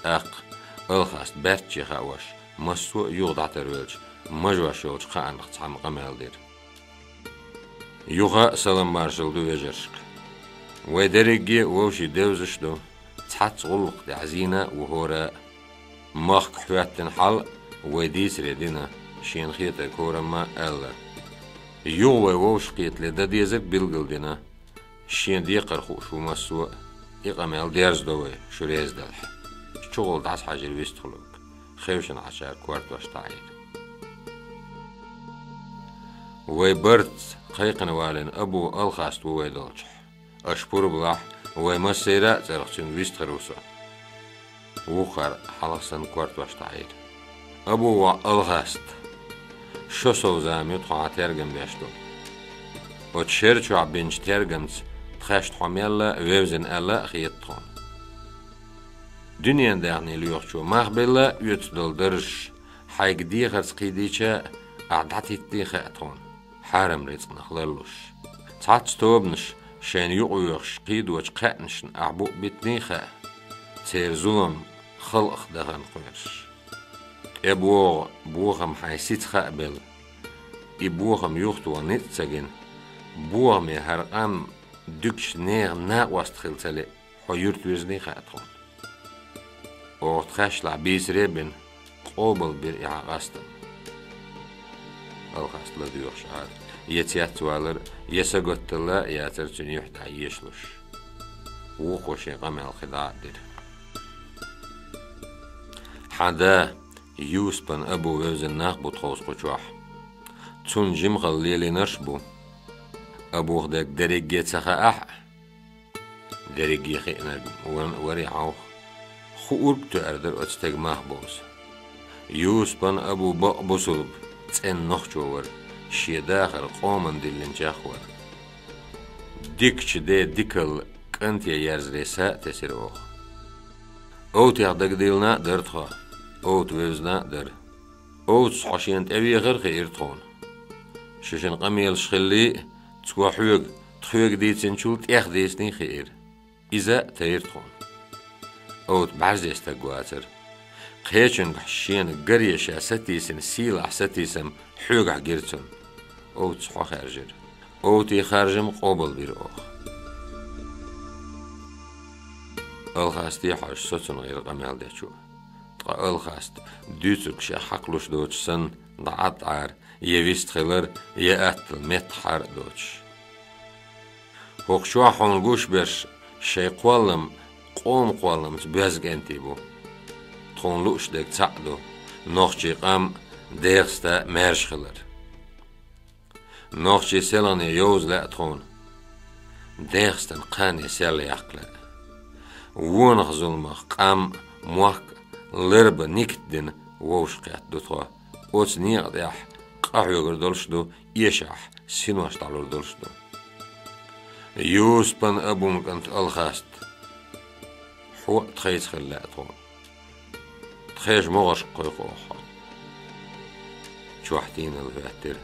ТӀаккха, Алхаста баьрчче хаош, массо а юха дӀатарвелча, мажош йолчу кхаанах цхьамма къамел дира. Юха а салам-маршалла ду вежаршка. Вай дерриге а вовшийн девзаш ду, цхьацца гӀуллакх тӀехь зийна а ву хӀора а. Махка хӀоьттина хьал а вай дийцаре дина, шена хетарг хӀорамма а аьлла. Юха вай вовшахкхетале дан дезарг билгалдина, шен декхар хууш ву массо а, и къамел дерзадо вай, шу реза делахь. Чухула дӀасахьаьжира вистхуьлург, хевшина Ӏачара кортош дӀаийра. Вай барт кхайкхина валийна Абу Алхаст ву вай долчохь. Аша пурба лахь, вай массеран а цӀарах цуьнга вистхир ву со. Вукхара хьалха санна кортош дӀаийра. Абу воӀ Алхаст, шо сов зама ю тхо хьан тергам беш долу. Оцу шер чохь бинчу тергамца тхаьш тхо мелла а вевзина аьлла а хета тхуна. Дуьненан даьхни лоьхучо мах белла а оьцу долу даржаш хьайга дехарца кхийдийча а, ахь дӀатиттий хаьа тхуна, хьарам рицкъанах ларлуш. Цхьацца тобанаш шайна юкъавоьхуш кхийдочу кхаьънашна ахь бу а битиний хаьа, церан зулам халкъах дахана кхоьруш. ТӀебогӀу бохам хьайн сица хаа белла, и бохам юхатоха ницкъ ца гина, бохаме хӀара къам дуьгучу нехан накъост хила ца лиъна, хьо юьрта вирзиний хаьа тхуна. Оха тхаьшлахь бийцаре а бина, къобалбира и хьан къастам. Алхаст ладоьгӀуш Ӏара, я цецвалар, я саготталла а яцара цуьнан юьхь дӀа ешалуш. Вукхо шен къамел кхин дӀа а дира. Хьан да Юсупан Абу вевзина нах бу тховса кху чохь. Цунна жимахалла лелийнарш а бу. Абух дерг дерриге а ца хаахь а, дерриге хиънарг ван а варий хьовха? Хуур а тоьар дара оцу стеган мах бовза. Юсупан Абу бакъ бусулба, цӀена нохчо вара, шен дахар къоманна диллинчех а вара. Дикачу ден дикалла кӀанте ерзаре са а тесира оха. Овтех дагадийлина а дара тхо, Овта вевзина а дара. Овтас хьо шена тӀевехар а хиира тхуна. Шишина къамелаш хиллий а, цо хьоьга, тхоьга дийцинчул тӀех дийциний хиира. Иза а тайра тхуна. Овта бӀаьрзе стаг вацара. Кхечуьнгахь шена гаре ша сатийсина сийлахь сатийсам хьоьгахь гира цунна. Овтас хьо хаьржира. Овтин харжам къобалбира оха. Алхасте хьожуш со цунна гӀира къамел дечу. Ткъа Алхаста, дуьйцург шех хьакхалуш доцуш санна, дӀа а дӀара, я вист хилар, я аттал меттахъхьар а доцуш. ХӀокху чохь хьуна гуш берш шайн кхоллам къоман кхолламца боьзна кӀентий бу. Тхуна лууш дерг цхьаъ ду: нохчийн къам а, ДегӀаста а маьрша хилар. Нохчийн селхане йовза лаьа тхуна, ДегӀастан кхане сел яккха лаьа. Вонах зуламах къам а, мохк а ларба никта дина вовшахкхетта ду тхо. Оцу некъа тӀехь къахьоьгур долуш ду, эшахь синош дӀалур долуш ду. Юсупан Абун кӀант Алхаста, хьо а тхайца хила лаьа тхуна. Тхешан могӀаршка кхойкху оха хьо. Чохь тийналла хӀоьттира.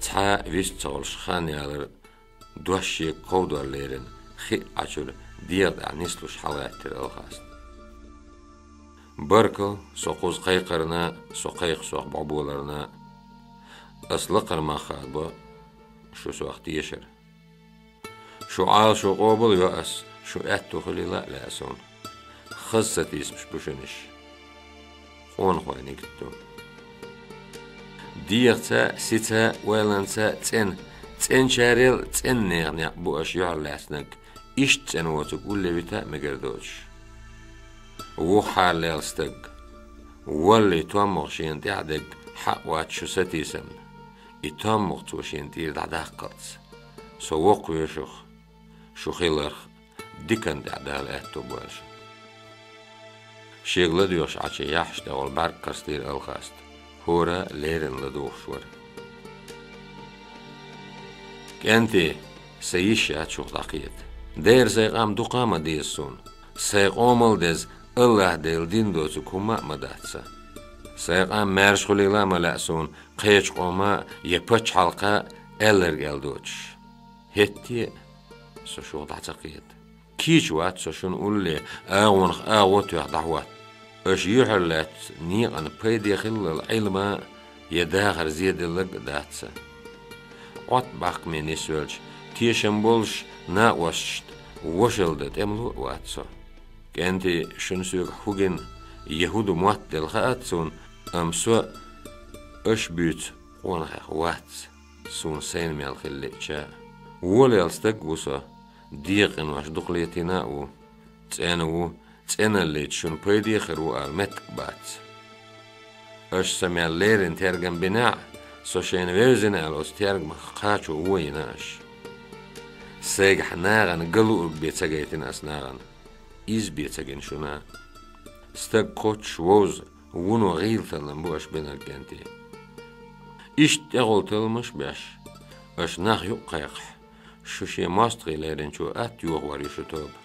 Цхьа а вист ца хуьлуш хан ялар, дош шега кховдор лерина, хи а Ӏачуьра, дегӀа тӀехь нислуш хьалагӀаьттира Алхаста. Баркалла, со кхуза кхайкхарна, со кхайкха сох бӀоболарна. Ас лакхара мах хадабо шу сох тешар. Шу Ӏалашо къобал а йо ас, шу аьтто хуьлийла а лаьа суна. Хаза сатийсамаш бу шуна уьш. Къонахойн нигат ду. ДегӀаца, сица, ойланца цӀена, цӀеначарел цӀена нехан некъ бу аша юьхьарлаьцнарг, иштта цӀена воцург улле вита а мегар доцуш. Вуххьарлел стаг, валлий, томмагӀа шена тӀехь дерг хьаъ вац шу сатийсамна, и томмагӀа цо шена тӀера дӀадаккхалц. Со воккхаве шух, шу хиларх, диканна тӀехь Дала аьтто бойла шуна. Шега ладоьгӀуш Ӏачу яхьаш тӀехула бӀаьрг кхарстийра Алхаста. ХӀора леррина ладугӀуш вара. КӀентий, сан йиш яц шух дӀакхета. Дера сайн къам дукха а ма деза суна. Сайн къомал деза, АллахӀ-Делан дин доцург хӀумма а ма дац сан. Сайн къам маьрша хуьлийла а ма лаьа суна, кхечу къома я пачхьалкха аьлларг аьлла доцуш. ХӀетте а со шух дӀа ца кхета. Кийча вац со шуна улле, агӀонах агӀо тоьхна дӀахӀотта. Аша юьхьарлаьцначу некъана пайде хиллал Ӏилма я дахар зеделларг а дац сан. Ӏотта баккхаме нисвелча, тешам болуш накъосташна вошалла дан тӀемало а вац со. КӀентий, шуна соьгахь хӀу гина я хӀу ду мотт делла хаьа суна, амма со аша буьйцу къонахех вац, суна сайна мел хила лиъча а. Волаелла стаг а ву со, дегӀан къинош дукха летийна а ву. ЦӀена ву, цӀеналлица шуна пайде а хир ву ала меттиг а бац. Аша сан мел леррина тергам бинехь а, со шайна вевзина аьлла оцу тергамах кхачо вон йина аша. Сайгахь нахана ган луург бен ца гайтина ас нахана. Иза бен ца гина шуна. Стаг кхоччуш вовза, вуно гӀийла таллам бу аша бинарг, кӀентий. Иштта тӀехула талламаш а беш, аша нах юкъа кхайкхахь, шу шен мостагӀий леринчо атта йохор ю шу тоба.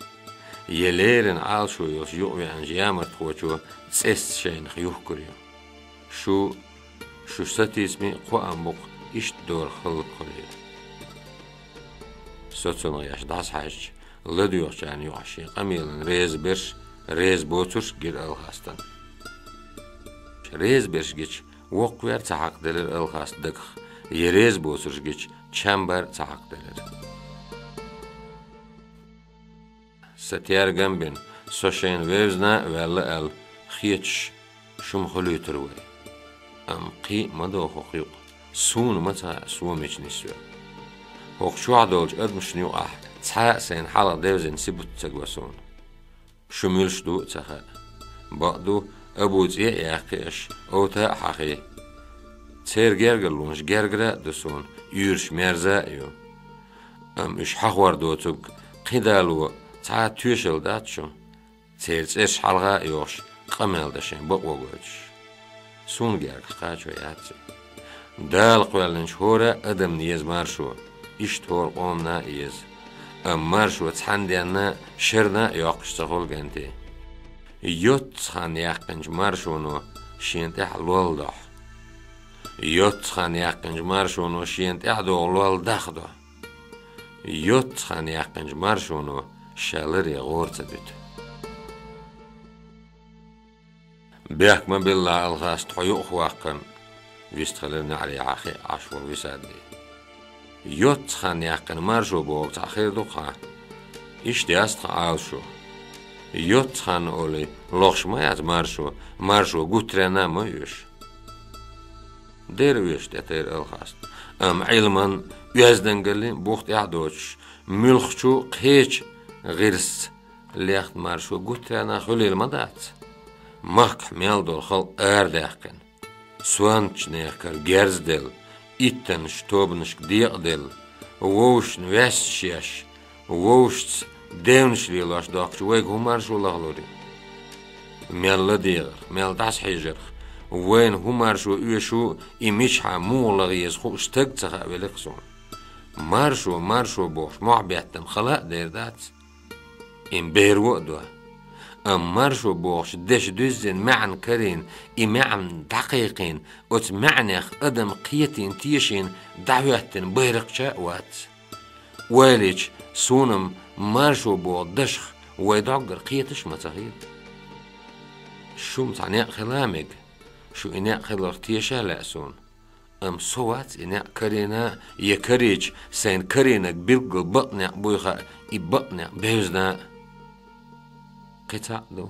Я леррина Ӏалашо йолуш юкъавеанчу ямартхочо цӀеста шайнах юхкур ю. Шу, шу сатийсаме а кхоам бу-кх, иштта дорах хӀаллакьхуьлийла. Со цунах еш дӀасахьаьжча, ладоьгӀучарна юкъахь шен къамелана реза берш, реза боцурш а гира Алхастана. Реза берш гича, воккхавер а ца хьакхаделира Алхаста дагах, я реза боцурш гича, чам бар а ца хьакхаделира. Сан тергам бина, со шайна вевзина а ваьлла аьлла, хеташ, шу-м хуьлуьйтур вай. Амма кхин а ма догӀу хӀокху юкъа, суна ма ца хаьа, со мича нисвелла. ХӀокху чохь долчу адамашна юкъахь цхьа а сайна хьалха девзина сибат ца го суна. Шу муьлш ду а ца хаьа. Бакъду, Абу цӀе а яьккхи аша, овта а хьахий. Церан гергарлонаш гергара а ду суна, уьйраш мерза а ю. Амма уьш хьахор доцург кхин дало цхьа а тоьшалла дац шун. Церан цӀераш хьалха а йохуш, къамел дан шайн бакъо гойтуш. Суна гергахь кхачо яц и. Дала кхоьллинчу хӀора а адамна еза маршо, иштта хӀора къомана а еза. Амма маршо цхьана денна, шарна а йоккхуш ца хуьлу, кӀентий. Йоццу хан яьккхинчу маршоно шен тӀехь лол дохьу. Йоццу хан яьккхинчу маршоно шен тӀехь догӀу лол дахдо. Йоццу хан яьккхинчу маршоно ша ларе гӀора ца дуьту. Бехк ма билла, Алхаста, хьо юкъахваккхарна, вистхилира неӀаре хьан хи а Ӏаш волу Висадий. Йоццу хан яьккхина маршо бохург цхьаъ хир ду-кх хьан? Иштта яц тхан Ӏалашо. Йоццу хан олий, лохуш ма яц маршо, маршо гуттаренна а ма оьшу. Дера оьшу, тӀетайра Алхаста. Амма Ӏилман, оьздангаллин бух тӀехь а доцуш, муьлххачу кхечу гӀирсца лехна маршо гуттаренна хуьлийла ма дац. Махкахь мел долу халкъ арадаьккхина, сонтачу нехан кара герз а делла, иттаннаш тобанашка декъа а делла, вовшашна ваьссаш еш, вовшашца девнаш лелош доккхучу вайга хӀун маршо лахлур ю? Мел ладегӀарх, мел дӀасахьежарх, Вайна хӀун маршо оьшу, и мичахьа муха лаха еза хууш стаг ца хаавелира суна. Маршо, маршо бохуш мохь беттам хала а дер дац. Им беро а до. Амма маршо бохучу дешан дуьззина маьӀна карийна, и маьӀна дӀакхайкхийна, оцу маьӀнех адам кхетийна, тешийна, дӀахӀоьттина байракхча а вац. Ойла йича, суна-м маршо боху дашах вай доггара кхеташ а ма ца хета. Шу-м цхьа некъ хила а мега, шу и некъ хиларх теша а лаьа суна. Амма со вац и некъ карийна а, я карийча, сайна карийнарг билггал бакъ некъ буй хаьа, и бакъ некъ бевзина а. Кхин цхьаъ ду,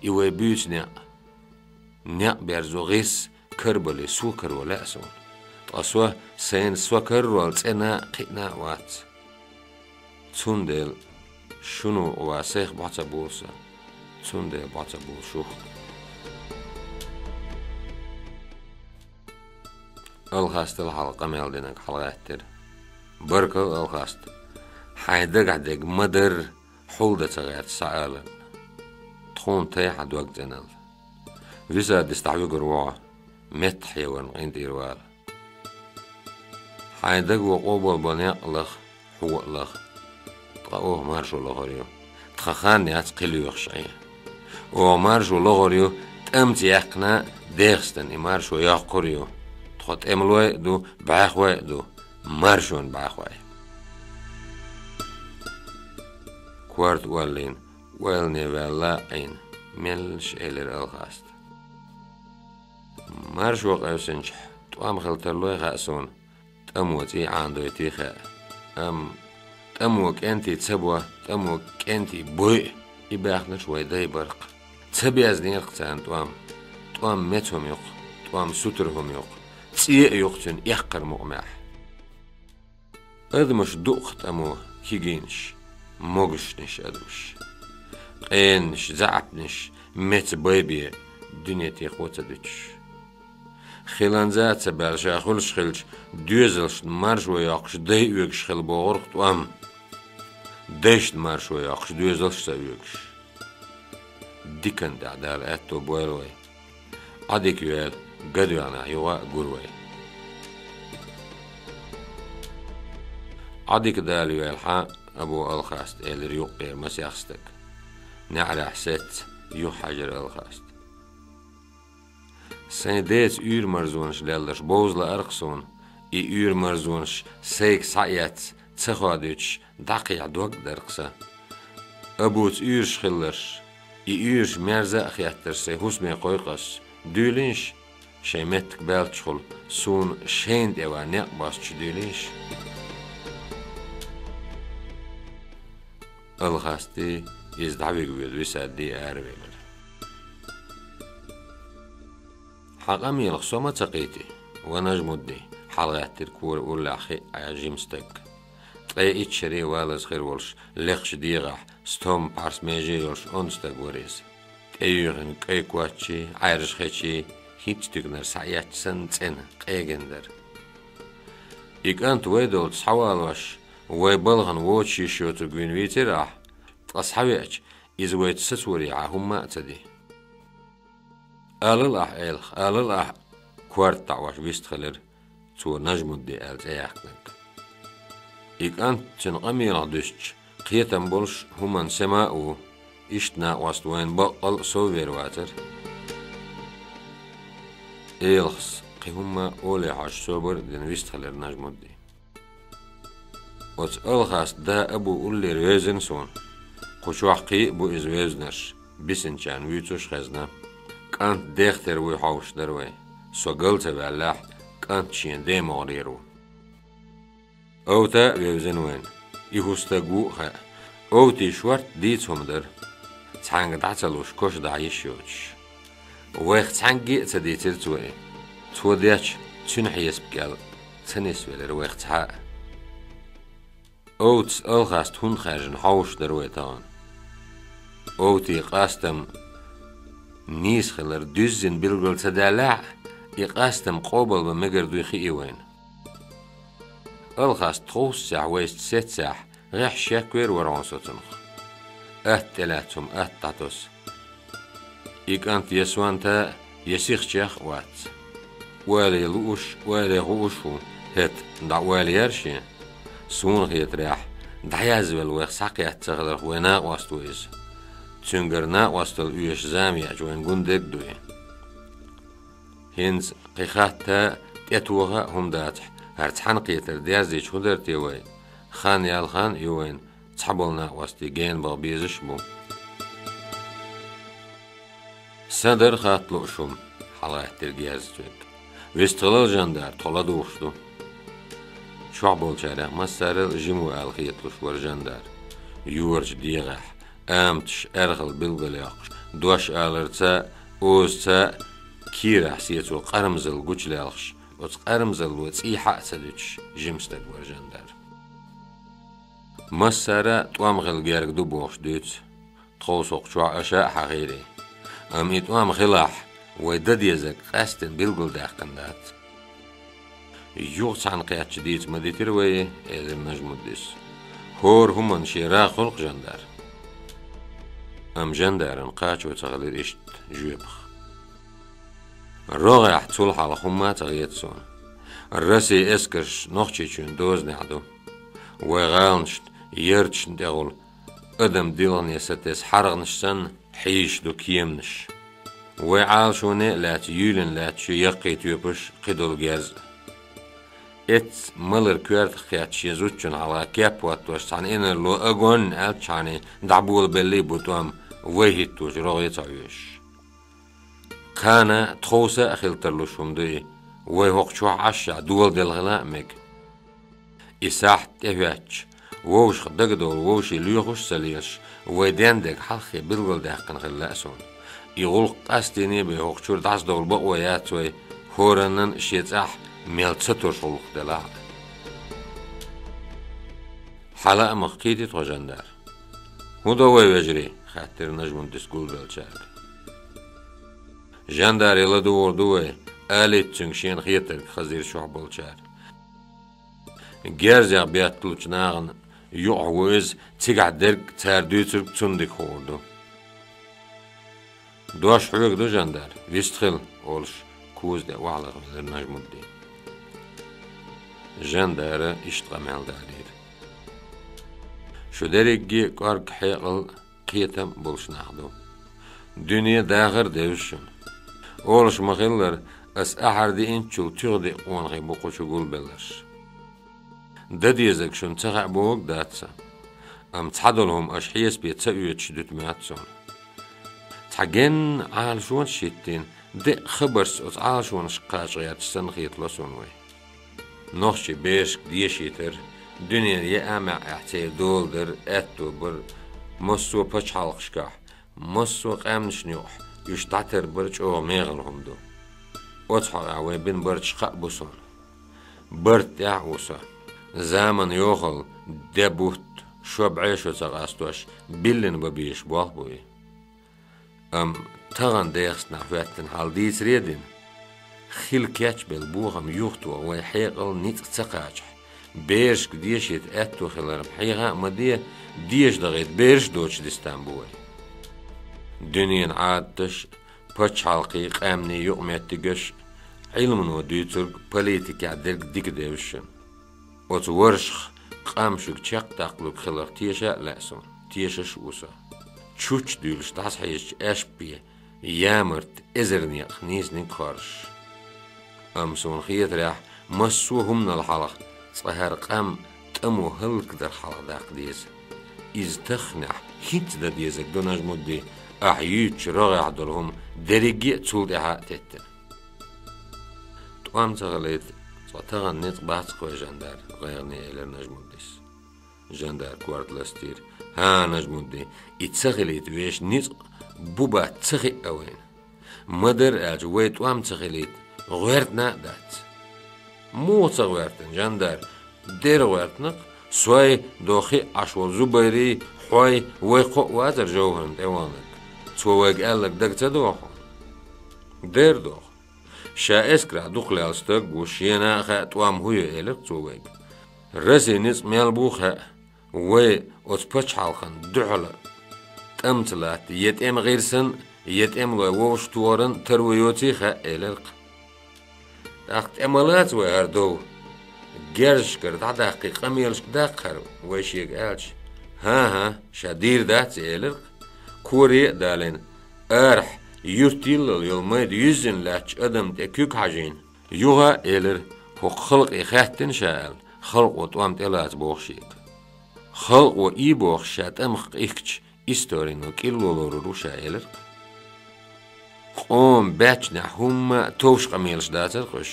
и вай буьйцу некъ. Некъ берзо гӀирс карабале, со каро лаьа суна. Ткъа со сайна со карарол цӀена а, кхиъна а вац. Цундела шуна вукъа ван сайх бӀо ца буьллу сан, цундела бӀо ца буьллу шух. Алхастал хьалха къамел динарг хьалагӀаьттира. Баркалла, Алхаста. Хьайн дагахь дерг ма-дарра хьулда ца гӀерташ схьааларна. Тхуна тай хьан дог цӀеналла. Виса дистахь вуьгур ву хьо, меттахъхьеварна къинтӀера вала. Хьайн даго къобал бо некъ лаха, хьо а лаха. Ткъа оха маршо лохур ю. Тхан хан яц кхин лоьхуш Ӏен. Оха маршо лохур ю, тӀамца яьккхина, дехстан и маршо йоккхур ю. Тхо тӀемалой а ду, бӀаьхой а ду, маршонан бӀаьхой. Корта оллийна, ойлане ваьлла а Ӏийна, меллаша элира Алхаста. Маршо къевсинчохь, тӀом хила тарлой хаьа суна, тӀамо цӀий Ӏанадойтий хаьа. Амма тӀамо кӀентий ца бо, тӀамо кӀентий бой а, и баьхнарш вай дай бара-кх. Ца безнера-кх царна тӀом. ТӀом меца хӀума ю-кх, тӀом сутара хӀума ю-кх, цӀе а ю-кх цуьнан эккхар мукъамехь. Адамаш ду-кх тӀамо кегийнаш, могушнаш адамаш. Къенанаш, заьӀапнаш меца бай бен дуьне текхо ца дуьтуш. Хиланза а ца баьлла, ша хуьлуш хилча, доьзалшна маршо йоккхуш дай оьгуш хила богӀура-кх тӀом. Дайшна маршо йоккхуш доьзалш а ца оьгуш. Диканна тӀехь Дала аьтто бойла вай. Ӏадика йоьлла, ган доьгӀнехь юха а гур вай. Ӏадика Дала йоьлла хьан, Абу Алхаста, элира юккъера масех стага. НеӀарехь сецца, юха хьаьжира Алхаста. Сайн деца уьйр-марзонаш лелларш бовза лаьара-кх суна, и уьйр-марзонаш сайга схьа а эцна, ца хоадуьйтуш, дӀакхехьа дог а дара-кх сан. Абуца уьйраш хилларш, и уьйраш мерза а хеттарш сайн хӀусаме кхойкху ас. Дуьйлийша, шайн меттиг баьллачухула, суна шайна тӀе ван некъ бостуш дуьйлийша. Алхастий иза дӀавига воьду Висадий аравелира. Хьан къамелах со ма ца кхийтий, ва Нажмуддий, хьалагӀаьттира кора уллехь хи а Ӏа жима стаг. Ткъе итт шаре валаза хир волуш, лекхачу дегӀахь стом-пхьарс меже йолуш онда стаг вара иза. ТӀеюьйхина кӀайн коч а, Ӏаьржа хеч а, хӀинцца туьканара схьаэцча санна цӀена, къегина дара. И кӀант вай долчу схьавалош, вай балхана воцуш йиш йоцург вийна вийцира ахь, ткъа схьавеача, иза вайца сацорехьа хӀумма а ца ди. Алал ахь, Элха, алал ахь, корта дӀаош вистхилира цо Нажмудди аьлла цӀе яьккхинарг. И кӀант цуьнан къамелах дуьстича, кхетам болуш хӀуманан сема а ву, иштта накъост вайна баккъал а сов вер вацара. Элхас кхин хӀумма а олий хьожуш собар а дина вистхилира Нажмудди. Оцу Алхаста да Абу уллера вевзина суна. Кху чохь кхин а бу иза вевзинарш, бисинчарна вуьйцуш а хезна. КӀант дех тера вуй хьовсуш дара вай. Со гал ца ваьллехь, кӀант шен ден могӀарера ву. Овта а вевзина вайна. И хӀун стаг ву а хаьа. Овтий шортта дийца хӀума дара. Цхьаьнга дӀа ца луш, коша дахьа йиш йоцуш. Вайх цхьаьнгге а ца дийцира цо и. Цо дечу цуьнан хьесапа кӀел ца нисвелира вайх цхьа а. Овтас Алхаста хӀунда хаьржина хьовсуш дара вай тахана. Овтий къастам нийса хилар дуьззина билгал ца даьллехь а, и къастам къобалбан мегар дуй хии вайна. Алхаста тховсцехь вайшца сеццехь, гӀеххьа шеквер вара хьуна со цунах. Атта тӀелаьцна хӀума атта дӀатосу. И кӀант я сонта, Я сихчех а вац. Оале лууш, оале гӀууш ву, хӀета дӀаоалаяр шен. Суна хетарехь, дӀаязвелла вайх схьакхетта ца хиларх вай накъост ву иза. Цуьнгара накъосталла оьшуш зама еача вайна гун дерг ду и. ХӀинца кхин хатта а, тӀетоха а хӀума дацахь, хӀара цхьаьнакхетар дерзийча хӀун дара те вай? Хан ял хан а ю вайна, цхьаболу накъостий гена баха безаш а бу. Сан дара хатта лууш хӀума, хьалагӀаьттира герзаца верг. Вистхилал, Жандар, тхо ладугӀуш ду. Чохь болчарех массарел а жима ву аьлла хеталуш вара Жандар. Йорачу дегӀехь, аматаш аьрхалла билгалйоккхуш, дош аларца а, озаца а, кийрахь сецо къарамзалла гучулелхаш, оцу къарамзалло цӀий хьа а ца дуьтуш, жима стаг вара Жандар. Массара а тӀом хила герга ду бохуш дуьйцу. Тховса хӀокху чохь аша а хьахийрий. Амма и тӀом хилахь, вай дан дезарг къаьсттина билгалдаьккхина дац. Юха цхьаьнакхетча дийца ма дитира вай, элира Нажмуддис. ХӀора хӀуманна шен рагӀ хуьлу-кх, Жандар. Амма Жандаран кхачо ца хилира иштта жоьпах. РогӀехь цул хьалха хӀумма а ца хета суна. Расин эскарш Нохчийчоьнан дозанехь ду. Вай гӀаланашна, ярташна тӀехула адам дилхане сатесна хьаргӀанаш санна, хьийзаш ду кеманаш. Вай Ӏалашоне а лаьцна юьйлина лаьтташ ю яккхий тоьпаш, кхидолу герз а. Эцца малар коьртах кхетта шен зудчунна хьалха кеп хӀоттош цхьана инарло «огонь» аьллачхьана дӀаболабеллий бу тӀом, вай хӀитточу рогӀе ца хьоьжуш. Кхана тховса а хила тарлуш хӀума ду и, вай хӀокху чохь Ӏашшехь доладелла хила а мега. И сахьт тӀехӀоьттича, вовшах дагадовла вовшийн лоьхуш а ца лелаш, вай ден дерг хьалххе билгалдаьккхина хила лаьа суна. И гӀуллакх къастийна бен хӀокху чуьра дӀасадовла бакъо яц вай, хӀораннан а шен цӀахь мел ца тосуш гӀуллакх делахь а. Хьан лаамах кхийти тхо, Жандар? «ХӀун до вай, вежарий?» — хаьттира Нажмуддис гулбеллачаьрга. «Жандаре ладугӀур ду вай», — алийта цуьнга шена хетарг хазийра чохь болчара. Герзех бетталучу нахана юкъахь ву иза, цигахь дерг а, цара дуьйцург а цунна дика хуур ду. «Дош хьоьга ду, Жандар, вистхила», — олуш, куза тӀе охьалахвелира Нажмуддин. Жандара иштта къамел далийра: «Шу дерриге а кӀорга, хьекъал, кхетам а болуш нах ду. Дуьне дахар а девза шуна. Олуш ма-хиллара, ас ахьар диъначул туьха диъ къонахий бу кху чу гулбелларш. Дан дезарг шуна ца хаьа бохург а дац сан. Амма цхьадолу хӀума аша хьесапе ца оьцуш дуьту моьтту суна. Цхьа генна Ӏалашонаш а хӀиттийна, деа хабаршца оцу Ӏалашонашка кхача гӀерташ санна хетало суна вай. Нохчийн берашка дешийтар, дуьненан яа маьӀӀехь церан доладар, аьтто бар, массо а пачхьалкхашкахь, массо а къаьмнашна юкъахь уьш дӀатарбар чӀогӀа мехала хӀума ду. Оцу хьокъехь вай бина барташ кхаъ бу суна. Барт тӀехь а ву со. Заман йохалла, де бутт, шо бӀе шо ца къастош, биллина бан безаш болх бу и. Амма тахана дехаснахь хӀоьттина хьал дийцаре а дина, хила кечбелла бохам юхатоха вай хьекъал, ницкъ ца кхачахь, берашка дешийта аьтто хилар-м хьеха а ма де, деша дахийта бераш а доцуш дистам бу вай. Дуьненан Ӏадаташ а, пачхьалкхийн, къаьмнийн юкъаметтигаш а, Ӏилмано дуьйцург а, политикехь дерг а дика девза шуна. Оцу варшах къам шуьга чекхдаккхалург хиларх теша а лаьа суна, тешаш а ву со. Чучча дуьйлуш дӀасахьийзачу аьшпе ямарта эзар некъах нийсаниг хоржуш. Амма суна хетарехь, массо а хӀуманал хьалха цкъа хӀара къам тӀамо хӀаллакдарх хьалха даккха деза. Иза тахханехь хӀинца дан дезарг ду, Нажмудди, ахь юьйцучу рогӀехь долу хӀума дерриге а цул тӀаьхьа а теттина». «ТӀом ца хилийта, цкъа тахана ницкъ бац-кх вай, Жандар», — гӀайгӀане элира Нажмуддис. Жандар корта ластийра: «ХӀан, Нажмудди, и ца хилийта вешан ницкъ бу-бац ца хиъна вайна. Ма-дарра аьлча, вай тӀом ца хилийта, гӀоьртина а дац». «Муха ца гӀоьртина, Жандар? Дера гӀоьртина-кх, сой, дохи а Ӏаш волу Зубайрий, хьой, вай кхоъ вацара Жовхарна тӀеваханарг. Цо вайга аьлларг дага ца догӀу хьуна?» «Дера догӀу. Ша эскарахь дукха лелла стаг ву, шена а хаьа тӀом хӀун ю», — элира цо вайга. «Расин ницкъ мел бу хаьа, вай оцу пачхьалкхана дуьхьал тӀамца латта я тӀеман гӀирсана, Я тӀемалой вовшахтохаран таро йоций хаьа, элира-кх. ТӀаккха тӀе ма лаца вай хӀара дов? Герзашкара дӀадаккхий къамелашка даккха хӀара вай шега аьлча. ХӀан-хӀа, ша дийр дац, элира-кх. Коре а далийна, арахьа юрт йиллал йолу майда юьззина лаьттачу адамна тӀе куьг хьажийна. Юха а элира, хӀокху халкъе хаьттина ша аьлла, халкъо тӀом тӀелаца боху шега. Халкъо и бохуш ша тӀамах къихкачу историно кӀилло лорур ву ша, элира. Къоман баьччанехь хӀумма а товш къамелаш дацара-кх уьш.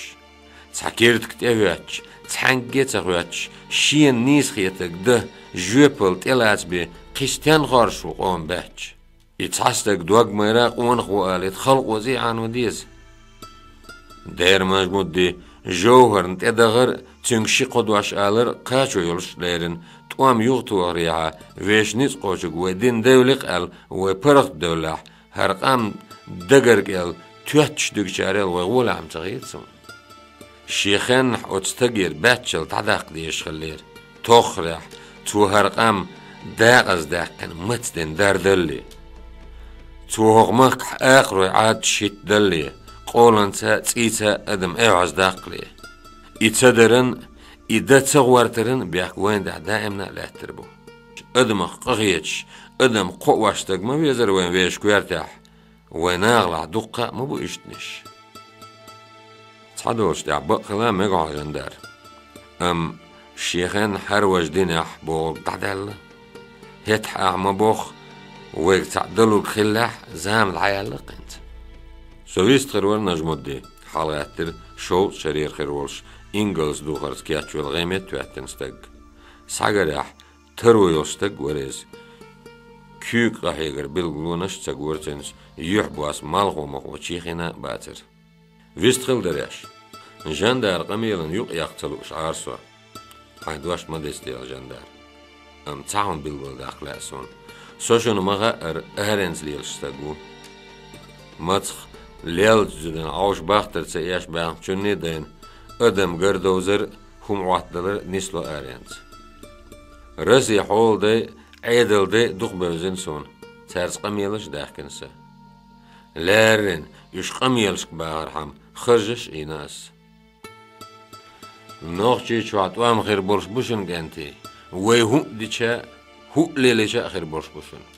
Цхьа киртиг тӀе а хӀоьттуш, цхьаьнгге а ца хоьттуш, шена нийса хетарг дан, жоьпалла тӀелаца бен кхин стенна хоржуш ву къоман баьчча? И цхьа стаг дог майра къонах ву алийта, халкъо цӀий Ӏано деза. Дера Нажмудди, жовхӀарна тӀедахар а, цуьнга ши-кхо дош алар а кхачо йолуш лерина, тӀом юхатохарехьа, вешан ницкъ кхочург вай дина девлла-кх аьлла, вай паргӀат девллехь, хӀара къам дагар кӀел тоьттуш дуьгучарел вай гӀолехь-м ца хета суна. Шен хеннахь оцу стагера баьччалла дӀадаккха дезаш хиллера. Тоххарехь, цо хӀара къам декъаза даьккхина мацдина дардалле. Цо хӀокху махкахь акхарой Ӏадаташ хӀиттадалле, къоланца а, цӀийца а адам айхьоздаккхале. И ца даран а, и дан ца гӀортаран а бехк вайна тӀехь даимна а лаьттар бу. Адамах къахеташ, адам кхоош стаг ма везара вайн вешан коьртехь, вайн нахалахь дуккха а ма бу ишттанаш. Цхьадолчу тӀехь бакъ хила мега хьо, Жандар. Амма шен хеннахь хӀара важа динехь бохург дӀадаьлла. ХӀетахь ахь ма-бохху, вайга цхьаъ далург хиллехь, зама дӀаяьлла-кх хӀинца. Со вист хир вара, Нажмудди, хьалагӀаьттира шовзткъа шарера хир волуш, ингалс духарца кечвелла гӀеметта хӀоьттина стаг. Схьагарехь, таро йолуш стаг вара иза. Куьйга къахьегар билгалонаш а ца гора цуьнца, юьхь-бос малхо-махочу хина а бацара. Вист хила дара аш. Жандара къамелана юкъ яккха ца лууш Ӏара со. Хьайн дош ма дестийла, Жандар. Амма цхьа хӀума билгалдаккха лаьа суна. Со шуна ма хаъара, аренца лелаш стаг ву. Мацах леллачу зуьдана Ӏовш бахтар ца еш баьхначунний дайна, адам гар довзар а, хӀума Ӏоттадалар а нисло аренца. Расин хьолдай а, Ӏедалдай а дукха бевзина суна, цаьрца къамелаш а даьхкина сан. Лаьррина, уьш къамелашка бахархьама, харжаш а йина ас. Нохчийчохь тӀом хир болуш бу шуна, кӀентий, вай хӀуъа дича а, хӀуъа лелийча а хир болуш бу шуна.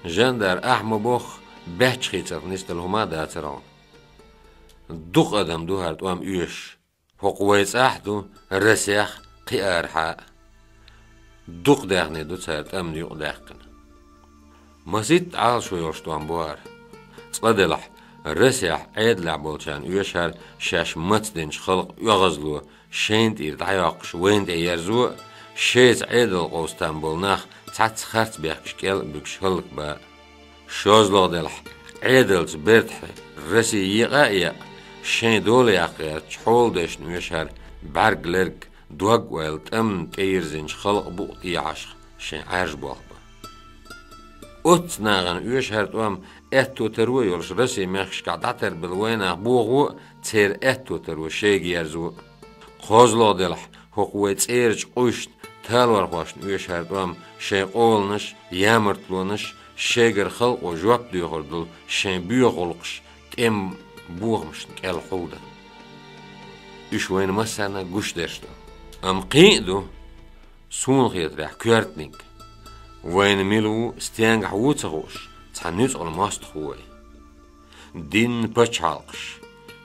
Жандар, ахь ма-бохху, баьчча хийцарх нисдала хӀума а дацара хьуна. Дукха адам ду хӀара тӀом оьшуш. ХӀокху вай цӀахь а ду, Расех, кхин арахьа а. Дукха даьхни ду цара тӀамна юкъадаьккхина. Масийтта Ӏалашо йолуш тӀом бу хӀара. Цкъа делахь, Расех Ӏедалехь болчарна оьшу хӀара шаьш мацдинчу халкъан оьгӀазло шайна тӀера дӀайоккхуш вайна тӀе ерзо а, шайца Ӏедал къовса там болу нах цхьацца харц бехкаш кӀел а буьгуш хӀаллакбан а. ШозлагӀа делахь, Ӏедалца бертахь Раси екъа а екъна, шайн дола яккха гӀертачу хьолдешна оьшу хӀара бӀаьрг-лерг, дог-ойла тӀамна тӀейирзинчу халкъан букъ тӀехьашха шайн Ӏаьржа болх бан. Оццу нахана оьшу хӀара тӀом аьтто таро а йолуш Расин мехкашкахь дӀатарбелла вайнах бохо а, церан аьтто таро шайга ерзо а. КхозлагӀа делахь, хӀокху вай цӀерачу къуьйшна талорхошна оьшу хӀара тӀом шайн къоланаш, ямартлонаш, шайгара халкъо жоп доьхур долу шайн боьха гӀуллакхаш тӀеман бохамашна кӀел хьулдан. Уьш вайна массарна гуш дерш ду. Амма кхин а ду, суна хетарехь, коьртаниг. Вайна мила ву, стенгахь ву ца хууш, цхьа нуьцкъала мостагӀ ву вай. Динна пачхьалкхаш,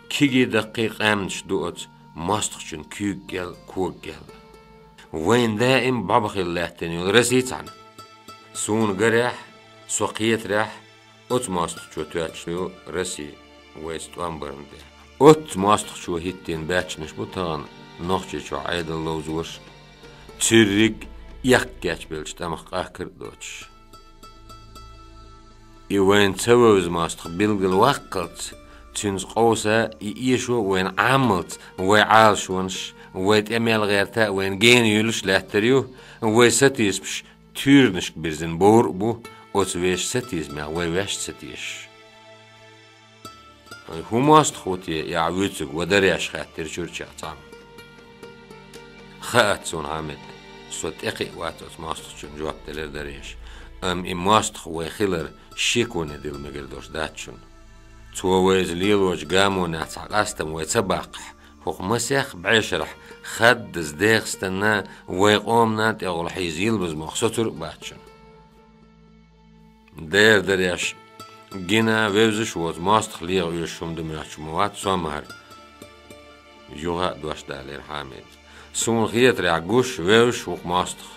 кегий-даккхий къаьмнаш ду оцу мостагӀчун куьйга кӀел, кога кӀел. Вайна даим бӀобахийла лаьттина йолу Расий цхьаьна. Суна гарехь, со кхетарехь, оцу мостагӀчо тоьттуш ю Расий вайца тӀом барна тӀе. Оццу мостагӀчо хӀиттийна баьччанаш бу тахана Нохчийчохь Ӏедал ловзош а, цуьрриг а эккха кечбеллачу тӀамах къахкар а доцуш. И вайна ца вевза мостагӀ билггал ваккхалц, цуьнца къовса и эшо а вайна Ӏаммалц, вай Ӏалашонаш, вай тӀе мел гӀерта а вайна гена юьллуш лаьттар ю, вай сатийсамаш туьйранашка бирзина бовр а бу, оцу вешан сатийсамех вай ваьш ца тешаш. ХӀун мостагӀ ву те и ахь вуьйцург, ва Дареш? — хаьттира чуьрчех цхьамма. — Хаьттира суна, Хьамид, со тӀекхиа вац оцу мостагӀчунна, — жоп делира Дареша. Амма и мостагӀ вай хилар шеконе дилла мегар долуш дац шуна. Цо вайца лелочу гамонехь цхьа къастам вай ца баккхахь, хӀокху масех бӀешарахь хаддаза ДегӀастанна, вай къомана тӀехула хьийза йилбаза мохь соцур а бац шуна. Дера дареш, гина вевзаш а воцу мостагӀ леха оьшуш хӀума ду моьттуш ма вац со-м хӀара. Юха а дош далийра Хьамида. Суна хетарехь гуш, вевзаш ву-кх мостагӀ.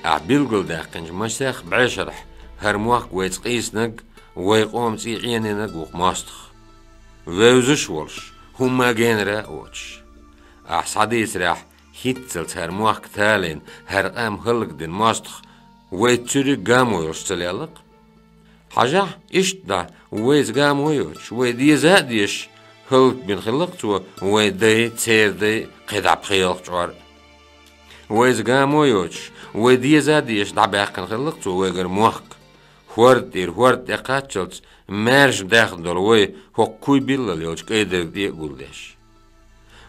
Ахь билгалдаьккхинчу масех бӀешарахь хӀара мохк вайца къийсинарг, вай къоман цӀий Ӏенийнарг ву-кх мостагӀ. Вевзаш а волуш, хӀумма а генара а воцуш. Ахь схьадийцарехь, хӀинццалц хӀара мохк талийна, хӀара къам хӀаллакдина мостагӀ вайца цуьриг гамо йолуш ца лелла-кх. Хьажахь, иштта дӀа, вайца гамо йоцуш, вай деза а дезаш, хӀаллакбина хилла-кх цо вай дай, церан дай, кхидӀа пхи-ялх чкъор а. Вайца гамо йоцуш, вай деза а дезаш, дӀабаьккхина хилла-кх цо вайгара мохк, хӀорда тӀера хӀорда тӀекхаччалц, маьрша даьхна долу вай хӀокху куй биллал йолчу кӀайдерг тӀе а гулдеш.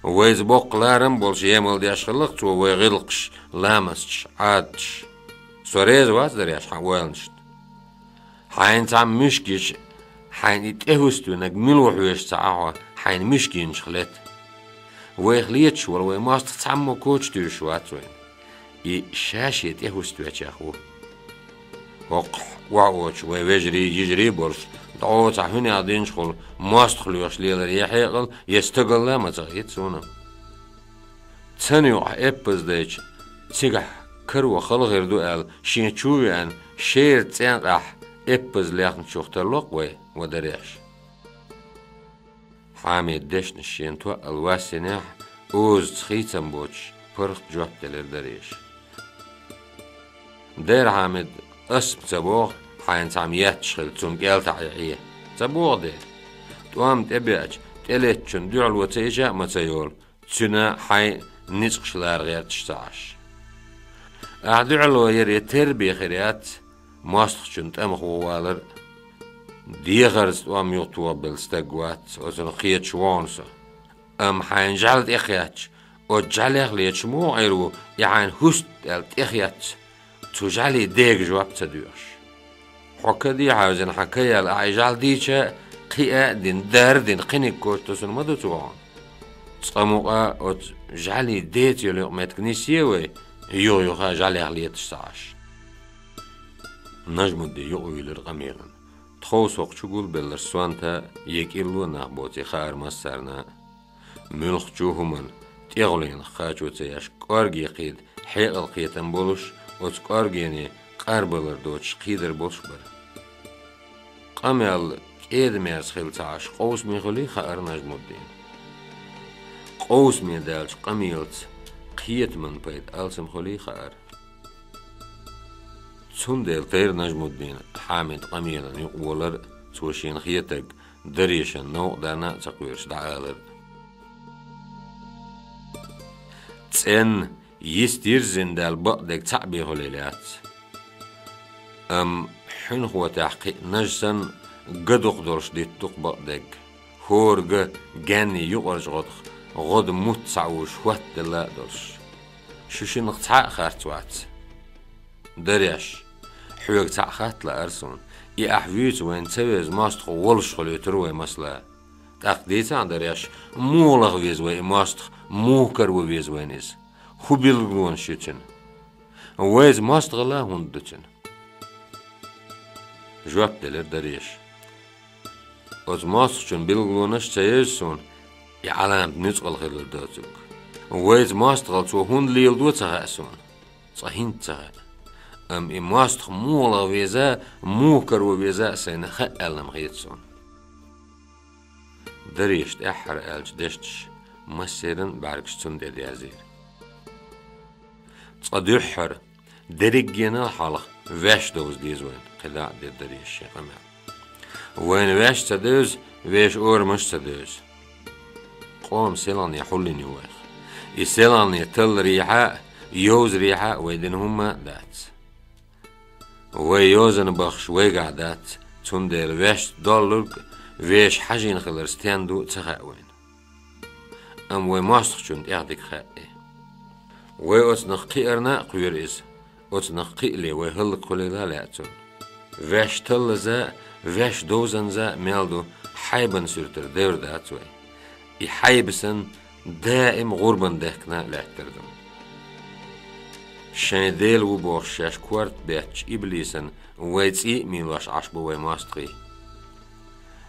Вайца боккха ларам а болуш емал деш хилла-кх цо вай гӀиллакхаш, ламасташ, Ӏадаташ. Со реза вац дареш хьан ойланашна. Хьайна цхьамма муьшка йича, хьайна и тӀехӀуьстинарг мила ву хьоьжуш ца Ӏа хьо, хьайна муьшка йинчух лета. Вайх леташ волу вай мостагӀ цхьаммо коча туьйсуш вац вайна. И ша-шен тӀехӀуьстинчех ву. ХӀокхахь охьаоцуш вайн вежарий, йижарий а болуш, дӀо цхьа хӀуьнех динчухула мостагӀ лоьхуш лелар я хьекъал, я стагалла а ма ца хета суна. Цана юкъахь эппаз дайча, цигахь каро хала хир ду аьлла, шен чу а веана, шера цӀенкъахь эппаз лехначух тарло-кх вай, ва дареш. Хьамидан дешнаш шена тоъал вассинехь, озаца хийцам боцуш, паргӀат жоп делира дареша. Дера, Хьамид, ас-м ца боху, хьайна цхьамма етташ хилча, цунна кӀел таӀийта. Ца боху, дера. ТӀом тӀебеача, тӀелеттачунна дуьхьало ца йича а ма ца йолу, цуьнан хьайн ницкъаш лара гӀерташ ца Ӏаш. Ахь дуьхьало яре терра бен хир яц, мостагӀчун тӀамах вухавалар а. Дехарца тӀом юхатохабелла стаг вац, оцунах кхеташ ву хьуна со. Амма хьайна жӀаьла тӀекхетча, оцу жӀаьлех леташ муха Ӏийр ву, и хьайна хӀуста аьлла тӀехетча, цу жӀаьлийн дега жоп ца доьхуш? Хьо ка дехьавзина хьан ка яьлла, ахь и жӀаьла дийча а, кхиа а дина, дара а дина, кхиниг коча тосур ма ду цо хьуна. Цкъа мукъа оцу жӀаьлийн деца йолу юкъаметтиг нисъе вай, юха-юха жӀаьлех леташ ца Ӏаш. Нажмудди юкъавийлира къамелана. Тховса хӀокху чу гулбелларш сонта я кӀилло нах боций хаьара массарна а. Муьлххачу хӀуманна тӀегӀолийнах кхачо ца еш, кӀорге кхета хьекъал кхетам болуш, оцу кӀоргене къарбалар доцуш кхийдар болуш бара. Къамел кӀеда-мерза хилла ца Ӏаш, къовсаме хуьлий хаьара Нажмуддина. Къовсаме даьллачу къамелаца кхетаман пайда алсам хуьлий хаьара. Цундела тайра Нажмуддина Хьамид къамелана юкъавалар а, цо шена хетарг дарешан новкъа дарна а ца кхоьруш дӀаалар а. ЦӀенна, йист йирзина даьлла бакъдерг цхьаъ бен хуьлийла яц. Амма хьуьнхо тӀехь кхиъ наж санна, ган дукха долуш дитту-кх бакъдерг. ХӀора ган гаьнний юкъарчу гӀодах гӀода мутт схьаузуш хӀоттаделла а долуш. Шу шиннах цхьа а харц вац. Дареш, хьоьга цхьаъ хатта лаьара суна, и ахь вуьйцу вайна ца вевза мостагӀ волуш хуьлуьйтура вай масала. ТӀаккха дийцахьа, дареш, муха лаха веза вай и мостагӀ, муха каро веза вайна иза? ХӀун билгалонаш ю цуьнан? Вайца мостагӀалла хӀунда ду цуьнан? Жоп делира дареша. Оцу мостагӀчун билгалонаш а ца евза суна, и Ӏаламат нуьцкъала хилар доцург. Вайца мостагӀалла цо хӀунда леладо ца хаьа суна? Цкъа хӀинца ца хаьа. Амма и мостагӀ муха лаха веза, муха каро веза а сайна хаьа аьлла-м хета суна. Дареша тӀаьххьара аьллачу дешнаш массеран а бӀаьргаш цунна тӀе дерзийра. Цкъа дуьххьара, дерригенал хьалха ваьш довза деза вайна, кхидӀа а дира дареша шен къамел. Вайна ваьш ца девза, вешан орамаш а ца девза. Къоман селхане хьулйина ю вайх. И селхане талларехьа а, йовзарехьа а вай дина хӀумма а дац. Вай йозанан баххаш вайгахь дац, цундела ваьшца доллург вешан хьажийна хилар стен ду ца хаьа вайна. Амма вай мостагӀчунна тӀех дика хаьа и. Вай оцунах кхиарна а кхоьру иза, Оцунах кхиале вай хӀаллакьхулийла лаьа цунна. Ваьш таллаза, ваьш довзанза мел ду хьайбан суьртара девр дац вай. И хьайба санна даим гӀурбан дехкана лаьттар ду. Шайн Дела ву бохуш шаьш корта бетташ иблисан вай цӀий а мийлош Ӏаш бу вай мостагӀий.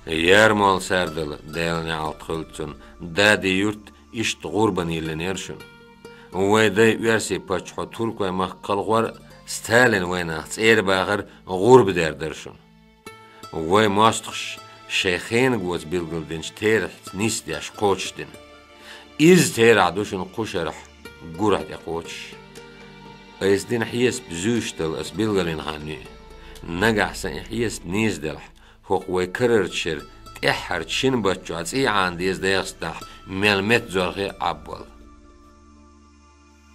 Ярмолла сардала Делан неӀалт хуьлда цунна, Дади-Юрт иштта гӀурбан йиллинера шуна. Вай дай оьрсий паччахьо туркой махка кхалхор а, Сталин вайнах цӀера бахар а гӀурба дер дара шуна. Вай мостагӀаш шайн хенагоца билгалдинчу терахьца нисдеш кхочушдина. Изза терахь ду шуна кху шарахь гурахь тӀекхочуш. Айса дина хьесап зуьйш дала ас билгалйина хан ю. Нагахь сан и хьесап нийса делахь, хӀокху вай карарчу шеран тӀаьххьарчу шина баттахь цӀий Ӏана деза дегӀастахь мел метта зорхе а Ӏаббал.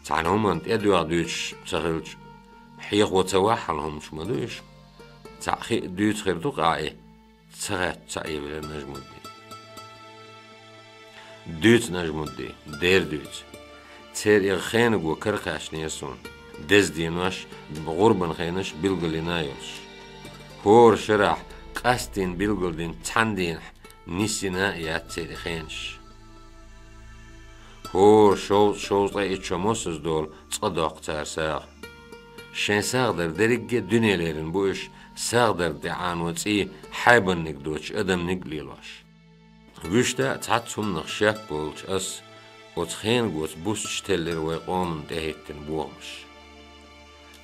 Цхьана хӀуманна тӀедоьгӀна дуьйцуш ца хилча, хьехо ца вахьал хӀуманаш ма ду уьш. Цхьаъ хиъ дуьйцу хир ду-кх ахь и, ца хаьттича ца Ӏийвелира Нажмудди. Дуьйцу, Нажмудди, дера дуьйцу. Церан и хенаго каракхаьчнера суна, деза денош, гӀурбан хенаш билгалйина йолуш. ХӀора шарахь къастийна билгалдина цхьана дийнахь нисйина а яц церан и хенаш. ХӀора шовзткъа, шовзткъе итт шо мосазза долу цкъа доккху цара сагӀа. Шайн сагӀа дар дерриге а дуьне лерина бу уьш, сагӀа дарна тӀе Ӏано цӀий хьайбанниг доцуш адамниг а лелош. Вуьшта а цхьацца хӀуманах шек волчу ас оцу хенагоца буьстуш теллира вай къоманна тӀехӀиттина бохамаш.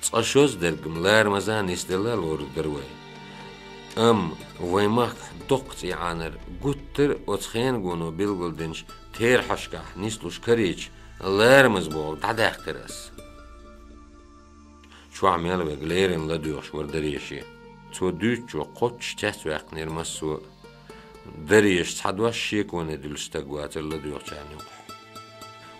Цкъа шозза дерг-м ларамаза нисделла лорур дара вай. Амма вайн махкахь доккха цӀий Ӏанар гуттар а оцу хенагоно билгалдинчу терахьашкахь нислуш карийча, ларамаза бохург дӀадаьккхира ас. Чохь мел верг леррина ладоьгӀуш вара Дареше. Цо дуьйцучух кхоччуш цецваьккхинера массо а. Дареша цхьа дош шеконе дуьллуш стаг вацара ладоьгӀучарна юкъахь.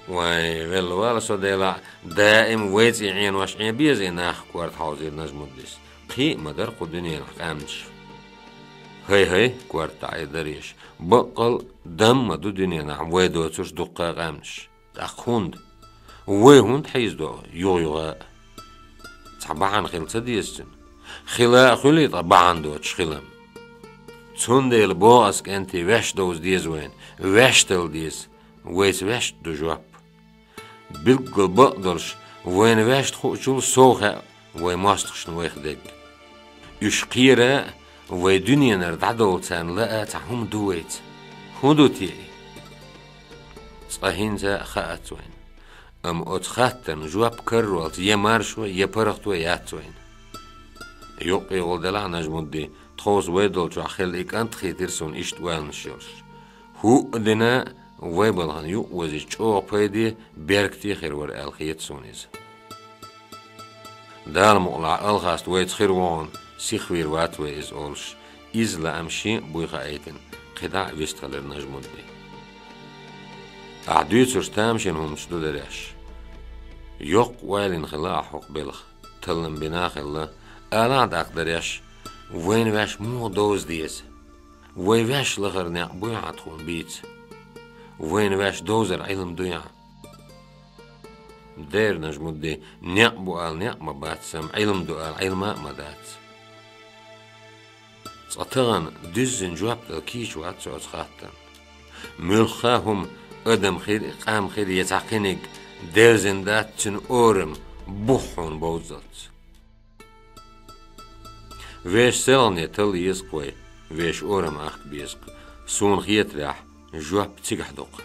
«Вай, велла вала со, Делахь, даим вай цӀий Ӏенош Ӏен беза и нах», — корта хьовзийра Нажмуддис. «Кхин а ма дара кху дуьненахь къаьмнаш». «ХӀай-хӀай, — корта дӀаайра Дареша, — баккъал а, дан а ма ду дуьненахь вай доцурш дуккха а къаьмнаш. ТӀаккха хӀунда? Вай хӀунда хьийзадо юха-юха а? Цхьа бахьана хила ца деза цуьнан? Хила а хуьлий ткъа бахьана доцуш хилам? Цундела боху ас, кӀентий, ваьш довза деза вайна, ваьш талла деза, вайца ваьшта ду жоп. Билггал бакъдолуш, вайна ваьшта хуучул сов хаьа вай мостагӀашна вайх дерг. Уьш кхера а, вай дуьненара дӀадовла царна лаа а цхьа хӀума ду вайца. ХӀун ду те и?» Цкъа хӀинца а хаац вайна. Амма оцу хаттарна жоп кароралц я маршо, я паргӀато яц вайна. «Юккъе гӀо делахь, Нажмудди, тховса вай долчохь хилла и кӀант а хийтира суна иштта ойланаш йолуш. ХӀуъа дина а вай балхана юкъаозийча чӀогӀа пайде, беркате хир вара аьлла хета суна иза. Дала мукъалахь, Алхаста вайца хир ву хьуна, сихвийр вац вай иза», — олуш, изза лаам шен а буй хаийтина, кхидӀа а вистхилира Нажмудди. «Ахь дуьйцурш тамашийна хӀуманаш ду, Дареш. Йоккха ойла йина хилла ахь хӀокху белхан, таллам бина а хилла. Алахь тӀаккха, Дареш, вайна ваьш муха довза деза? Вай ваьш лахара некъ буй хьан тхуна бийца? Вайна ваьш довзар Ӏилма дуй хьан?» «Дера, Нажмудди, некъ бу ала некъ ма бац, амма Ӏилма ду ала Ӏилма а ма дац». Цкъа тахана дуьззина жоп дала кийча вац со оцу хаттарна. Муьлхха а хӀума, адам хир а, къам хир а, я цхьа кхиниг, девзина дац цуьнан орам, бух хьуна бовззалц. Вешан селхане талла еза-кх вай, вешан орам ахка беза-кх. Суна хетарехь, жоп цигахь ду-кх.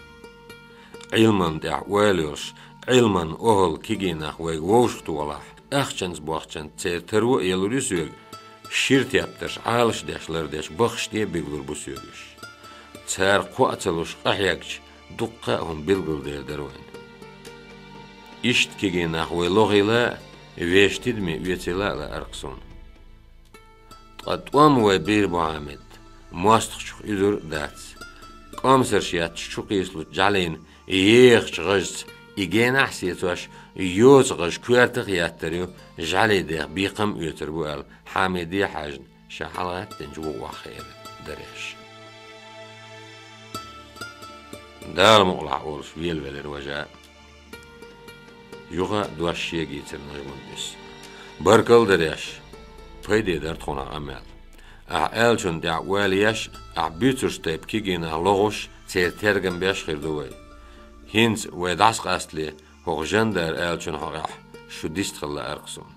Ӏилманна тӀехь ойла йолуш, Ӏилманна охӀла кегий нах вайга вовшахтохалахь, ахчанца-бохчанца церан таро а ялур ю соьга, шира тептарш Ӏалашдеш лардеш баххаш тӀе а бигалур бу соьга уьш. Цара кхоа ца луш къахьегча, дуккха а хӀума билгалдер дара вайна. Иштта кегий нах вай лохийла а, вешан тидаме оьцийла а лаьара-кх суна. Ткъа тӀом вай бийр бу, Хьамид, мостагӀчух уьзур а дац. КӀомсарш етташ чу кхийсалучу жӀаьлина ехачу гӀажца и генахь а сецош, йоцу гӀаж коьртах а еттар ю, жӀаьлий дех бекхам а оьцур бу аьлла, Хьамиде а хьаьжна, ша хьалагӀаьттинчу вукъа охьахиира Дареш. «Дала мукъалахь», — олуш велавелира важа а. Юха а дош шега йийцира Нажмуддис. Баркал дараш, пайде дар тхона къамел. Ахь аьллачун тӀехь оал еш, ахь буьйцурш тайпа кегийнах лохуш, церан тергам беш хир ду вай. ХӀинца вай дӀасакъастале, хӀокху Жандар аьллачун хьокъехь шу дистхила лаарх суна.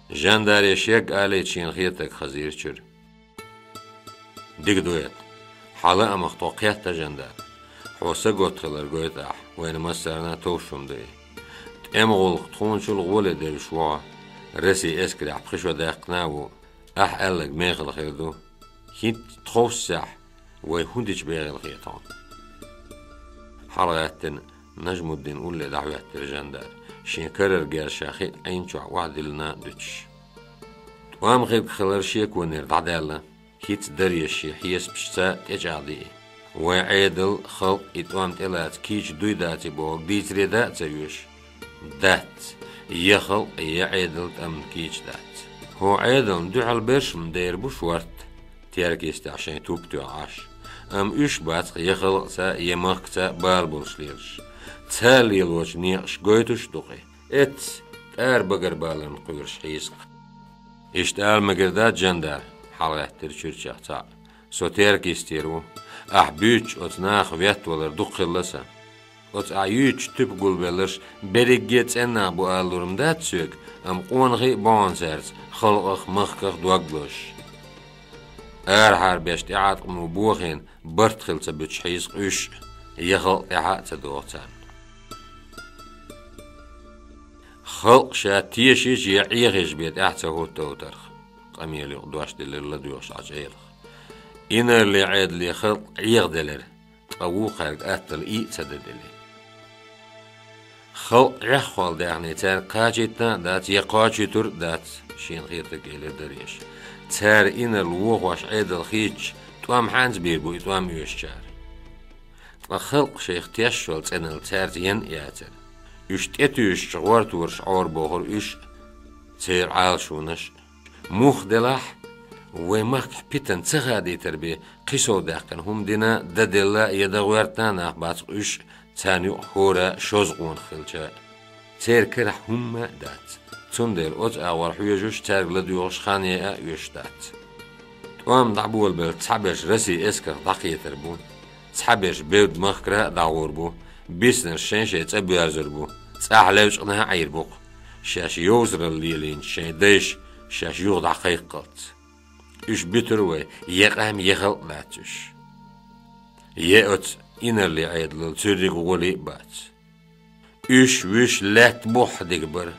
Жандаре шег алий шена хетаг хазийра чуьра. Дика ду эта. Хьан лаамах тхо кхетта, Жандар. Хьо саготта хилар гойту ахь, вайна массарна а товш хӀума ду и. ТӀеман гӀуллакх тхуначул гӀоле девзаш ву хьо. Расси эскарехь пхи шо даьккхина а ву. Ахь аьлларг мехала хир ду. ХӀинца тховсахь вай хӀун дича бегӀийла хета хьуна? ХьалагӀаьттина, Нажмуддин улле дӀахӀоьттира Жандар, шен карара герз ша хиъна Ӏийна чохь охьадиллина а дуьтуш. ТӀом хирг хилар шеконера дӀадаьлла. ХӀинца даре шен хьесапашца тӀечӀагӀдийи. Вайн Ӏедал, халкъ и тӀом тӀелаца кийча дуй даций бохург дийцаре даа а ца оьшу? Дац. Я халкъ, я Ӏедал тӀамна кийча дац. ХӀокху Ӏедална дуьхьал берш-м дер бу шортта, Теркйистехь шайн туп тоьхна Ӏаш. Амма уьш бац-кх я халкъаца, я махкаца бала болуш лелаш. Цара лелочу некъаш гойтуш а ду-кх и. Эцца, тӀара багарбаларна кхоьруш хьийза-кх. Иштта ала мегар дац, Жандар, хьалагӀаьттира чуьрчех цхьаъ. Со Теркйистера ву. Ахь буьйцучу оцу нахах веттавалар дукха хилла сан. Оцу ахь юьйцучу туьпа гулбелларш берриге а цӀена нах бу алалур-м дац соьга, амма къонахий а бу хьуна цаьрца, халкъах а, махках а дог лозуш. Арахьара беш тӀеӀаткъамо бохийна барт хила ца буьтуш хьийза-кх уьш а, я халкъ тӀаьхьа а ца догӀу царна. Халкъ ша тешийча я Ӏехийча бен тӀаьхьа ца хӀуттуьйтарх, къамелан юкъа дош делира ладоьгӀуш Ӏачу Ӏелах. Инарлийн Ӏедале халкъ Ӏехаделира, ткъа вукхаьрга аттала и а ца дан делира. Халкъ Ӏеххьол даьхний цаьрга кхачийтина а дац, я кхочуьйтур а дац, шена хетарг элира дареша. Цара инарла вохош Ӏедал хийцча, тӀом хьаьнца бийр бу и тӀом оьшучара? Ткъа халкъ шайх тешшол цӀеналла цаьрца ян а яцара. Уьш тӀетуьйсучу гӀортораш Ӏорабохура уьш а, церан Ӏалашонаш а. Муха делахь, вайн махкахь питана ца хадийтар бен кхин сов даьккхина хӀума дина, дан делла я дан гӀоьртина а нах бац-кх уьш а, царна юкъахь хӀора шозза къонах хилча а. Церан карахь хӀумма а дац. Цундела оцу агӀор хьоьжуш, цаьрга ладоьгӀуш хан яйа а оьшуш дац. ТӀом дӀаболабелча цхьаберш Расси эскарх дӀакхетар бу. Цхьаберш бевдда махкара а дӀагӀур бу. Биснарш шайн-шайн цӀа боьрзур бу. ЦӀахь левзачкъана а Ӏийр бу-кх, шаьш йовсаралла лелийначу шайн дайша шаьш юха дӀакхайкхалц. Уьш буьтур вай, я къам, я халкъ дац уьш. Я оцу инарлийн Ӏедалал цуьрриг гӀоле а бац. Уьш, вуьш лаьтта бухахь дика бара.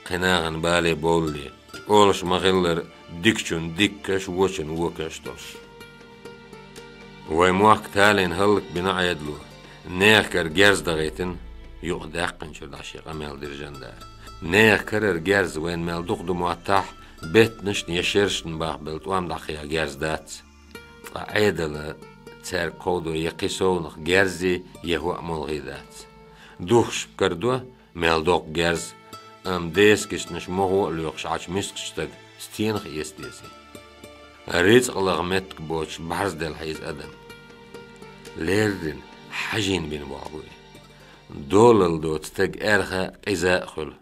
Кхин нахана бале бовлле, олуш ма-хиллара, дикачунна диккаш, вочунна вокаш долуш. Вайн мохк талийна хӀаллакбина Ӏедало, нехан кара герз дахийтина, юкъа даьккхинчуьра дӀа шен къамел дира Жандар. Нехан карара герз вайна мел дукха ду моттахь, беттанашна я шерашна бахбелла тӀом дӀакхеха герз дац. Ткъа Ӏедала цаьрга кховдо я кхин совнаха герзий, я хӀоъ молхий дац. Духкуш карадо мел доккха герз, амма десагаснаш мохо а лоькхуш Ӏачу мискачу стага стенах эца дезий? Рицкъ лаха меттиг боцуш бӀарзделла хьийза адам. Леррина, хьажийна бина болх бу и. Долалла доцу стаг аьрха а, къиза а хуьлу.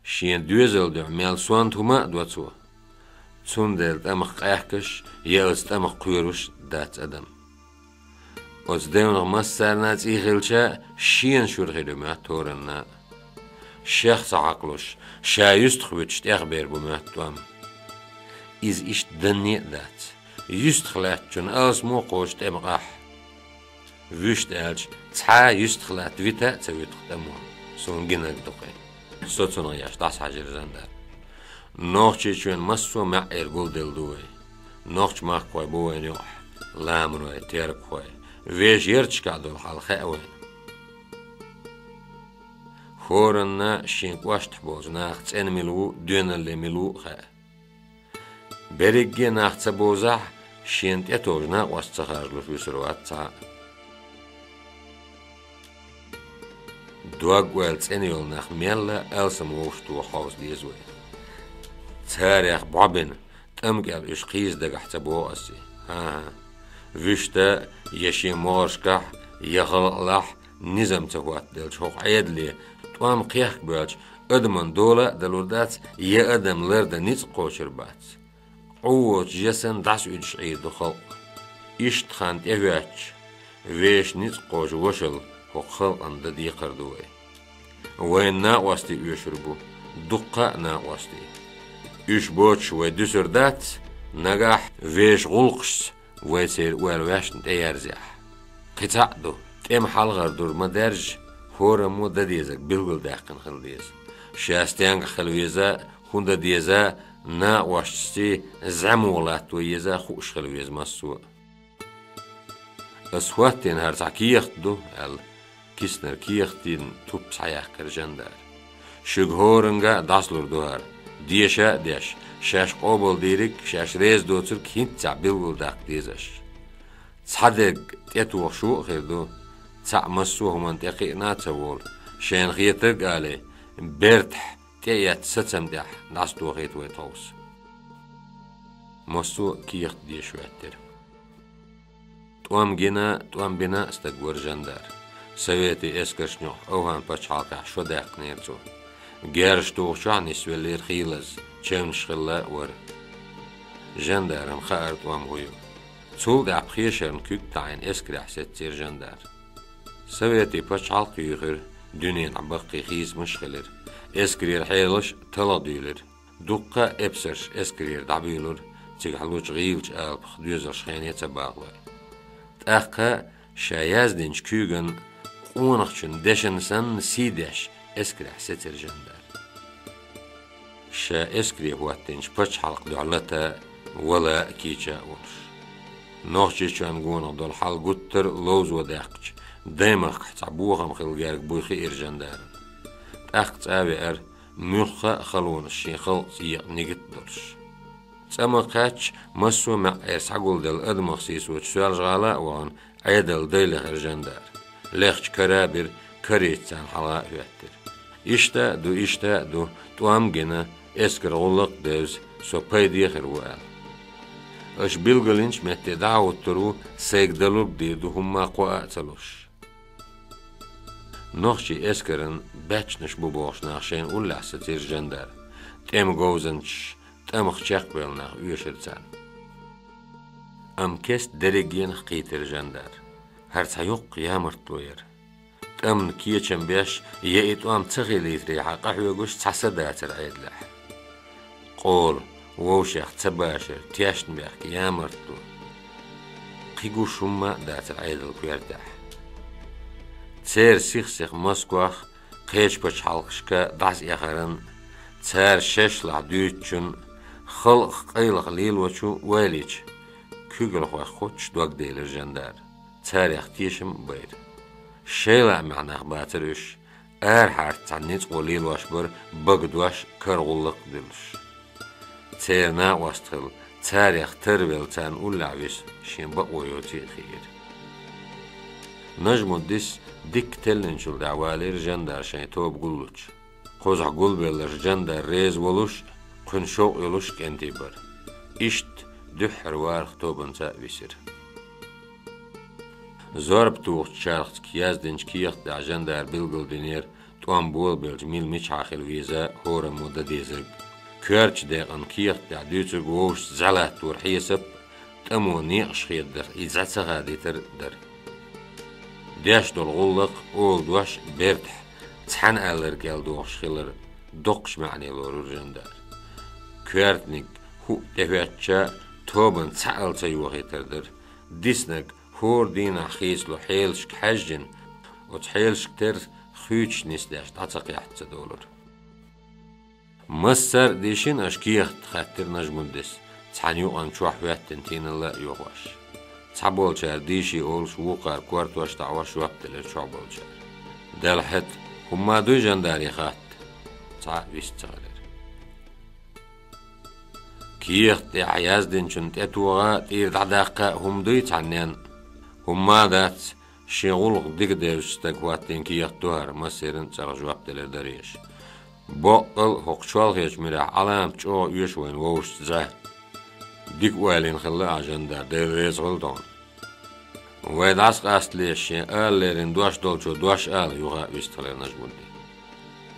Шен доьзал дуьхьа мел сонта хӀума а до цо. Цундела тӀамах къаьхкаш я оцу тӀамах кхоьруш дац адам. Оцу девнах массарна а цӀий хилча, шена шура хир ю моьтту хӀоранна а. Шех ца хьакхалуш, ша юьстах вуьтуш тӀехбер бу моьтту тӀом. Иза иштта данне а дац. Юьстах лаьттачунна алсамо кхочу тӀеман къахь. Вуьшта аьлча, цхьа а юьстах латта вита а ца вуьту-кх тӀамо, суна гинарг ду-кх и. Со цунах еш дӀасахьажира Жандар. Нохчийчоьнан массо а маьӀӀера гулделла ду вай. Нохчмахкахой бу вайна юкъахь, ламарой, теркахой. Вешан ярташкахь долу хьал хаьа вайна. ХӀоранна шен кӀоштахь болчу наха цӀена мила ву, доьналле мила ву а хаьа. Берриге а нах ца бовзахь, шена тӀетовжа накъост ца харжалуш вуьсур вац цхьа а. Дог-ойла цӀена йолу нах мелла а алсам вовшахтоха хьовса деза вай. Царех бӀобина, тӀамкӀел уьш кхийса дагахь ца боху ас и. ХӀан-хӀа. Вуьшта я шен могӀаршкахь, я халкъалахь низам ца хӀоттаделча хӀокху Ӏедале, тӀом кхехкабоьлча, Адаман дола а далур дац, е адам лардан ницкъ кхочур бац. Ӏу воцу ясан дӀасауьдуш Ӏийр ду халкъ. Иштта хан тӀехӀоьттуш, вешан ницкъ кхочу вашалла хӀокху халкъана дан декхар ду вай. Вайн накъостий оьшур бу, дуккха а накъостий. Уьш боцуш вай дуьсур дац, нагахь вешан гӀуллакхашца вай церан ойла ваьшна тӀеерзахь. Кхин цхьаъ ду, тӀеман хьалхара дур ма даьржа, хӀораммо дан дезарг билгалдаьккхина хила деза. Ша стенгахь хила веза, хӀун дан деза, накъосташций зӀе муха латто еза хууш хила веза массо а. Ас хӀоттийна хӀара цхьа кехат ду, аьлла, киснара кехатийн туп схьаяьккхира Жандар. Шуьга хӀоранга а дӀасалур ду хӀара. Деша а деш, шаьш къобалдийриг, шаьш реза доцург хӀинццехь билгалдаккха деза аш. Цхьа дерг тӀетохуш ву а хир ду, цхьаъ массо а хӀуманна тӀе кхиъна а ца волу, шайна хетарг а алий, бертахь тӀеэцна сацам тӀехь дӀасатохийта вай тховса. Массо а кехат деша хӀоьттира. ТӀом гина, тӀом бина а стаг вара Жандар. Советийн эскаршна юкъахь Овхан-пачхьалкхехь шо даьккхинера цо. Герзаш тухучохь а нисвеллера хийлазза, чевнаш хилла а вара. Жандаран хаьара тӀом хӀун ю. Цул тӀаьхьа пхьешарна куьг таӀийна эскарехь сецира Жандар. Советийн пачхьалкх а юьйхира, дуьненахь баккхий хийцамаш а хилира. Эскарера хьелаш а талха дуьйлира. Дуккха а эпсарш эскарера дӀабуьйлура, цигахь лучу гӀийлачу алапах доьзалш хене ца бахалой. ТӀаккха ша яздинчу куьйган къонахчун дешан санна сий деш эскарехь сецира Жандар. Ша эскаре хӀоттийначу пачхьалкхан дуьхьа лата, вала а, кийча а волуш. Нохчийчоьнан гонах долу хьал гуттар а ловзо даьккхича, даймахкахь цхьа бохам хила герга буй хиира Жандарна. ТӀаккха цӀа а веара, муьлхха а халонаш шен халкъаца екъа нигат а долуш. ЦӀа ма кхаьчча, массо а маьӀӀера схьагулделла адамах сийсочу Соьлжа-ГӀала а вахана, Ӏедалан дай лехира Жандар. Лехча кара а бира, карийча царна хьалха а хӀоьттира. Иштта а ду, иштта а ду, тӀом а гина, эскаран гӀуллакх а девза, со пайде а хир ву аьлла. Аша билгалйинчу метте дӀа а хӀуттур ву, сайга далург дийр ду, хӀумма кхоа а ца луш. Нохчийн эскаран баьччанаш бу бохуш нах шайна уллехь сацийра Жандар. ТӀеман говзанчаш, тӀамах чекхбевлла нах оьшура царна. Амма кеста дерригенах кхийтира Жандар. ХӀара цхьа йоккха ямартло яра. ТӀамна кечам беш, я и тӀом ца хилийтарехьа къахьоьгуш цхьа са дацара Ӏедалехь. Къола, вовшех ца башар, тешна бехк, ямартло. Кхин гуш хӀумма а дацара Ӏедалан коьртехь. Церан сих-сиха Москвах, кхечу пачхьалкхашка дӀасаэхаран, цара шаьшлахь дуьйцучун, халкъах къайлаха лелочун ойла йича, куьйгалхойх кхоччуш дог делира Жандар. Царех тешам а байра. Шайн лаамехь нах бацара уьш, арахьарца цхьана ницкъо лелош бара бага дош а, кара гӀуллакх а дуьллуш. Церан накъост хилла, царех тарвелла царна уллехь виса шен бакъо йоций а хиира. Нажмуддис дикка теллинчул тӀаьхьа валийра Жандар шайн тоба гуллучу. Кхузахь гулбелларш Жандар реза волуш а, кхуьнан шовкъ йолуш а кӀентий бара. Иштта дуьххьара варах тобанца а висира. Зорба тухучу чархцка яздинчу кехат тӀехь Жандар билгалдинера тӀом болабелча мила мичахь хила веза, хӀораммо дан дезарг. Коьртачу декъана кехат тӀехь дуьйцург вовшашца зӀе латтор хьесап а, тӀамо некъаш хедарх и зӀе ца хадийтар а дара. Деш долу гӀуллакх, олу дош а бертахь цхьаьна аллара кӀел дохуш хилар доккхачу маьӀне лорура Жандар. Коьртаниг хӀуъа тӀехӀоьттича, тобанна цхьаалла ца йохийтар дара. Диснарг хӀора дийнахь хийцало хьелашка хьаьжжина, оцу хьелашка терра хуьйцуш нисдеш дӀа ца кхехьа ца долура. «Массара а дийшина аша кехат?» — хаьттира Нажмуддис, цхьана юкъана чохь хӀоьттина тийналла а йохош. Цхьаболчара дийши олуш, вукхара кортош а таӀош жоп делира чохь болчара. «Делахь хӀета, хӀумма дуй Жандаре хатта?» — цхьа а вист ца хилира. «Кехат тӀехь яздинчунна тӀетоха а, тӀера дӀадаккха а хӀума дуй цхьаннен?» — «ХӀумма а дац, шен гӀуллакх дика девзачу стага хӀоттийна кехат ду хӀара», — массеран а цӀарах жоп делира Дареша. «Боккъал а хӀокху чолхечу муьрехь Ӏаламат чӀогӀа оьшу вайна вовшашца зӀе». «Дика ойла йина хилла ахь, Жандар, Дела реза хуьлда хьуна». «Вай дӀасакъастале, шен ала леррина дош долчо дош ала», — юха а вист хилира Нажмуддин.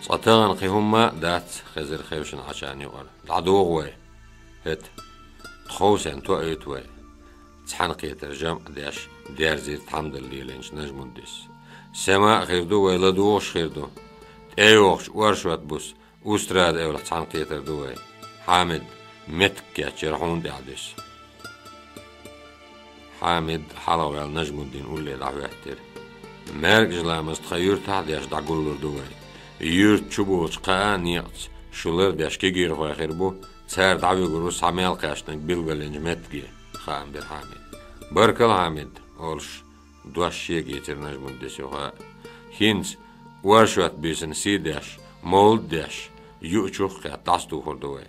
Цкъа тахана кхин хӀумма а дац, хезира хевшина Ӏачарна юкъара. ДӀадугӀу вай. ХӀета. Тховсен тоуьйту вай. Цхьаьнакхетар жамӀ деш, дерзийра тхьамдалла лелийначу Нажмуддис. Сема а хир ду, вай ладугӀуш хир ду. ТӀейогӀучу оршот буса, Устрада эвлахь цхьаьнакхетар ду вай. Хьамид, меттиг кечъяра хьуна тӀехь дуьсу. Хьамид хьалхаваьлла Нажмуддин улле дӀахӀоьттира. МаьркӀажа ламаз тхан юьртахь а деш дӀагуллур ду вай. Юьрта чу болчу кхаа некъаца шу лардеш кегийрхой хир бу, цара дӀавуьгур ву схьа мел кхаьчнарг билгалйинчу меттиге, хаам бира Хьамида. Баркалла, Хьамид, олуш, дош шега йийцира Нажмуддис юха а. ХӀинца, оршот буьйсанна сий деш, мовлид деш, юучух а кхетта дӀасатухур ду вай.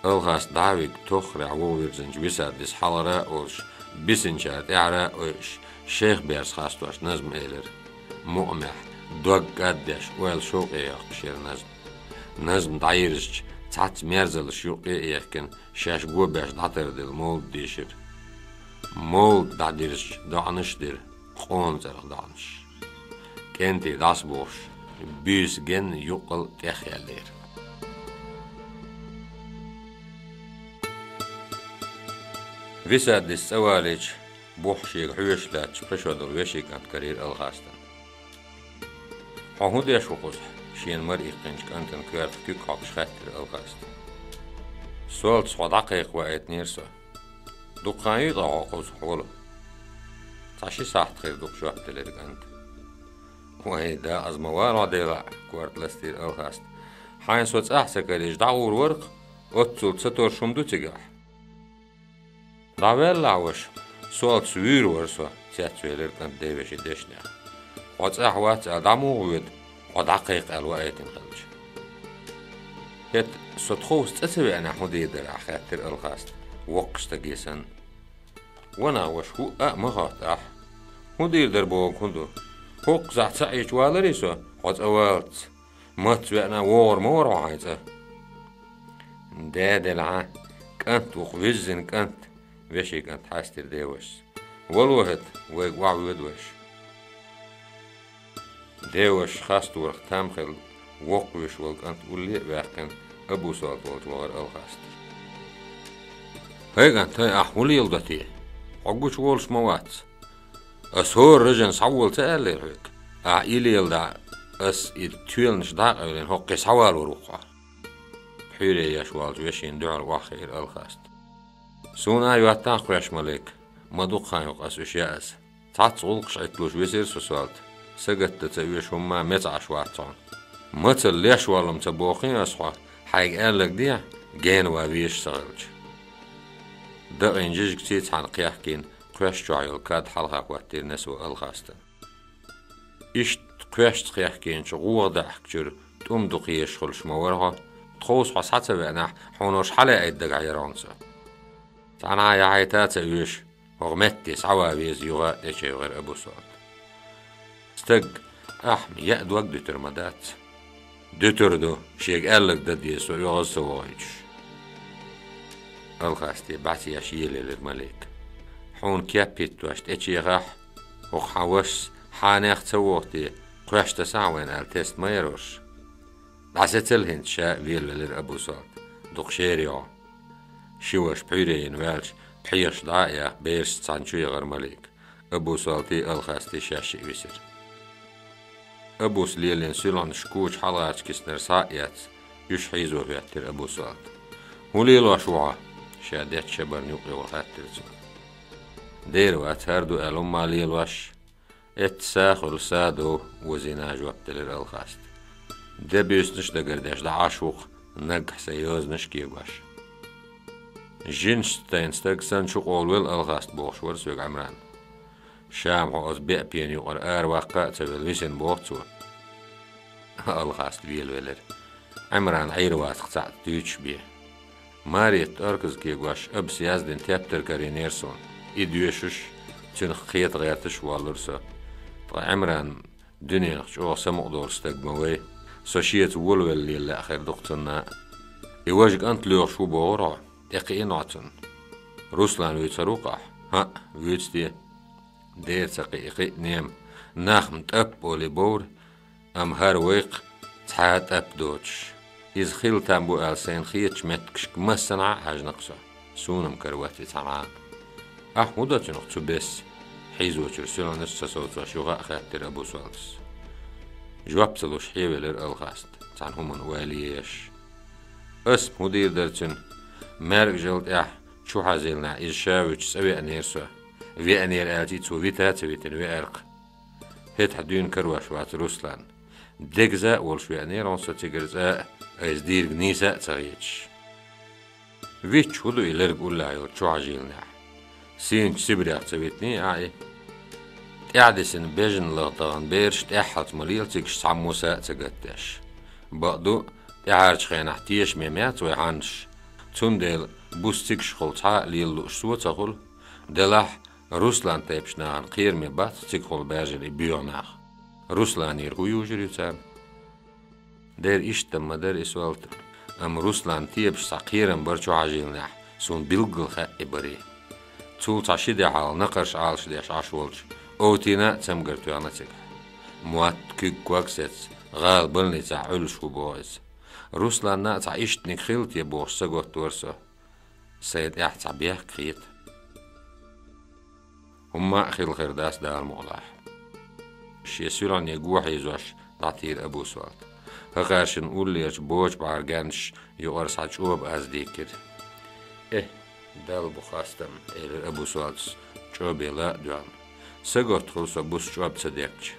Алхаста дӀа а вига, тоххарехь вуха вирзинчу Висаддис хьалхара а олуш, бисинчара тӀаьхьара а ойуш, шайх берза хастош Назма элира. Мукъамехь, дог кӀаддеш, ойла шовкъе йоккхуш яра Назма. Назма дӀайирзича, цхьацца мерзаллаш юккъе а ехкина, шаьш го беш дӀатарделла мовлид дийшира. Мовлид дӀадирзича, доӀанаш а дира, къона цӀарах доӀанаш. КӀентий дӀасабухуш, буьйса генна юккъал тӀехъяьллера. Висаддис цӀа валийча, бух шега хьоьжуш лаьтташ пхи шо долу вешин кӀант карийра Алхастана. «Хьо хӀун деш ву кхузахь?» — шена мара иккхинчу кӀантана коьртах куьг хьокхуш хаьттира Алхаста. «Солтас хьо дӀакхайкха ваийтинера со». «Дукха хан юй ткъа хьо кхузахь волу?» «Цхьа ши сахьт хир ду-кх», — жоп делира кӀанта. «Вай, декъаза ма вала хьо, делахь», — корта ластийра Алхаста. «Хьайна со цӀахь ца карийча, дӀагӀур вара-кх, оццул ца торш хӀума ду цигахь». «ДӀаваьллахь, ваша, Солтас вуьйр вара со», — цецвелира кӀант девешин дешнех. «Хьо цӀахь вац аьлла, дӀа муха воьду, хьо дӀакхайкха аьлла ваийтина хилча?» «ХӀета со тховса цӀа ца веанехь хӀун дийр дара ахь?» — хаьттира Алхаста, воккхачу стаге санна. «Ванах, ваша, хӀуъа а ма хотту ахь. ХӀун дийр дара бохург хӀун ду? ХӀокхузахь ца Ӏийча валарий со, хьо цӀа валлалц? Мацца веана вогӀур ма вара хьо хьайн цӀа». «Де делахь, кӀант ву-кх, вуьззина кӀант», — вешин кӀант хьаьстира девашас. «Вало хӀета, вайга охьавоьду ваша». Девашас хасторах там хилла, воккхавеш волу кӀант улле а ваьккхина, Абу-Солт волчу вахара Алхаста. «ХӀай кӀант, хӀай, ахь хӀун леладо те? Хьо гучуволуш ма вац. Ас хӀора рожана схьавола ца аьллера хьоьга? Ахь и леладахь, ас и тоьланаш дӀакъевлина, хӀокху кхин схьавалор ву-кх хьо». Пхьуьйре еш волчу вешина дуьхьал охьахиира Алхаста. «Суна а йоттахь кхоьш, малик, ма дукха хан ю-кх ас уьш яаза. Цхьацца гӀуллакхаш Ӏитталуш висира со, Солт. Сагатдан ца оьшу хӀумма меца Ӏаш вац хьуна. Мацалла леш воллу-м ца боху-кх ас хьо, хьайга аьлларг дехьа, гена ван везаш ца хилча». Дакъийна жижигций цхьаьна кхехкийна, кхоьш чохь йолу кад хьалха хӀоттийра несо Алхастан. «Иштта кхоьшца кхехкийначу гӀогӀа даьӀахкачуьра тӀум дукха езаш хуьлуш ма вара хьо, тховса хьо схьа ца веанахь, хьуна уьш хьалаайта дагахь яра хьуна со. Цхьанхьа яхьийта а ца оьшу, хӀокху метте схьаван веза юха», — тӀечевхира Абу-Солт. «Стаг, ахь-м яа дог дуьтур ма дац». «Дуьтур ду, шега аьлларг дан деза со оьгӀаз ца вохуьйтуш». Алхасте бӀаьсеш елаелира малик. «Хьуна кеп хӀиттош тӀечехахь, хӀокху хьан вашас хьанех ца воху те, кхоьш тасахь вайна аьлла теста ма яра уьш». «ДӀасецал хӀинца ша», — велавелира Абу-Солт. «Дукха шера йогӀу». Ши ваша пхьуьйре йина ваьлча, пхьегӀаш дӀа а яьхна, берашца цхьаьна чу яхара малик. Абу-Солтий, Алхастий шаьш а висира. Абус лелийна суьлхьанаш кучу хьалхарчу киснара схьа а эцна, уьш хьийзо хӀоьттира Абу-Солта. «ХӀун лелош ву хьо?» — ша деттачу шабарна юккъехула хаьттира цо. «Дера вац, хӀара ду аьлла хӀумма лелош». «Эцца са хуьлу, са а дов», — озийна жоп делира Алхаста. «Де буьйсанаш а дагардеш дӀа Ӏаш ву-кх, наггахь сайн йозанаш а кегош». «Жинашца тайна стаг санна чукъовлавелла Алхаста бохуш вара соьга Ӏимран. Ша-м хьо оцу беа пена юкъара араваккха а ца велла висина боху цо». Алхаста велавелира. Ӏимран Ӏийр вацахь цхьаъ дуьйцуш бен. «Марет тӀорказа кегош Абас яздина тептар карийнера суна. И доьшуш, цуьнах кхета гӀерташ а воллура со. Ткъа Ӏимран дуьненах чӀогӀа самукъадолу стаг ма вай. Со шеца волавелла лела лаьа хир ду-кх цунна а. И важа кӀант лоьхуш ву бохура хьо, тӀекхиъна хьо цунна. Руслан вуьйцур ву-кх ахь? ХӀаъ, вуьйцу те. Дера ца кхиъ, кхиънема, нах-м тӀап олий бовра, амма хӀара вай-кх, цхьа а тӀап доцуш. Иза хила там бу аьлла сайна хетачу меттигашка массанхьа а хьаьжна-кх со. Суна-м каравац и цхьа а. Ахь хӀун до цунах цу бесса? Хьийзочуьра суьлхьанаш а ца совцош юха а хаьттира Абу Солтас. Жоп ца луш хьевелира Алхаста, цхьана хӀуманна ойла еш. Ас-м хӀун дийр дара цуьнан? МаьркӀажалла тӀехь чу хьажийланехь иза ша вуьтуш цӀа веанера со. Веанера аьлча, цо вита а ца витина веара-кх. ХӀетахь дуьйна карош вац Руслан. Дегаза а волуш веанера хьуна со цигара цкъа а, айса дийриг нийса а ца хеташ. Витча хӀун ду и лерг уллехь йолчу чу хьажийланехь? Сийначу Сибрех ца витиний ахь и? ТӀаьхьадисина бежана лаха дахана бераш тӀаьххьалц ма лела цигахь цхьаммо са а ца гатдеш. Бакъду, тӀаьхьарчу хенахь тешаме ма яц вай хьаннаш. Цундела буса цигахьхула цхьа а лела лууш со а ца хуьлу. Делахь, Руслан тайпанчу нахана кхераме бац цигахула баьржина и боьха нах. Русланера хӀун южур ю царна? Дера иштта-м ма дара и Солта, амма Русланан тебаш цхьа кхерам бара чу хьажийланехь, суна билггал хаьа и барий. Цул цхьа ши де хьалха накхарш Ӏалашдеш Ӏаш волчу Овтина а цамгар тоьхна цигахь. Мотт, куьг, ког сецна, гӀала больницехь Ӏуьллуш ву боху иза. Русланна а цхьа ишттаниг хилла те бохуш саготтавора со. Сайн тӀехь цхьа бехк хета. ХӀумма а хилла хир дац, Дала мукъалахь. Шен суьлхьане го хьийзош дӀатийра Абу Солта. ХӀокхаьршинна уллерачу бочу бӀаьргенаш юкъара схьа чӀоба аз дийккира. «Э, Далла бу хастам», — элира Абу Солтас, чӀобе ла а доьгӀна. Саготтахула со буса чӀоб ца деттача.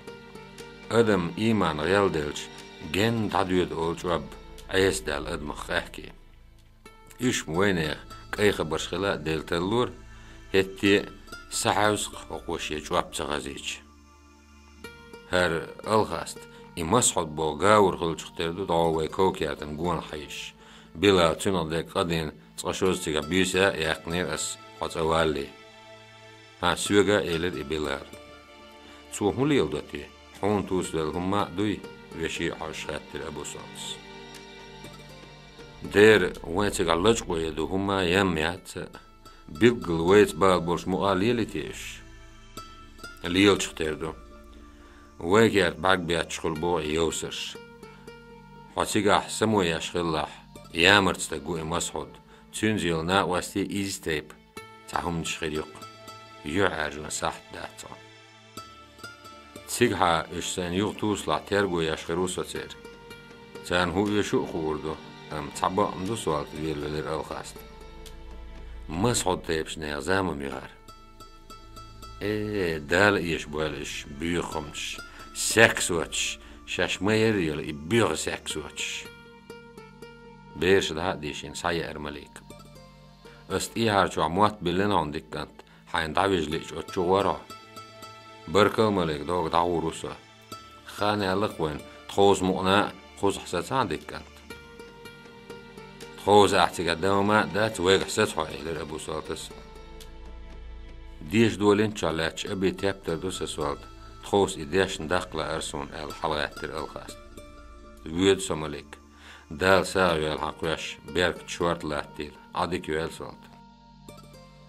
Адам ийман гӀелделча, генна дӀадоьду олу чӀоб, Ӏеса даьлла адамах къаьхкий. Уьш-м вайнехан кӀайн хабарш хила а делла тарлора, хӀетте а са хьаьвсакх хӀокхо шен чӀоп ца хазийча. ХӀара Алхаста, и Масхьуд боху гавур хиллачух тера ду дӀо вай ков-кертан гонах хьийзаш. Билал цуьнах дерг къадийна цкъа-шозза цигахь буьйса а яьккхинера ас, хьо цӀа валале. ХӀан, соьга а элира и Билала. Цо хӀун леладо те? Хьуна тусавелла хӀумма а дуй? — вешин а хьожуш хаьттира Абу Солтас. Дера, вайн цигахь лачкъо ян ду хӀумма а, ям яц а. Билггал вайца бала болуш мукъа а лелий те уьш? Лелачух тера ду. Вай керта бӀаьрг бетташ хуьлу боху и йовсарш. Хьо цигахь само еш хилалахь, ямарта стаг ву и Масхьуд, цуьнца йолу накъостий изза тайпа. Цхьа хӀуманаш хир ю-кх. ЮьхьӀаьржо сахьт дац хьо. Цигахьа уьш сайна юха тусалахь, терго еш хир ву со церан. Царна хӀун оьшу а хуур ду, амма цхьа бакъ ма ду, Солта, — велавелира Алхаста. Масхьуд тайпанчу нехан зама ма ю хӀара. Э, Дала эшабойла уьш, боьха хӀуманаш, саьрмаш, шаьш ма-ярра йолу и боьха саьрмаш. Бераш дӀа а дийшина, схьаеара Малик. Ас тӀехьарчохь мотт биллина хьуна, дика кӀант, хьайна дӀавижа лиъча оцу чу гӀор хьо. Баркалла, Малик, догга дӀагӀур ву со. Хан яьлла-кх вайна, тховса мукъана а кхузахь сацахьа, дика кӀант. Тховса ахь цигахь дан хӀума а дац, вайгахь саца хьо, — элира Абу Солтас. Деша долийначохь лаьтташ аби тептар ду сан, Солта, тховса и дешна даккха лаьара суна, — аьлла, хьалагӀаьттира Алхаста. Воьду со, Малик. Дала сагӀа йойла хьан кхоьш, беркат шорта латтийла, Ӏа дика йойла, Солта.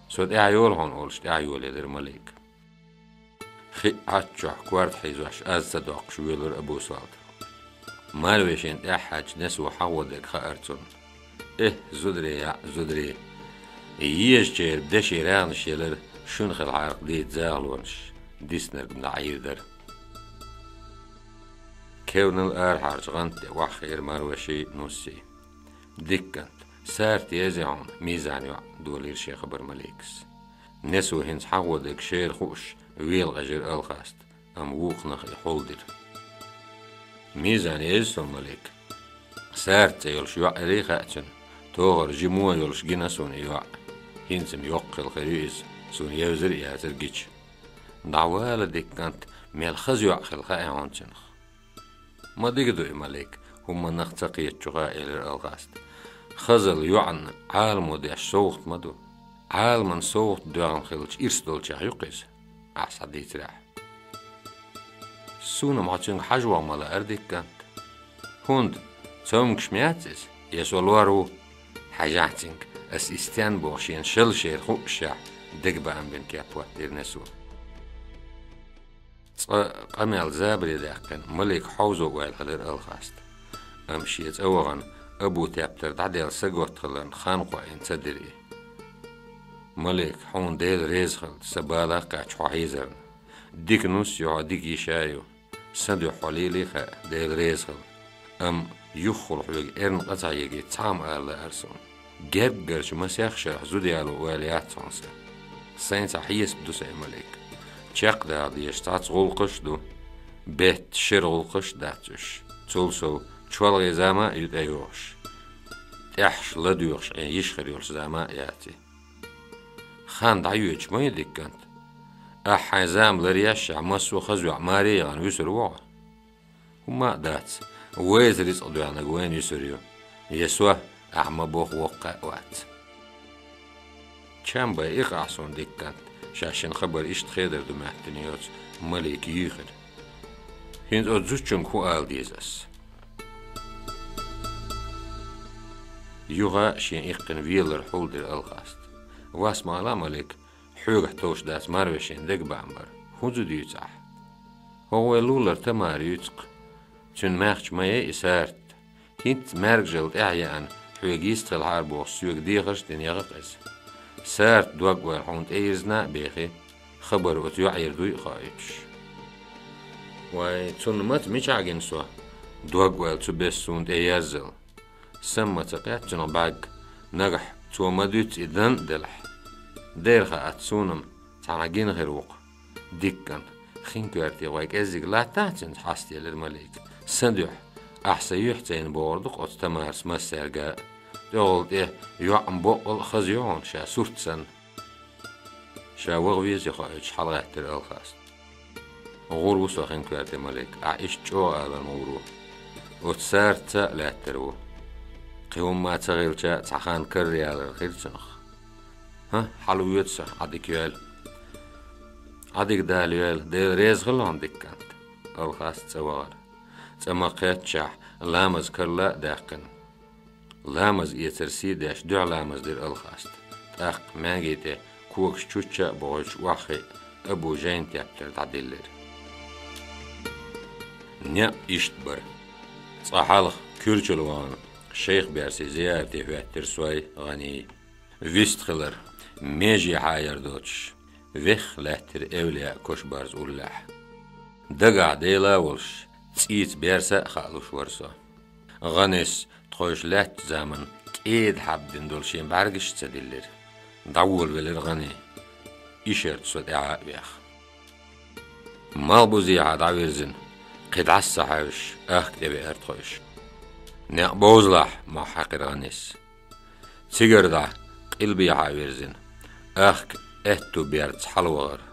Со тӀаьхьа йолу хьуна, олуш тӀаьхьа йолаелира Малик. Хи а Ӏаччохь корта хьийзош, аз ца доккхуш, воьлура Абу Солта. Марвешин тӀаьхьа хьаьжча, несо хьагӀо дерг хаьара цунна. Эхь, зударий, яӀ, зударий! Езачеран деши рагӀнаш елира, шуна хилахьара-кх дийца захалонаш, диснарг-м дӀа Ӏийр дара. Кевнал арахьарчу гӀанта тӀе охьахиира Марвеши Нусси. Дика кӀант, сарт еза хьуна, мизан йоӀ, — долийра шен хабар Маликас. Несо хӀинца хьагӀо дерг шера хууш, вела къежира Алхаста, амма вукхунах и хьулдира. Мизан еза суна, Малик. Сарт цӀе йолуш йоӀ ярий хаьа цуьнан, тохара жимо йолуш гина суна и йоӀ. ХӀинца-м йоккха хилла хир ю иза, суна евзар а яцара гича. ДӀавала, дика кӀант, мел хаза йоӀ хилла хаьа хьуна цуьнах. Ма дика ду и, Малик, хӀуманах ца кхетачуха, — элира Алхаста. Хазалла йоӀна Ӏаламо деш совгӀат ма ду. Ӏаламан совгӀат доьгӀна хилча, ирс долчех ю-кх иза, ахь схьадийцарехь. Суна-м хьо цуьнга хьажа ван ма лаара, дика кӀант. ХӀунда, цомгуш ма яц иза, я со лор ву? Хьажахь цуьнга, ас и стенна боху шена шала шера хуъушехь, дегабаам бина кеп хӀоттийра несо. Цкъа къамел забаре даьккхина, Малик хьовзо ойла хилира Алхаста. Амма шен цӀа вахана, Абу-Таьптар дӀадаьлла саготта хиларна хан кхоийна ца дира и. «Малик, хьуна Дела реза хилда, сан бала кхаьчча хьо хьийзарна. Дика нус ю хьо, дика йиша ю. Сан дуьхьа хьо лелий хаьа, Дела реза хилда. Амма юххехула хьоьга эрна къа ца хьега цхьа хӀума ала лаьара суна. Гергарчу масех шарахь зуда яло ойла яц хьуна сан. Сайна цхьа хьесап ду сайн, Малик. Чекхдаха дезаш цхьацца гӀуллакхаш а ду, бетта шера гӀуллакхаш а дац уьш. Цул сов, чолхе зама а ю тӀейогӀуш. ТӀехьашха ладоьгӀуш Ӏен йиш хир йолуш зама а яц и. Хан дӀайоьдуш ма ю, дика кӀант. Ахь хьайн зама ларъешшехь, массо а хаза йоӀ маре а яхана, вуьсур ву хьо. ХӀумма а дац, вайца рицкъ доьгӀнарг вайна юьсур ю. Я со, ахь ма-бохху, воккха а вац». «Чам бай, иккхахь суна, дика кӀант, шаьш шина хабар иштта хедар ду», — моьттина йоцу Малика юьйхира. «ХӀинца оцу зудчуьнга хӀун ала деза ас?» Юха шен иккхина велар хьулдира Алхаста. «Вас ма ала, Малик, хьоьгахь товш дац марвешин дегабаам бар. ХӀун зуда юьйцу ахь? ХӀокху вай лулара Тамара юьйцу-кх. Цуьнан маьхча ма яй и Сарта. ХӀинцца маьргажалла тӀаьхьа еана, хьоьга йист хилахьара бохуш, соьга дехарш а дина яха-кх иза. Сарта дог-ойла хьуна тӀеирзина а бехи, хабар оцу йоӀера дуй а хоуьйтуш». «Вай, цунна маца мичахь гина со? Дог-ойла цу беса суна тӀеерззал. Сан ма ца кхетта цунах бӀаьрг, нагахь цо ма дуьйццу и дан а делахь. Дера хаац суна-м, цхьанхьа гина хир ву-кх. Дика кӀант, хин коьрте вай кӀеззиг латтахь цуьнца», — хьаста елира Малика. «Сан дуьхьа, ахь сан юьхь ца йина бохур ду-кх оцу Тамарас массаьрга а. ТӀехула тӀе йоӀ-м боккъал а хаза ю хьуна, ша сурт санна». Ша ваха везий хоуьйтуш, хьалагӀаьттира Алхаста. «ГӀур ву со хин коьрте, Малик, ахь иштта чӀогӀа аларна гӀур ву. Оцу Сартаца а лаьттар ву. Кхин хӀумма ца хилча, цхьа хан караялар хир цунах. ХӀа, хьалавоьду со, Ӏадика йойла». «Ӏадика Дала йойла, Дела реза хила хьуна, дика кӀант». Алхаста цӀа вахара. ЦӀа ма-кхеттачохь, ламаз карла а даьккхина. Ламаз эцар сий деш, дуьхьа ламаз дира Алхаста. ТӀаккха маьнги тӀе когаш чучча а бохуьйтуш, охьахиъна, Абу Жайн тептар дӀадиллира. Некъ иштта бара. Цкъа хьалха, куьрчал вахана, шайх-берсий зиярате хӀоьттира Сой, ГӀаний. Вистхилар, меже хьаяр доцуш, вехха лаьттира эвлаяъ Кошбарз уллехь. Дагахь Дела а волуш, цӀийца берса а хаалуш вара со. ГӀанис тхойша лаьттачу заманан кӀеда хьабдина долу шен бӀаьргаш а ца диллира. ДӀаволавелира ГӀани, ишарца со тӀаьхьа а веха. Малхбузехьа дӀавирзина, кхин дӀаса ца хьаьвсаш, ахка тӀевеара тхойша. «Некъ бовзалахь», — мохь хьаькхира ГӀанис. Цигара дӀа, къилбехьа вирзина, ахка аьтту бердаца хьалавахара.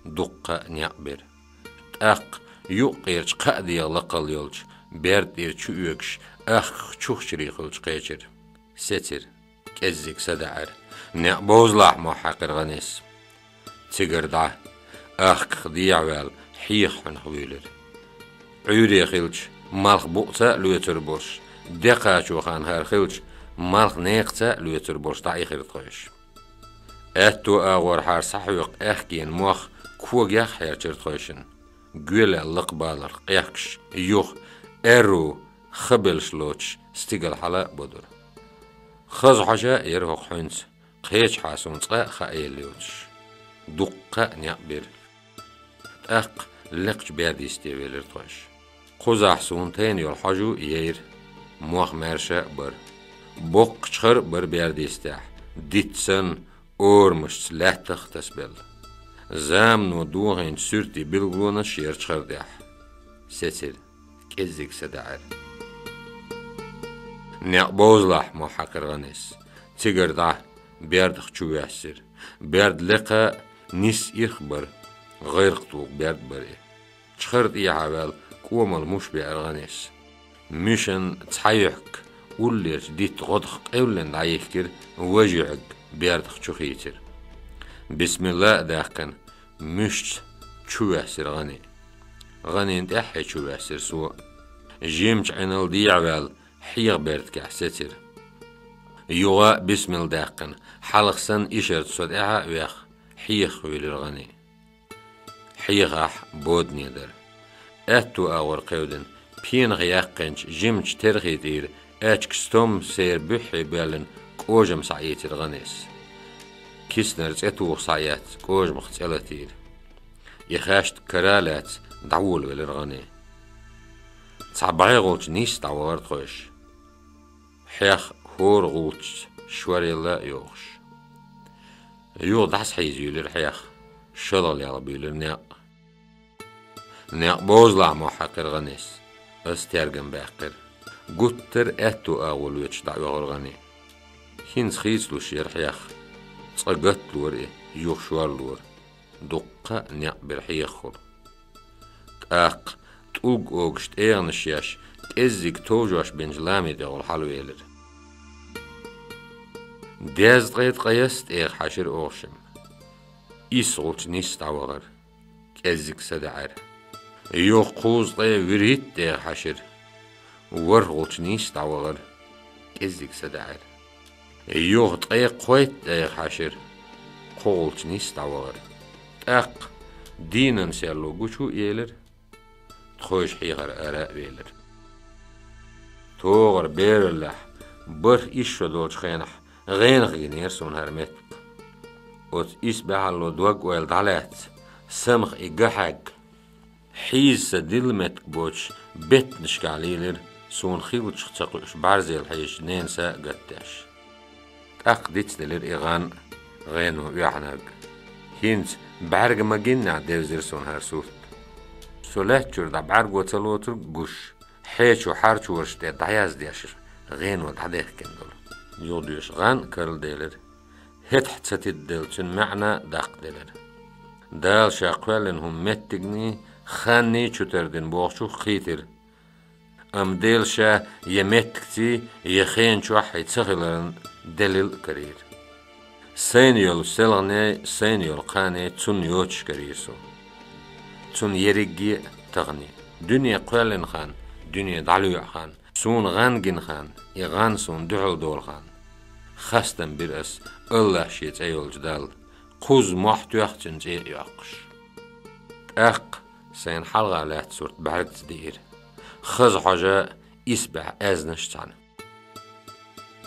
Дуккха а некъ бира. ТӀаккха юккъерчу кхаа дегӀан лакхалла йолчу берда тӀера чу оьгуш, ахках чухчарий хилча кхечира. Сецира, кӀеззиг садаӀара. «Некъ бовзалахь», — мохь хьаькхира ГӀанис. Цигара дӀа, ахках дехьаваьлла, хьеха хьуьнах вуьйлира. Ӏуьйре хилча, малх букъца а лоьцур болуш, де кхачо хан хӀара хилча, малх некхаца а лоьцур болуш дӀаихира тхойша. Аьтту агӀорхьара схьахьоькху аьхкенан мох когех а хьерчира тхойшинна. Гоьлаьлла лакхабаларх къехкаш, юха аьрру хабелш лоцуш, стигала хьала а бодура. Хаза хьожа а яра хӀокху хьуьнца, кхечахьа суна цкъа а хаа елла йоцуш. Дуккха а некъ бира. ТӀаккха лекхачу берда йисте велира тхойша. Кхузахь суна тайна йолу хьожа а яйра, мох маьрша а бара. Боккхачу хар а бара берда йистехь, диц санна, орамашца лаьттах а тасабелла. Замано дохийначу суьртийн билгалонаш а яра чу хар тӀехь. Сецира, кӀеззиг садаӀара. «Некъ бовзалахь», — мохь хьаькхира ГӀанис. Цигара дӀа, бердах чу воьссира. Берда лекха а, нисса ирх а бара. ГӀайракх туху берда бара и. Чу хар тӀехьа ваьлла, кӀомал муш беара ГӀанис. Муьшан цхьа юьхк уллерчу дитта гӀодах къевллина дӀайихкира, важа юьхк бердах чу хийцира. Бисмилла а даьккхина, муьшца чу воьссира ГӀани. ГӀанина тӀаьххье чу воьссира со а. Жимачу Ӏиналла дехьаваьлла, хьеха бердкехь сецира. Юха а бисмилла даьккхина, хьалха санна ишарца со тӀаьхьа а веха, хьехах вуьйлира ГӀани. Хьехахь бодане дара. Аьтту агӀор кхевдина, Пенах яьккхинчу жимачу терхи тӀера аьчка стом сер буьххье боьллина кӀожам схьаийцира гӀанес. Киснара цӀе тухуш схьаэцна кӀожамах цӀе латийра. И хаьшта кара а лаьцна дӀаволавелира гӀане. Цхьа бӀе гӀулч нийсса дӀавахара тхойша. Хьех хӀора гӀулчашца шоръелла а йохуш. Юха дӀасахьийза юьйлира хьех, шалгӀа лелха буьйлира некъ. Некъ бовзалахь мохь хьаькхира гӀанес, аса тергам баьккхира. Гуттар а аьтту агӀо лоьцуш дӀаоьхура гӀане. ХӀинца хийцалуш яра хьех. Цкъа гатта лора и, юха шорлора. Дуккха а некъ бира хьехахула. ТӀаккха тӀулг огуш тӀегӀанаш еш, кӀеззиг товжош бинчу лами тӀехула хьалавелира. Дезткъе ткъайесна тӀегӀа хьаьшира охшим. Исс гӀулч нийсса дӀавахара, кӀеззиг садаӀара. Юха кхузткъе вуьрхӀитта тӀегӀа хьаьшира. ВорхӀ гӀулч нийсса дӀавахара, кӀеззиг садаӀара. Юха ткъе кхойтта тӀегӀа хьаьшира, кхо гӀулч нийсса дӀавахара. ТӀаккха дийнан серло гучу а елира, тхойша хьехар ара а велира. ТогӀара бераллехь, бархӀ исс шо долчу хенахь, гӀенах гинера суна хӀара меттиг. Оцу исбаьхьалло дог-ойла дӀалаьцна, самха и гахьаьгга, хьийза сан дилла меттиг боцуш, беттанашкахь лийлира, суна хиллачух ца кхуьуш бӀаьрзел хьежачу ненан са а гатдеш. ТӀаккха дицделира и гӀан а, гӀено оьгӀнарг. ХӀинца бӀаьрга ма-гиннехь девзира суна хӀара сурт. Со лаьттачуьра дӀа бӀаьрго ца лоцург гуш, хьечу хьарчораш тӀе дӀаяздеш, гӀено дӀадехкина долу. Юхадоьшу гӀан а карладелира. ХӀетахь ца тидделла цуьнан маьӀна а даккхаделира. Дала ша кхоьллина хӀума меттигний, ханний чу тардина бохучух кхийтира. Амма Дела ша я меттигций, я хен чохь хьайн ца хиларан делил а карийра. Сайна йолу селханей, сайна йолу кханей цунна йоцуш карийра суна. Цунна ерриге а тахана, дуьне кхоьллина хан, дуьне дӀалоьӀу хан, суна гӀан гина хан, и гӀан суна дуьхьал долу хан. Хастам бира ас АллахӀ шен цӀе йолчу Далла, кхузза мохь тоьхна цуьнан цӀе а йоккхуш. ТӀаккха сайна хьалха лаьтта сурт бӀаьргаца диира. Хаза хьожа исбаьхьа аьзнаш цхьаьна.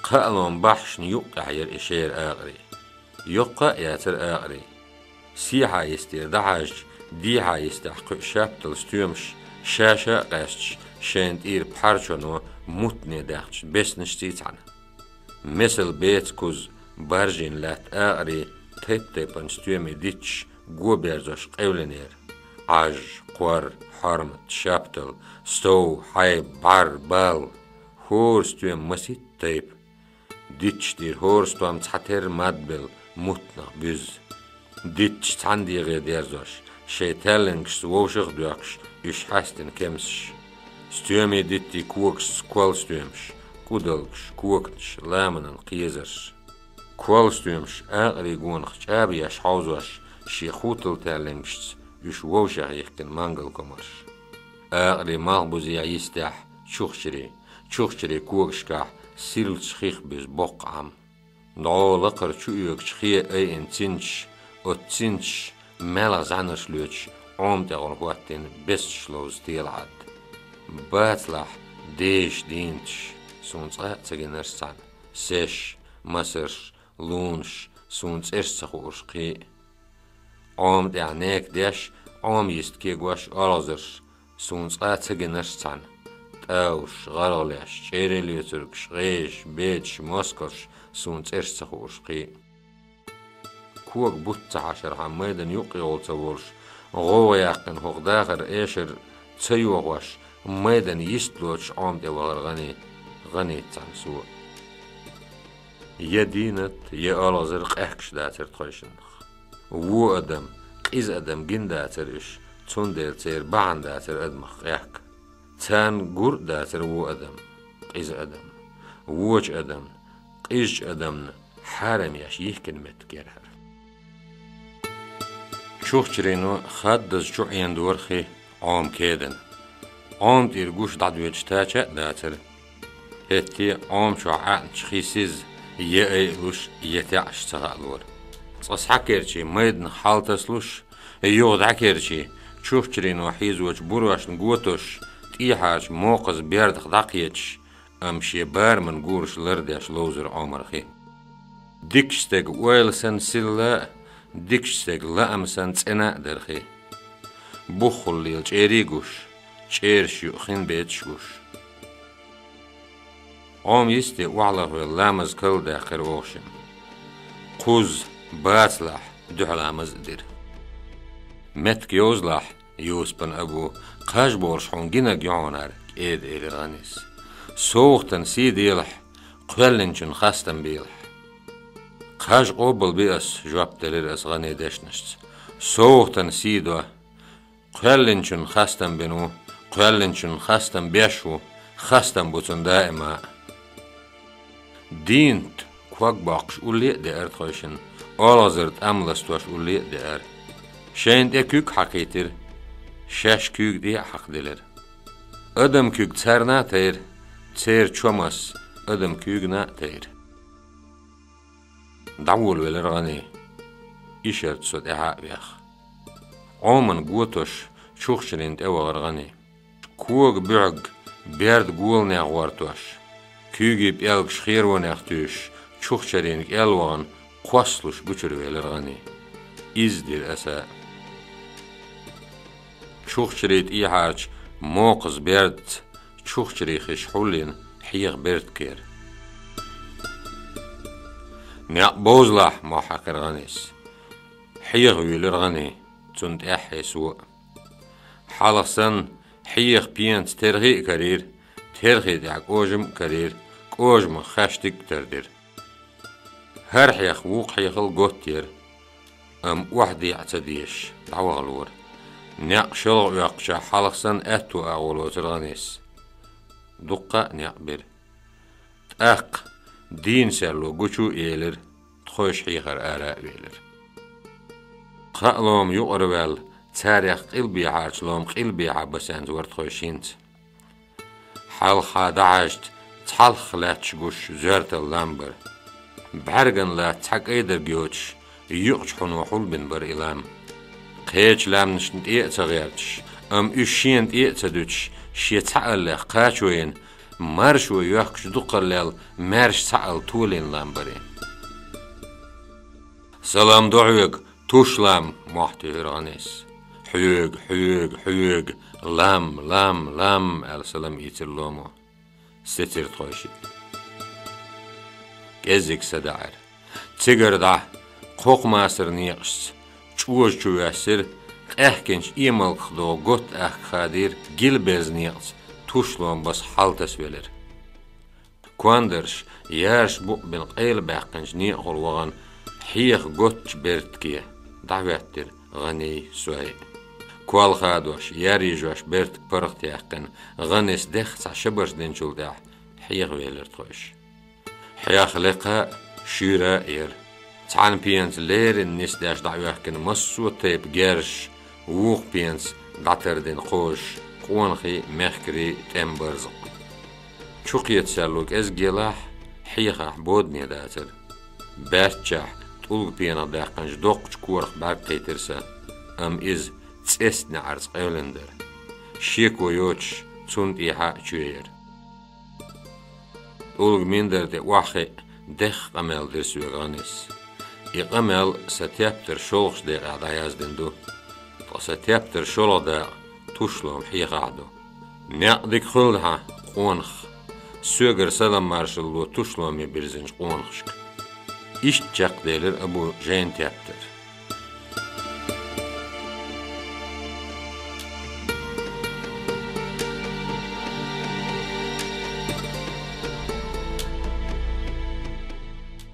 Кхаалон бахьашна юккъехь яра и шера акъарий. Йоккха а яцара акъарий. Сехьа йистера дӀахьаьжча, дехьа йистехь кхуьу шаьптал стоьмаш, ша-ша а къаьсташ, шайна тӀера пхьарчоно муттане даьхначу беснашций цхьаьна. Месал беца куз баржийна лаьтта акъарий тайп-тайпана стоьмий дитташ го берзош къевлинера. Ӏаж, кхор, хьормат, шаьптал, стов, хьайба, бӀар, бал. ХӀора стоьма маситта тайпа. Дитташ тӀера хӀора стом цхьатерра мадбелла, муттанах буьзза. Дитташ цхьана дегӀе дерзош, шайн таьллангашца вовшах а доьхкуш, уьш хьаьстина кемсаш. Стоьмий диттийн когашца кол стоьмаш, кӀудалгаш, коканаш, ламанан кхезарш. Кол стоьмаш акъарий гонах чӀаба еш хьовзош, шен хутал таьллангашца уьш вовшах йихкина мангал комарш. Акъарий малхбузехь йистехь чухчарий, чухчарий когашкахь сирлачу хих буьзу боккха Ӏам. ДӀо лакхара чу оьгучу хе айина цинчаш, оцу цинчаш маьлха зӀаьнарш лоьцуш, Ӏома тӀехула хӀоттийна беснаш ловза телахьад. Бацалахь дезаш дийнаташ, суна цкъа а ца гинарш цхьаьна, сеш, масарш, лунаш, суна цӀераш ца хуурш кхин а. Ӏома тӀехь нека деш, Ӏома йиста кегош олхазарш, суна цкъа а ца гинарш цхьаьна, тӀавш, гӀаргӀалеш, чӀерий лоьцургаш, гӀежаш, бедаш, москалш, суна цӀераш ца хуурш кхин а. Кога бутт ца хьашархьама майдан юккъехула ца волуш, гӀовгӀа яьккхина хӀокху дахар эшар ца йохош, майдан йист лоцуш Ӏома тӀе вахара гӀани, гӀаница цхьаьна со. Я дийнат, я олхазар къехкаш дацара тхойшиннах. Вон адам, къиза адам гина дацара уьш, цундела церан бахьана дацара адамах къехка. Царна гур а дацара вон адам, къиза адам. Вочу адамна, къизачу адамна хьарам еш йихкина меттиг яра хӀара. Чухчарино хаддаза чу Ӏендора хи Ӏома кедана. Ӏома тӀера гуш дӀадоьдуш тача а дацара. ХӀетте Ӏома чохь Ӏаьнчу хи сиза я айалуш, я таьӀаш ца хаалора. Цкъа схьакерчий майданах хьалтаслуш, юха дӀакерчий, чухчарино хьийзочу бурошна готош, тӀехьарчу мокхаза бердах дӀакхеташ, амма шен бараман гураш лардеш ловзар Ӏомархи. Дикачу стеган ойла санна сирла а, дикачу стеган лаам санна цӀена а дархи. Буххула лела чӀерий гуш, чӀераш юкъа хин бецаш гуш. Ӏома йисте охьалагӀвелла ламаз карладаьккхира оха шимма. Кхузза, бацалахь, дуьхьа ламаз а дира. Меттиг йовзалахь, Юсупан Абу, кхаж болуш хьуна гинарг ю хьуна хӀара, кӀеда элира ГӀанис. СовгӀатан сий делахь, кхоьллинчун хастам белахь. Кхаж къобал би ас, жоп делира ас ГӀане дешнашца. СовгӀатан сий до. Кхоьллинчун хастам бина ву, кхоьллинчун хастам беш ву, хастам бу цунна даима а. Дийнат ког боккхуш улле а деара тхойшинна, олхазар тӀам ластош улле а деара. Шайна тӀе куьг хьакхийтира, шаьш куьйга тӀе а хьакхаделира. Адам куьг царна а тайра, церан чомас адам куьйгана а тайра. ДӀаволавелира ГӀани, ишарца со тӀаьхьа а веха. Ӏоман готош чухчарина тӀевахара ГӀани. Кога буьхьиг берда голанех гӀортош, куьйгийн пӀелгаш херонех туьйсуш, чухчарина кӀел вахана, кхоссалуш гучура велира ГӀани. Иза дира аса а. Чухчарий тӀехьарчу мокхаза бердаца чухчарий хиш хьулйина хьеха бертакера. Некъ бовзалахь, мохь хьаькхира ГӀанис. Хьеха вуьйлира ГӀани, цунна тӀаьхьа хьесво а. Хьалха санна, хьеха пенаца терхий а карийра, терхий тӀехь кӀожам а карийра, кӀожамах хаьштиг а тардира. ХӀара хьех вукху хьехал готта яра, амма охьадеӀа ца дезаш, дӀавахалора. Некъ шолгӀа оьккхучохь хьалха санна аьтту агӀо лоцура ГӀанис. Дуккха а некъ бира. ТӀаккха дийна серло гучу а елира, тхойша хьехар ара а велира. Кхаа лома юкъара ваьлла, царех къилбехьарчу лома къилбехьа басаьнца вара тхойша хӀинца. Хьалха дӀахьаьжча, цхьалха лаьтташ гуш зоьртала лам бара. БӀаьргана латта цхьа кӀайдарг йоцуш, юкъачу хьуно хьулбина бара и лам. Кхечу лаьмнашна тӀе а ца гӀерташ, амма уьш шена тӀе а ца дуьтуш, шен цхьааллех кхачо йина, маршо йоьхкучу дукхаллел маьрша цхьаалла толийна лам бара и. «Салам ду хьоьга, туш лам!» — мохь туьйхира ГӀанис. «Хьоьга, хьоьга, хьоьга! Лам, лам, лам!» — аьлла салам ийцира ломо. Сецира тхойшиъ. КӀеззиг садаӀара. Цигара дӀа, кхокхамасар некъашца, чӀожа чу воьссира, къаьхкинчу эмалках догӀу готта ахка хадийра, гила берза некъаца туш лома баса хьалтасавелира. Кондарш, яраш букъ бина къайла баьккхинчу некъахула вахана, хьеха готтачу бертаке дӀахӀоьттира ГӀаний, сой. Кол хадош, яр йижош бертаг паргӀатъяьккхина, ГӀанис дехха цхьа шабарш динчул тӀаьхьа хьеха велира тхойша. Хьех лекха а, шуьйра а яра. Цхьана пенаца леррина нисдеш дӀаоьхкина массо а тайпа герзаш, вукху пенаца дӀатардина кхозаш, къонахий, мехкарий, тӀеман барзакъ. Чукхетта серло кӀезиг елахь, хьехахь бодане дацара. Баьччахь, тӀулга пенах даьккхинчу доккхачу корах бӀаьрг кхийтира сан, амма иза цӀестан неӀарца къевлина дара. Шеко йоцуш, цунна тӀехьа а чоь яра. ТӀулга миндар тӀе охьахиъна, дехха къамел дира соьга ГӀанис. И къамел сан тептар шолгӀачу декъехь дӀаяздина ду. Ткъа сан тептар шолгӀа дакъа туш лома хьехахь ду. Некъ дика хуьлда хьан, къонах! Соьгара салам-маршалла ло туш ломе бирзинчу къонахашка. Иштта чекхделира Абу жайна тептар.